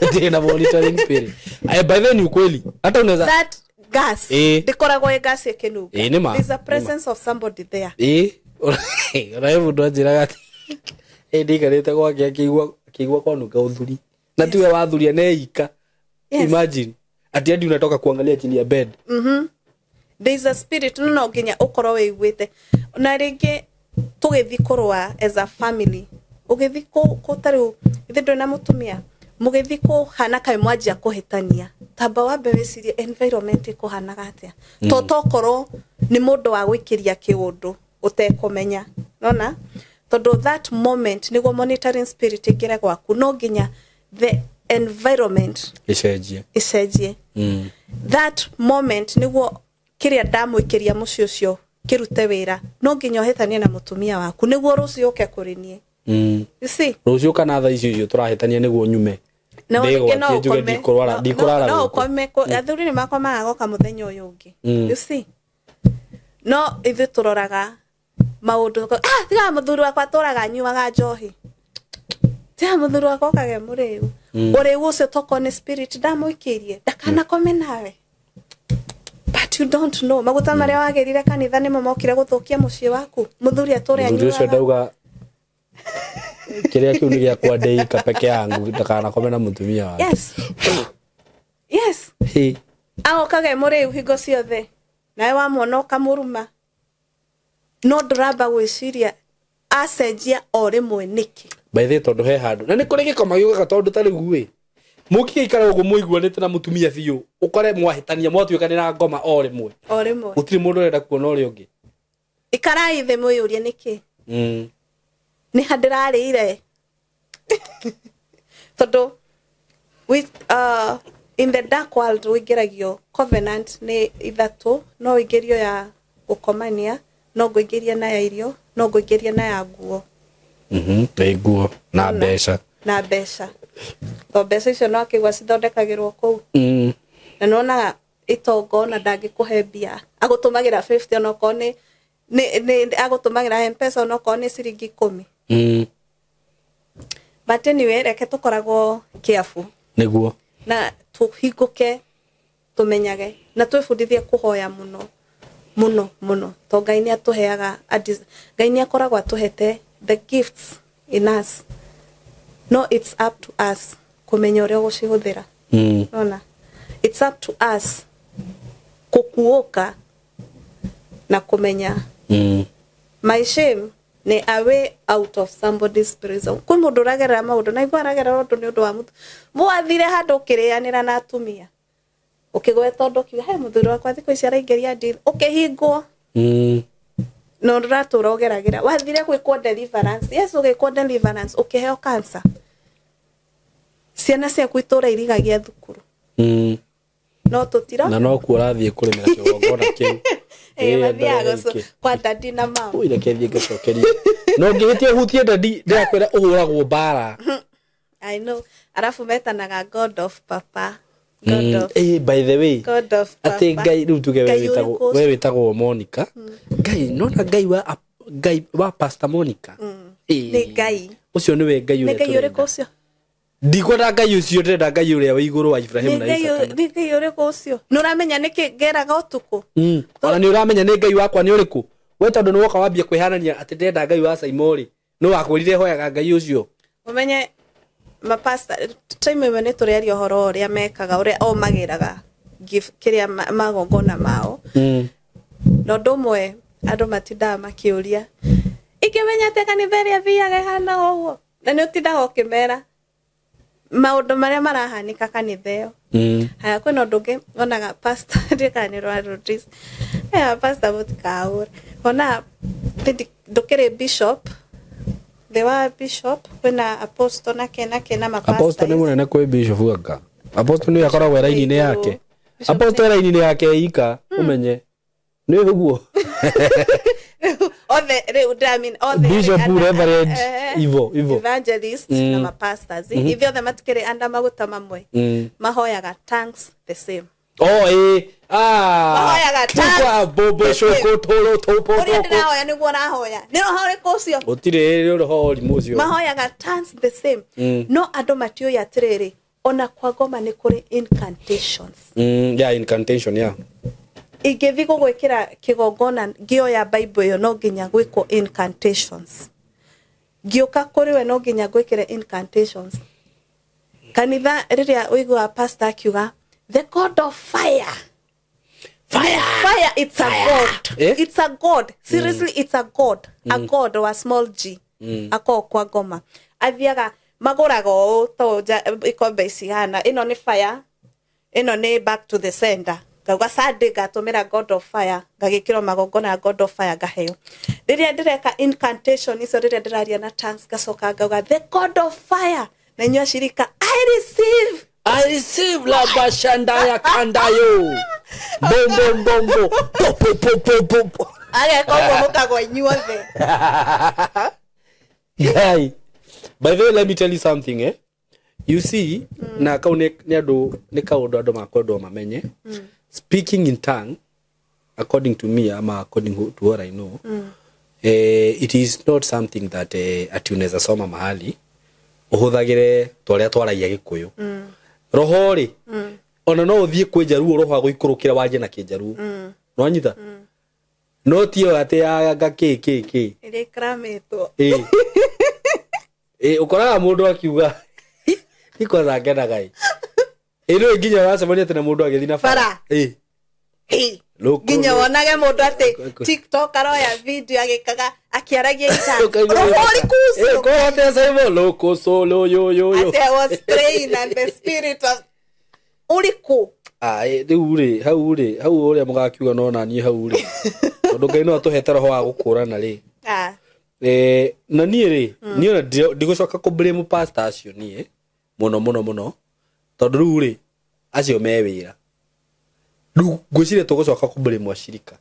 Ndirĩ na monitoring spirit. Ay, by the way, ni ukweli. Hata unaweza That gas Eh. ndĩkoragwo ĩ gas ĩkĩnunga. Eh, nĩ ma. There's a Nĩ ma. presence of somebody there. Ĩ, ona he mũndũ anjĩraga atĩ ĩ ndikarĩte gwake akĩigua kwanunga ũthuri na tiwe wathuria neika. Yes. Imagine ati hadi unatoka kuangalia chini ya bed. There is a spirit, no no nginya ũkorwo wĩiguĩte. Na rĩngĩ tũgĩthiĩ kũrũa as a family, ũgĩthiĩ kũ ta rĩu ithe ndũrĩ na mũtumia, mũgĩthiĩ kũhana kaĩ mwanjia kũhĩtania, tamba wambe wĩcirie environment ĩkũhanaga atĩa, to tokorwo nĩ mũndũ wa gwĩkĩria kĩũndũ ũtekũmenya, nona tondũ that moment nĩguo monitoring spirit ĩingĩre gwaku, no nginya the environment ĩcenjie. Ĩcenjie. That moment nĩguo kĩrĩa ndamũikĩria mũciĩ ũcio kĩrute wĩra, no nginya ũhĩtanie na mũtumia waku nĩguo rũciũ ũke kũrĩ niĩ. You see? Rũciũ kana thaa icio icio tũrahĩtania nĩguo nyume. No rĩngĩ no Ndĩgwatie njuge ũkome. ndikũrwara ndikũrara no gũkũ. ũkome athuri nĩ makomaga goka mũthenya ũyũ ũngĩ. You see, no ithuĩ tũroraga maũndũ, ah, tiga mũthuri wakwa tũraga anyuaga njohi, tiga mũthuri wakwa okage mũrĩu. Ũrĩu ũcio tokorwo nĩ spirit ndamũikĩirie ndakanakome nawe, but you don't know maguta marĩa wagĩrire kanitha nĩmo mokire gũthũkia mũciĩ waku, mũthuri atũre Mũthuri ũcio anyuaga. ndauga kĩrĩa kĩu nĩ gĩakwa ndĩika peke yangu, ndakanakome na mũtumia wake. Yes. Hĩ. Agokaga mũrĩu hingo ciothe nawe wamwona ũkamũruma, no ndũramba gwĩciria acenjia o rĩmwe nĩkĩ. By the way, tondũ he handũ na nĩ kũrĩ gĩkoma gĩũkaga, tondũ ta rĩu ĩ mũngĩgĩikara ũguo mũiguanĩte na mũtumia biũ, ũkore mwahĩtania mwatuĩkanĩra ngoma o rĩmwe. O rĩmwe. Gũtirĩ mũndũ ũrenda kuona ũrĩa ũngĩ. Ikarai thĩ mwĩyũrie nĩkĩ. Nĩ ha ndĩrarĩire, tondũ in the dark world wĩingĩragio covenant nĩ ithatũ, no wĩingĩrio ya gũkomania, no ngũingĩrie na ya irio, no ngũingĩrie na ya nguo. Nĩ nguo na Ona. mbeca. Na mbeca, to mbeca icio no akĩigua cithondekagĩrwo kũu. Na nĩwonaga itonga ona ndangĩkũhe mbia, agũtũmagĩra 50 onokorwo nĩ agũtũmagĩra Mpesa onokorwo nĩ ciringi 10. But anyway, reke tũkoragwo careful nĩguo na tũhingũke, tũmenyage na twĩbundithie kũhoya mũno mũno mũno, to Ngai nĩ atũheaga Ngai nĩ akoragwo atũhete the gifts in us, no it's up to us kũmenya ũrĩa ũgũcihũthĩra. Ona it's up to us kũkuũka na kũmenya. My shame nĩ a way out of somebody's prison. Kwĩ mũndũ ũragerera maũndũ na igua aragerera ũndũ nĩ ũndũ wa mũtu mwathire handũ ũkĩrĩanĩra na atumia, ũkĩgweta ũndũ, ũkiuga he mũthuri wakwa thikũ ici araingĩria deal, ũkĩhingwo. Na ũratũra ũgeragĩra, wathire gwĩkwo deliverance, yes, ũgĩkwo deliverance, ũkĩheo cancer, ciana ciaku itũra irigagia thukuru. No tũtira Na no kuo ũrathiĩ kũrĩmĩra kĩgongona kĩu. Eh, mathiaga kwa daddy na mama. Ui, reke thiĩ ngacokerie. No ngĩhĩtia ũhutie daddy, ndĩrakwĩra ũhũragwo mbara. I know. Arafu metanaga God of Papa. God of Eh, by the way, God of Papa. atĩ Ngai rĩu tuge we Ngai wĩtagwo ũrĩkũ we wĩtagwo Monica. Ngai nona Ngai wa Pastor Monica. Eh, Nĩ Ngai. Ũcio nĩwe Ngai Nĩ ũrĩa Ngai ũrĩkũ tũrenda. ũcio? Ndikwenda Ngai ũcio, ndĩrenda Ngai ũrĩa wa igũrũ wa Ibrahim Nĩ na Ngai Isaka. nĩ Ngai ũrĩkũ ũcio? Nĩ ũramenya nĩkĩ ngeraga ũtukũ? Ona nĩ ũramenya nĩ Ngai wakwa nĩ ũrĩkũ? We tondũ nĩ woka wambia kwĩhanania atĩ ndĩrenda Ngai wa Saimo rĩ, nĩ wakwĩrire hoyaga Ngai ũcio. Ũmenye mapasta time ĩmwe nĩ tũrĩaria ũhoro ũrĩa mekaga, ũrĩa o magĩraga gift kĩrĩa magongona mao. Na ũndũ ũmwe andũ matindaga makĩũria, ingĩmenya atĩa kanitha ĩrĩa thiaga ĩhana ũguo? Na nĩ ũtindaga ũkĩmera maũndũ marĩa marahanĩka kanitha ĩyo. Haya, kwĩna ũndũ ũngĩ wonaga pastor, ndiũĩ kana nĩ rwa notice. Haya, pastor, mũtikahũre, wonaga ndũkĩrĩ bishop, thĩ wa bishop kwĩna apostle na kĩ na kĩ na Apostle nĩ mapastors. mũnene kwĩ bishop anga. Apostle nĩwe akoragwo e raini-inĩ yake. Bishop Apostle e raini-inĩ yake ika, ũmenye. Nĩ ũguo. Othe rĩu ndĩramini othe Bishop, reverend, ivo, ivo. Evangelist na mapastors, ithuothe matikĩrĩ anda maguta mamwe. Mahoyaga tongues the same. Oh, eh. Ah. Mahoyaga tongues Tukwa bobo the same. shoko toro topo Ũrĩa toko. ndĩrahoya nĩguo ũrahoya, nĩ roho ũrĩkũ ũcio? Gũtirĩ roho ũrimũ ũcio. Mahoyaga tongues the same. No andũ matiũĩ atĩrĩrĩ, ona kwa ngoma nĩ kũrĩ incantations. Yeah, incantation, yeah. Ingĩthiĩ gũgwĩkĩra kĩgongona ngĩoya Bible ĩyo, no nginya gwĩkwo incantations. Ngĩũka kũrĩ we, no nginya gwĩkĩre incantations. Kanitha rĩrĩa ũiguaga pastor akiuga the God of fire, Fire! Fire, it's a god. Eh? It's a god, seriously. It's a god, a god wa small g. Akoragwo kwa ngoma, athiaga magũraga ũũ to ikombe ici hana, ĩno nĩ fire, ĩno nĩ back to the sender. Ngauga Sunday ngatũmĩra God of fire, ngagĩkĩrwo magongona ya God of fire, ngaheo. Rĩrĩa ndĩreka incantation icio, rĩrĩa ndĩraria na tongues, ngacoka ngauga the God of fire, na inyuĩ acirika, I receive. I receive la bashandaya kandayo. Bom bom bom bom. Po po po po po po. Ageka ũguo mũkagwa inyuothe. Guy. By the way, let me tell you something, eh? You see, na kau nĩ andũ nĩ kaũndũ andũ makwendwo mamenye. Speaking in tongue, according to me, ama according to what I know, it is not something that ati unaweza soma mahali ũhũthagĩre ta ũrĩa twaragia Gĩkũyũ. Roho rĩ, ona no ũthiĩ kwĩ njaruo, roho agũikũrũkĩra warie na kĩnjaruo. Nĩwanyita? No ti ĩyo atĩ ya nga kĩ kĩ kĩ. Ĩrĩa ĩkramĩtwo. Ĩ. Ĩ, ũkoraga mũndũ akiuga ni kwanza ngenaga ĩ. Ĩ nĩwe nginya ũracemania atĩ na mũndũ agĩthiĩ na Bara. Ĩ. Ĩ, Loko- nginya wonage mũndũ atĩ TikTok aroya video agĩkaga akĩaragia ita Ũkaigua roho wĩra. ũrĩkũ Ĩ, ũcio? korwo atĩa Simon? Loko solo yo yo yo. Atĩ I was praying and the spirit of ũrĩkũ? Ah, ĩ, rĩu rĩ, hau rĩ, hau ũrĩa mũgakiuga no naniĩ hau rĩ. Tondũ Ngai no atũhete roho wa gũkũrana rĩ. Ah, Eh, na niĩ rĩ, niĩ ona ndigũcoka kũ blame pastor acio niĩ mũno mũno mũno, tondũ rĩu rĩ, acio me wĩra. Rĩu ngwĩciria tũgũcoka kũ blame acirika,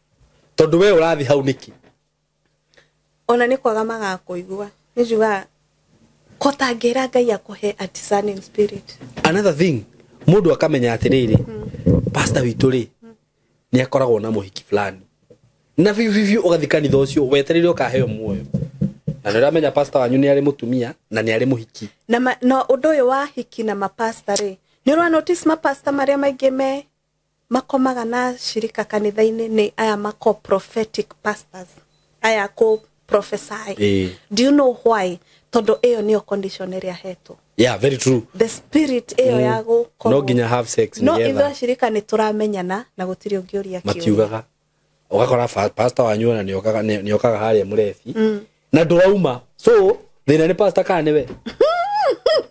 tondũ we ũrathiĩ hau nĩkĩ? Ona nĩ kwaga magakũigua, nĩ njugaga kotangĩra Ngai akũhe a discerning spirit. Another thing, mũndũ akamenya atĩrĩrĩ, pastor witũ rĩ, nĩ akoragwo na mũhiki fulani, na biũ biũ biũ ũgathiĩ kanitha ũcio wetereire ũkaheo muoyo. Na nĩ ũramenya pastor wanyu nĩ arĩ mũtumia na nĩ arĩ mũhiki. Na no ũndũ ũyũ wa hiki na mapasta rĩ, nĩ ũra notice mapasta marĩa maingĩ me makomaga na shirika kanitha-inĩ nĩ aya mako prophetic pastors, aya kũ prophesy. Do you know why? Tondũ ĩyo nĩyo condition ĩrĩa hetwo. Yeah, very true. The spirit ĩyo ya gũkorwo no nginya have sex. No ithuĩ ashirika nĩ tũramenyana na gũtirĩ ũngĩũria kĩũria. Matiugaga. Ũgakora pastor wanyu ona nĩokaga harĩa mũrebi na ndũrauma. So thĩna nĩ pastor kana nĩwe?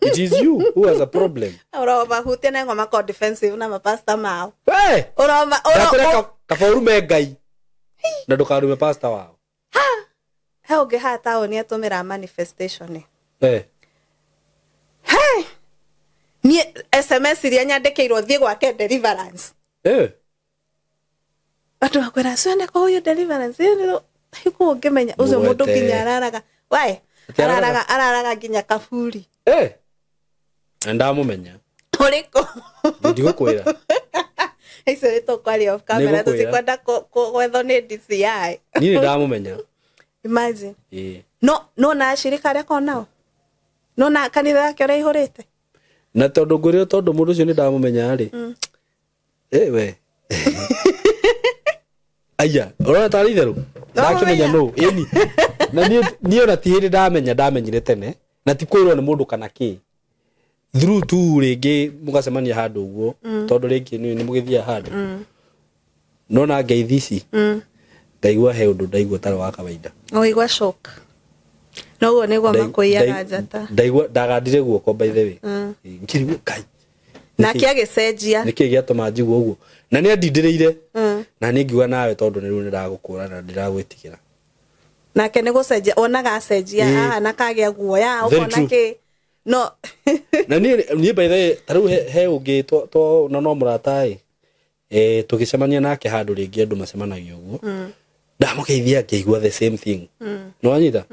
It is you who has a problem. Ũromahutia na ngoma ko defensive na mapasta mao. We! Ũroma kaba ũrume Ngai na ndũkarume pastor wao. Ha! He ũngĩ haha taũni atũmĩra manifestation. Eh. Hey! Niĩ SMS iria nyandĩkĩirwo thiĩ gwake deliverance. Eh. Andũ akwĩra ciende kwa huyu deliverance. Hiku ũngĩmenya ũcio mũndũ nginya araraga. Why? Araraga nginya kaburi. Eh. Ndamũmenya. Ũrĩkũ? Ndigũkwĩra. Icio nĩ tũkwaria off camera, tũtikwenda gwethwo nĩ DCI. Niĩ ndamũmenya. Imagine. Eh. No na ashirika arĩa akoragwo nao. No na kanitha yake ũrĩa ĩihũrĩte. Na tondũ ngwĩrire tondũ mũndũ ũcio nĩ ndamũmenya rĩ. Eh we. Aya, ũrona tarĩ itherũ? Ndakĩmenya nũ? Ĩni. Na niĩ ona ti hĩndĩ ndamenya, ndamenyire tene na ti kwĩrwo nĩ mũndũ kana kĩ. Through tu rĩngĩ mũgacemania handũ ũguo tondũ rĩngĩ nĩ mũgĩthiaga handũ. No na ngeithi ici ndaigua he ũndũ ndaigua ũtarĩ wa kawaida. Ũigua shock. Noguo nĩguo makũiyaga njata. Ndaigua ndagandire guoko by the way. Ngĩrigwo Ngai. Nake agĩcenjia. Nĩkĩ gĩatũma njigue ũguo? Na nĩ andindĩrĩire. Na nĩ ngiuga nawe tondũ nĩ rĩu nĩndagũkũra na ndĩragwĩtigĩra. Nake nĩ gũcenjia onaga acenjia haha na kagĩa guoya ũkona kĩ no. Na niĩ by the way ta rĩu he ũngĩ to no mũrata ĩ tũgĩcemania nake handũ rĩngĩ andũ macemanagia ũguo. Ndamũgeithia ngĩigua the same thing. Nĩ wanyita?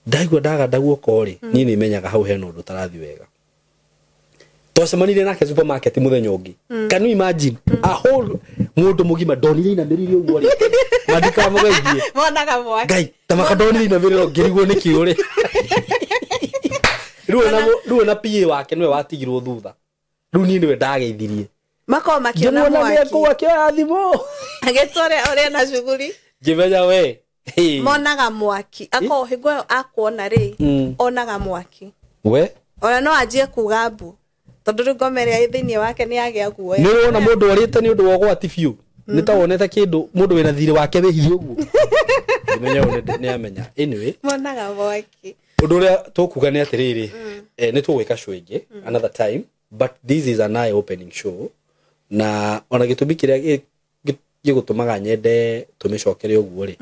Ndaigua ndaganda guoko rĩ, niĩ nĩ menyaga hau hena ũndũ ũtarathi wega. Twacemanirie nake supermarket mũthenya ũngĩ. Can you imagine? A whole mũndũ mũgima ndonire inamĩrĩire ũguo rĩ. Mandikamũgeithie. Monaga mwaki. Ngai, ta makandonire inamĩrĩire ngĩrigwo nĩ kĩ ũrĩ. Rĩu na PA wake nĩwe watigirwo thutha. Rĩu niĩ nĩwe ndageithirie. Makorwo makĩona mwaki. Ngĩmuona akĩoya thimũ. Agĩtwara ũrĩa na shughuli. Ngĩmenya we. Monaga mwaki. Akorwo hingo ĩyo akuona rĩ, onaga mwaki. We? Ona no anjie kuga mbu. Tondũ rĩu ngoma ĩrĩa ĩ thĩinĩ wake nĩ yagĩa guoya. Nĩ ũrona mũndũ orĩte nĩ ũndũ wa ũgwati biũ. Nĩ ta wonete kĩndũ mũndũ wĩna thirĩ wake wĩhithe ũguo. Ngĩmenya ũyũ nĩ amenya. Anyway. Monaga mwaki. Ũndũ ũrĩa tũkuga nĩ atĩrĩrĩ, nĩ tũgwĩka show ĩngĩ another time, but this is an eye opening show. Na ona gĩtũmi kĩrĩa gĩgũtũmaga nyende tũmĩcokere ũguo rĩ,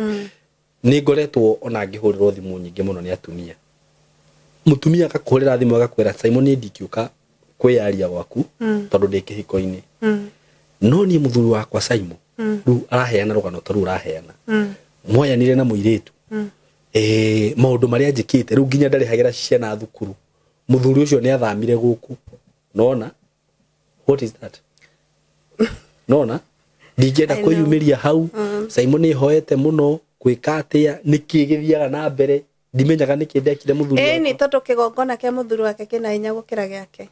nĩ ngoretwo ona ngĩhũrĩrwo thimũ nyingĩ mũno nĩ atumia. Mũtumia agakũhũrĩra thimũ agakwĩra Simon niĩ ndingĩũka kwĩyaria gwaku tondũ ndĩ kĩhiko-inĩ. No niĩ mũthuri wakwa Simon rĩu araheana rũgano ta rũu ũraheana. Mwayanire na mũirĩtu. Maũndũ marĩa njĩkĩte rĩu nginya ndarĩhagĩra ciana thukuru. Mũthuri ũcio nĩ athamire gũkũ. Nona? What is that? Nona? Ndingĩenda kwĩyumĩria hau. Simon nĩ hoete mũno gwĩka atĩa, nĩkĩ gĩthiaga na mbere, ndimenyaga nĩkĩ ndekire mũthuri wakwa. Nĩ tondũ kĩgongona kĩa mũthuri wake kĩna hinya gũkĩra gĩake.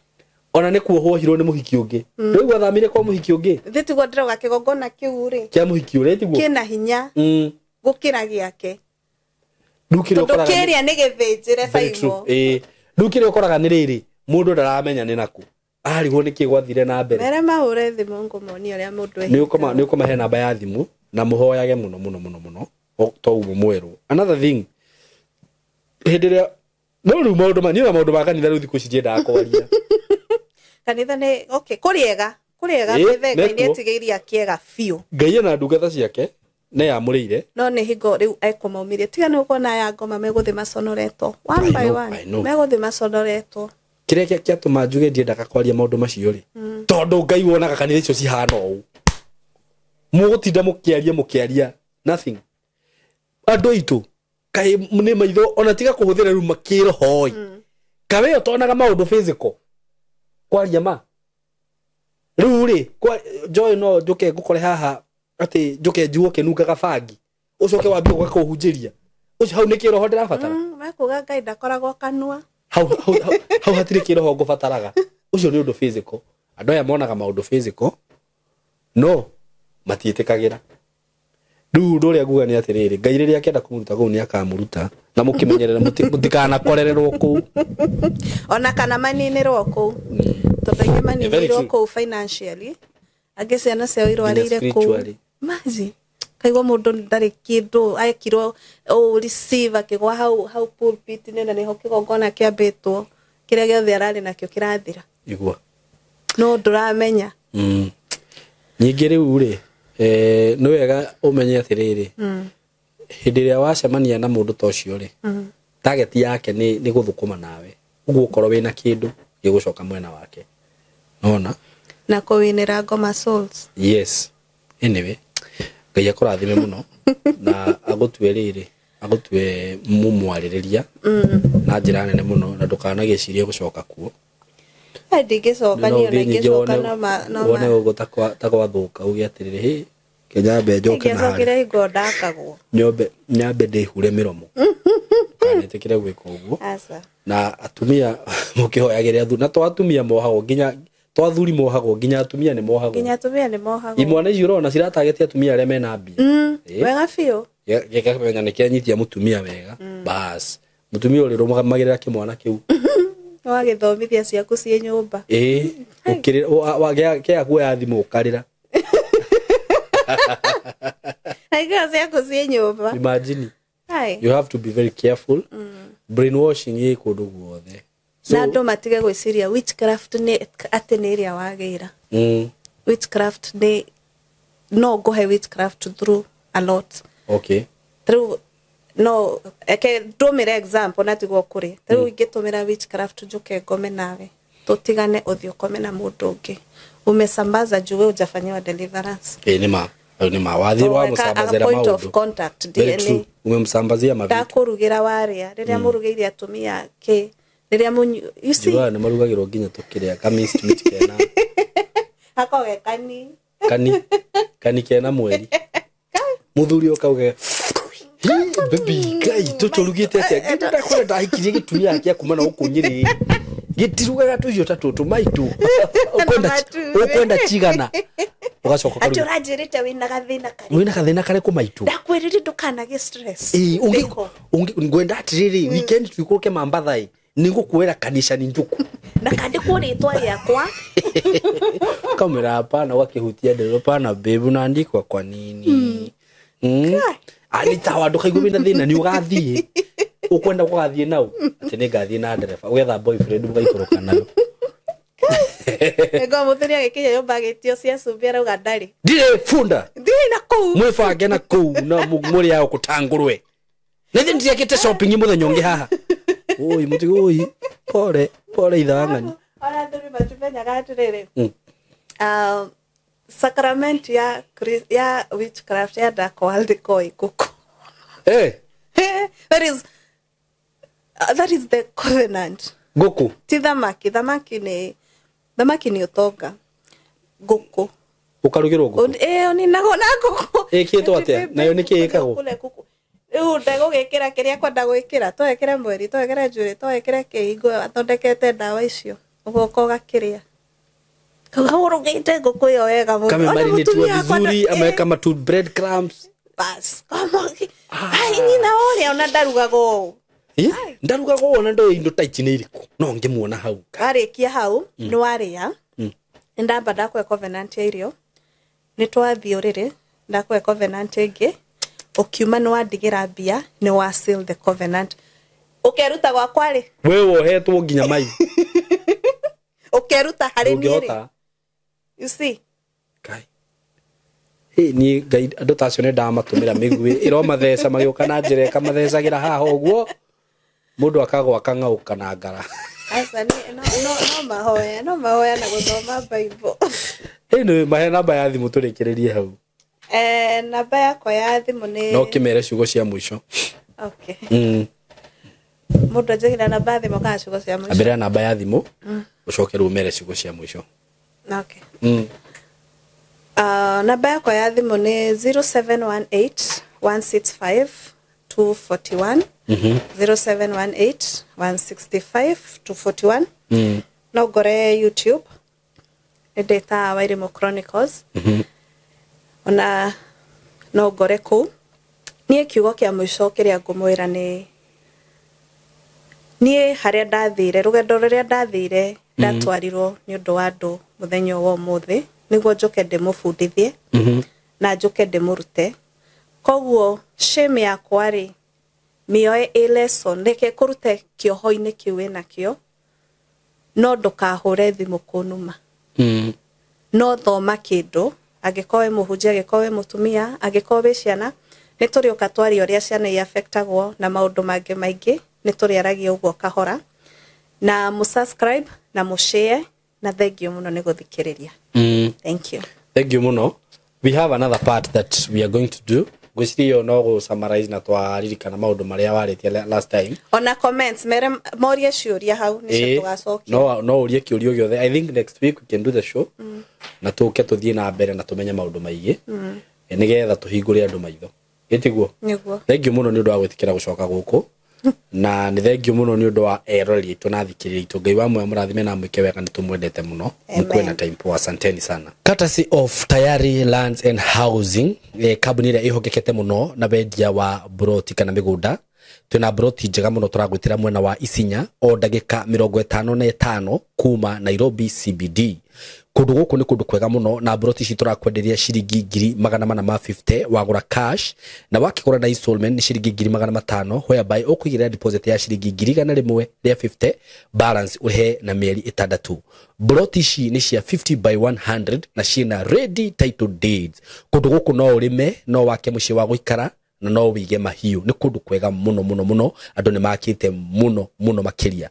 Ona nĩ kuohwo nĩ mũhiki ũngĩ. Rĩu athamire kwa mũhiki ũngĩ. Thĩ tiguo ndĩrauga kĩgongona kĩu rĩ. Kĩa mũhiki ũrĩa tiguo. Kĩna hinya gũkĩra gĩake. Rĩu kĩrĩa ũkoraga kĩrĩa nĩ gĩthĩnjĩre Simon. Rĩu kĩrĩa ũkoraga nĩ rĩrĩ, mũndũ ndaramenya nĩ nakũ. Arigwo nĩkĩ gwathire na mbere. Mere mahũre thimũ ngũmonie ũrĩa mũndũ ehikaga. Nĩ ũkũmahe namba ya thimũ na mũhoyage mũno mũno mũno mũno to ũguo mwerwo. Another thing, hĩndĩ ĩrĩa no rĩu maũndũ ma niĩ maũndũ ma kanitha rĩu thikũ ici ndiendaga kwaria. Kanitha nĩ okay, kũrĩega Ngai nĩ etigĩirie kĩega biũ. Ngai ena ndungata ciake nĩ yamũrĩire. No nĩ hingo rĩu ekũmaumĩria. Tiga nĩ ũkuona aya ngoma megũthiĩ maconoretwo one by one. Megũthiĩ maconoretwo. Kĩrĩa kĩatũma njuge ndiendaga kwaria maũndũ macio rĩ, tondũ Ngai wonaga kanitha icio cihana ũũ. Mũgũtinda mũkĩaria nothing. Andũ aitũ kaĩ nĩ maitho ona tiga kũhũthĩra rĩu makĩroho. Kaĩ ũtonaga maũndũ physical. Kwaria ma. Rĩu rĩ, Joy no njũke ngũkore haha atĩ njũke njuo kĩnungaga bangi. Ũcoke wambie ũgakũhunjĩria. Ũcio hau nĩ kĩroho ndĩrabatara. Makuga Ngai ndakoragwo kanua. Hau hau hau, hau hatirĩ kĩroho ngũbataraga. Ũcio nĩ ũndũ physical. Andũ aya monaga maũndũ physical no matiĩtĩkagĩra. Rĩu ũndũ ũrĩa nguga nĩ atĩrĩrĩ, Ngai rĩrĩa akĩenda kũmũruta kũu nĩ akamũruta, na mũkĩmenyerere mũtikanakorererwo kũu. Ona kana maninĩrwo kũu, tondũ aingĩ Very maninĩirwo true. kũu financially, angĩ ciana ciao irwarĩire kũu. Spiritually. Imagine kaigua mũndũ ndarĩ kĩndũ ekirwo ũũ receive akĩgwa hau hau pulpit-inĩ, na nĩho kĩgongona kĩambĩtwo, kĩrĩa gĩothe ararĩ nakĩo kĩrathira. Igua. No ndũramenya. Ningĩ rĩu rĩ, nĩ wega ũmenye atĩrĩrĩ, hĩndĩ ĩrĩa wacemania na mũndũ ta ũcio rĩ, target yake nĩ gũthũkũma nawe, ũguo ũkorwo wĩna kĩndũ gĩgũcoka mwena wake, nona. Na kũwinĩra ngoma souls. Yes, anyway, Ngai akũrathime mũno na agũtue rĩrĩ, agũtue mũmwarĩrĩria na njĩra nene mũno, na ndũkanagĩcirie gũcoka kuo. Ai, ndingĩcoka No niĩ, ona ũthiĩ ningĩ ingĩcoka no wone ma ũguo ta gwathũka uge atĩrĩrĩ, hĩ, kenyambe njoke na harĩa. Ingĩacokire hingo ndakagwo. Nyombe nyambe ndĩhure mĩromo. Ndũkanetĩkĩre gwĩka ũguo. Aca. Na atumia mũkĩhoyagĩre athuri, na to atumia mohagwo, nginya to athuri mohagwo, nginya atumia nĩ mohagwo. Nginya atumia nĩ mohagwo. Imwana icio ũrona ciratageti atumia arĩa mena mbia. Wega biũ. Gĩkamenya nĩ kĩanyitia mũtumia wega, bas mũtumia ũrĩrũgamagĩrĩra kĩmwana kĩu. Wagĩthomithia ciaku ciĩ nyũmba. Ĩĩ, ũkĩrĩra kĩa kuoya thimũ ũkarĩra. Aigua ciaku ciĩ nyũmba. Imagine. Ai. You have to be very careful. Brainwashing ĩ kũndũ guothe. Na andũ matige gwĩciria witchcraft nĩ atĩ nĩ ĩrĩa wagĩra. Witchcraft nĩ no ngũhe witchcraft through a lot. Rĩu no eke ndũmĩre example na tiguo kũrĩ. Rĩu ingĩtũmĩra witchcraft njũke ngome nawe, tũtigane, ũthiĩ ũkome na mũndũ ũngĩ, umesambaza juu we hujafanyiwa deliverance. Ĩ nĩ ma, hau nĩ ma wathiĩ Weka a wamũcambazĩra point of maũndũ. contact. Very DNA. true, umemsambazia mavitu. Ndakũrugĩra warĩa, rĩrĩa mũrugĩire atumia kĩ, rĩrĩa mũnyu, you see. Njugaga nĩ marugagĩrwo nginya tũkĩrĩa ka mixed meat kena Hakoge kani. Kani kani kena mweri muthuri ũkauge, "Baby, Ngai tũtũrugĩte atĩa? Ngai, ndakwenda ndahikirie gĩtumia gĩa kuma na gũkũ Nyĩrĩ gĩtirugaga tũirio ta tũtũ maitũ. Ũkwenda matumbĩ. Ũkwenda cigana?" Ũgacoka Atĩ ũkaruga. ũranjĩrĩte wĩna gathĩna karĩ. Wĩna gathĩna karĩkũ maitũ? Ndakwĩrire ndũkanagĩe stress. Ĩĩ, Ndĩko. ngwenda atĩrĩrĩ, weekend tuikũrũke Mambatha ĩ, nĩngũkuoera kanicani njuku. Na kandĩkwo rĩtwa rĩakwa. Kamwĩra hapana, ũgakĩhutia nderu, hapana babe, unaandikwa kwa nini? Ah, nĩ tawa, ndũkaigua wĩna thĩna, nĩ ũgathiĩ, ũkwenda gũgathiĩ nau atĩ nĩ ngathiĩ na ndereba, ũgetha boyfriend mũgaikũrũka nayo. Ngo mũthuri agĩkinya nyũmba agĩtio cia cumbĩ arauga ndarĩ. Ndirĩ bunda. Ndirĩ na kũu. Mwĩbange na kũu na mũrĩ ao kũtangũrwe na ithe ndiriakĩte shopping mũthenya ũngĩ haha. Oi mũtigo, oi, pole pole ithang'ani. Ona athuri matimenyaga atĩrĩrĩ, sacrament ya ya witchcraft ya dark world ĩkoragwo ĩ ngũkũ. That is the covenant. Ngũkũ. Ti thamaki, thamaki nĩ ũtonga, ngũkũ. Ũkarugĩrwo ngũkũ. Ĩĩ, ũninagwo na ngũkũ. Ĩkĩtwo atĩa? Nayo nĩkĩ ĩkagwo? Kũrĩa ngũkũ. Rĩu ndegũgĩkĩra kĩrĩa kwenda gwĩkĩra, twekĩre mweri, twekĩre njuĩrĩ, twekĩre kĩhingo, athondekete ndawa icio, ũgoka ũgakĩrĩa. Kauga ũrugĩte ngũkũ ĩyo wega mũno. Kame Ona marinĩtwo mũtumia wakwa vizuri, ameweka matu bread crumbs. Bas, ai nyina ũrĩa ona ndarugaga ũũ. Ĩ, ndarugaga ũũ, ona ndoĩ indo ta ici nĩ irĩkũ, no ngĩmuona hau. Warĩkia hau nĩ warĩa, nĩ ndamba ndakũhe covenant ya irio, nĩ twathiĩ ũrĩrĩ, ndakũhe covenant ĩngĩ, ũkiuma nĩ wandigĩra mbia, nĩ wa seal the covenant. Ũkeruta gwakwa rĩ? We wohetwo nginya mai. Ũkeruta harĩ niĩ rĩ? Ndũngĩhota. You see? Ngai. Hĩ, niĩ Ngai andũ ta acio nĩ ndamatũmĩra mĩguĩ ĩromatheca magĩũka na njĩra ĩkamathecagĩra haha ũguo mũndũ akagwa akang'aũka na ngara. Aca, nĩ no mahoya, no mahoya na gũthoma Bible. Anyway, mahe namba ya thimũ tũrĩkĩrĩrie hau. Namba yakwa ya thimũ nĩ No kĩmere ciugo cia mũico. Okay. Mũndũ anjĩkĩra namba ya thimũ kana ciugo cia mũico? Ambĩrĩra namba ya thimũ, ũcoke rĩu ũmere ciugo cia mũico. Okay. Namba yakwa ya thimũ nĩ 0718 165 241. 0718 165 241. No ngore YouTube ndĩta Wairimu Chronicles. Ona no ngore kũu. Niĩ kiugo kĩa mũico kĩrĩa ngũmwĩra nĩ niĩ harĩa ndathire, rũgendo rũrĩa ndathire, ndatwarirwo nĩ ũndũ wa andũ mũthenya wa ũmũthĩ, nĩguo njũke ndĩmũbundithie na njũke ndĩmũrute. Koguo shame yakwa rĩ, mĩoe ĩ lesson, reke kũrute kĩoho-inĩ kĩu wĩnakĩo, no ndũkahũre thimũ kũnuma. No thoma kĩndũ, angĩkorwo wĩ mũhunjia, angĩkorwo wĩ mũtumia, angĩkorwo wĩ ciana, nĩ tũrĩũka twaria ũrĩa ciana iaffectagwo na maũndũ mangĩ maingĩ, nĩ tũrĩaragia ũguo kahora. Na mũsubscribe na mũshare, na thank you mũno nĩ gũthikĩrĩria. Thank you. Thank you muno. We have another part that we are going to do. Ngwĩciria ĩyo no gũ summarize na twaririkana maũndũ marĩa warĩtie last time. Ona comments mere morie ciũria hau nĩcio tũgacokia. No ũrie kĩũria gĩothe. I think next week we can do the show na tũke tũthiĩ na mbere na tũmenye maũndũ maingĩ, nĩgetha tũhingũre andũ maitho, gĩtiguo? Nĩguo. Thank you mũno nĩ ũndũ wa gwĩtĩkĩra gũcoka gũkũ, na nĩ thank you mũno nĩ ũndũ wa eroreri aitũ na athikĩrĩria aitũ. Ngai wa muoyo mũrathime na mwĩke wega, nĩ tũmwendete mũno. Mkuwe na time poa, asanteni sana. Courtesy of Tayari Lands and Housing, kambuni ĩrĩa ĩhokekete mũno na wendia wa broti kana mĩgũnda. Twĩna broti njega mũno tũragwĩtĩra mwena wa Isinya, o ndagĩka 55 kuma Nairobi CBD. Kũndũ gũkũ nĩ kũndũ kwega mũno, na broti ici tũrakwenderia ciringi 450,000 wagũra cash, na wakĩgũra na installment nĩ ciringi 500,000, whereby ũkũigĩrĩra deposit ya ciringi 150,000, balance ũrĩhe na mĩeri 6. Broti ici nĩ cia 50 by 100 na ciĩna ready title deeds. Kũndũ gũkũ no ũrĩme, no wake mũciĩ wa gũikara, na no wĩige mahiũ. Nĩ kũndũ kwega mũno mũno mũno, andũ nĩ makĩte mũno mũno makĩria.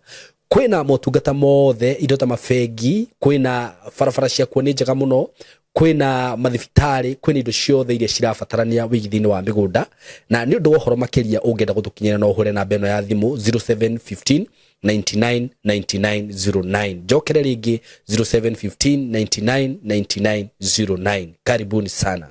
Kwĩna motungata mothe, indo ta mabengi, kwĩna barabara ciakuo nĩ njega mũno, kwĩna mathibitarĩ, kwĩna indo ciothe iria cirabatarania wĩigithia-inĩ wa mĩgũnda. Na nĩ ũndũ wa ũhoro makĩria ũngĩenda gũtũkinyĩra, no ũhũre namba ĩno ya thimũ 0715 99 99 09. Njokere rĩngĩ, 0715 99 99 09. Karibuni sana.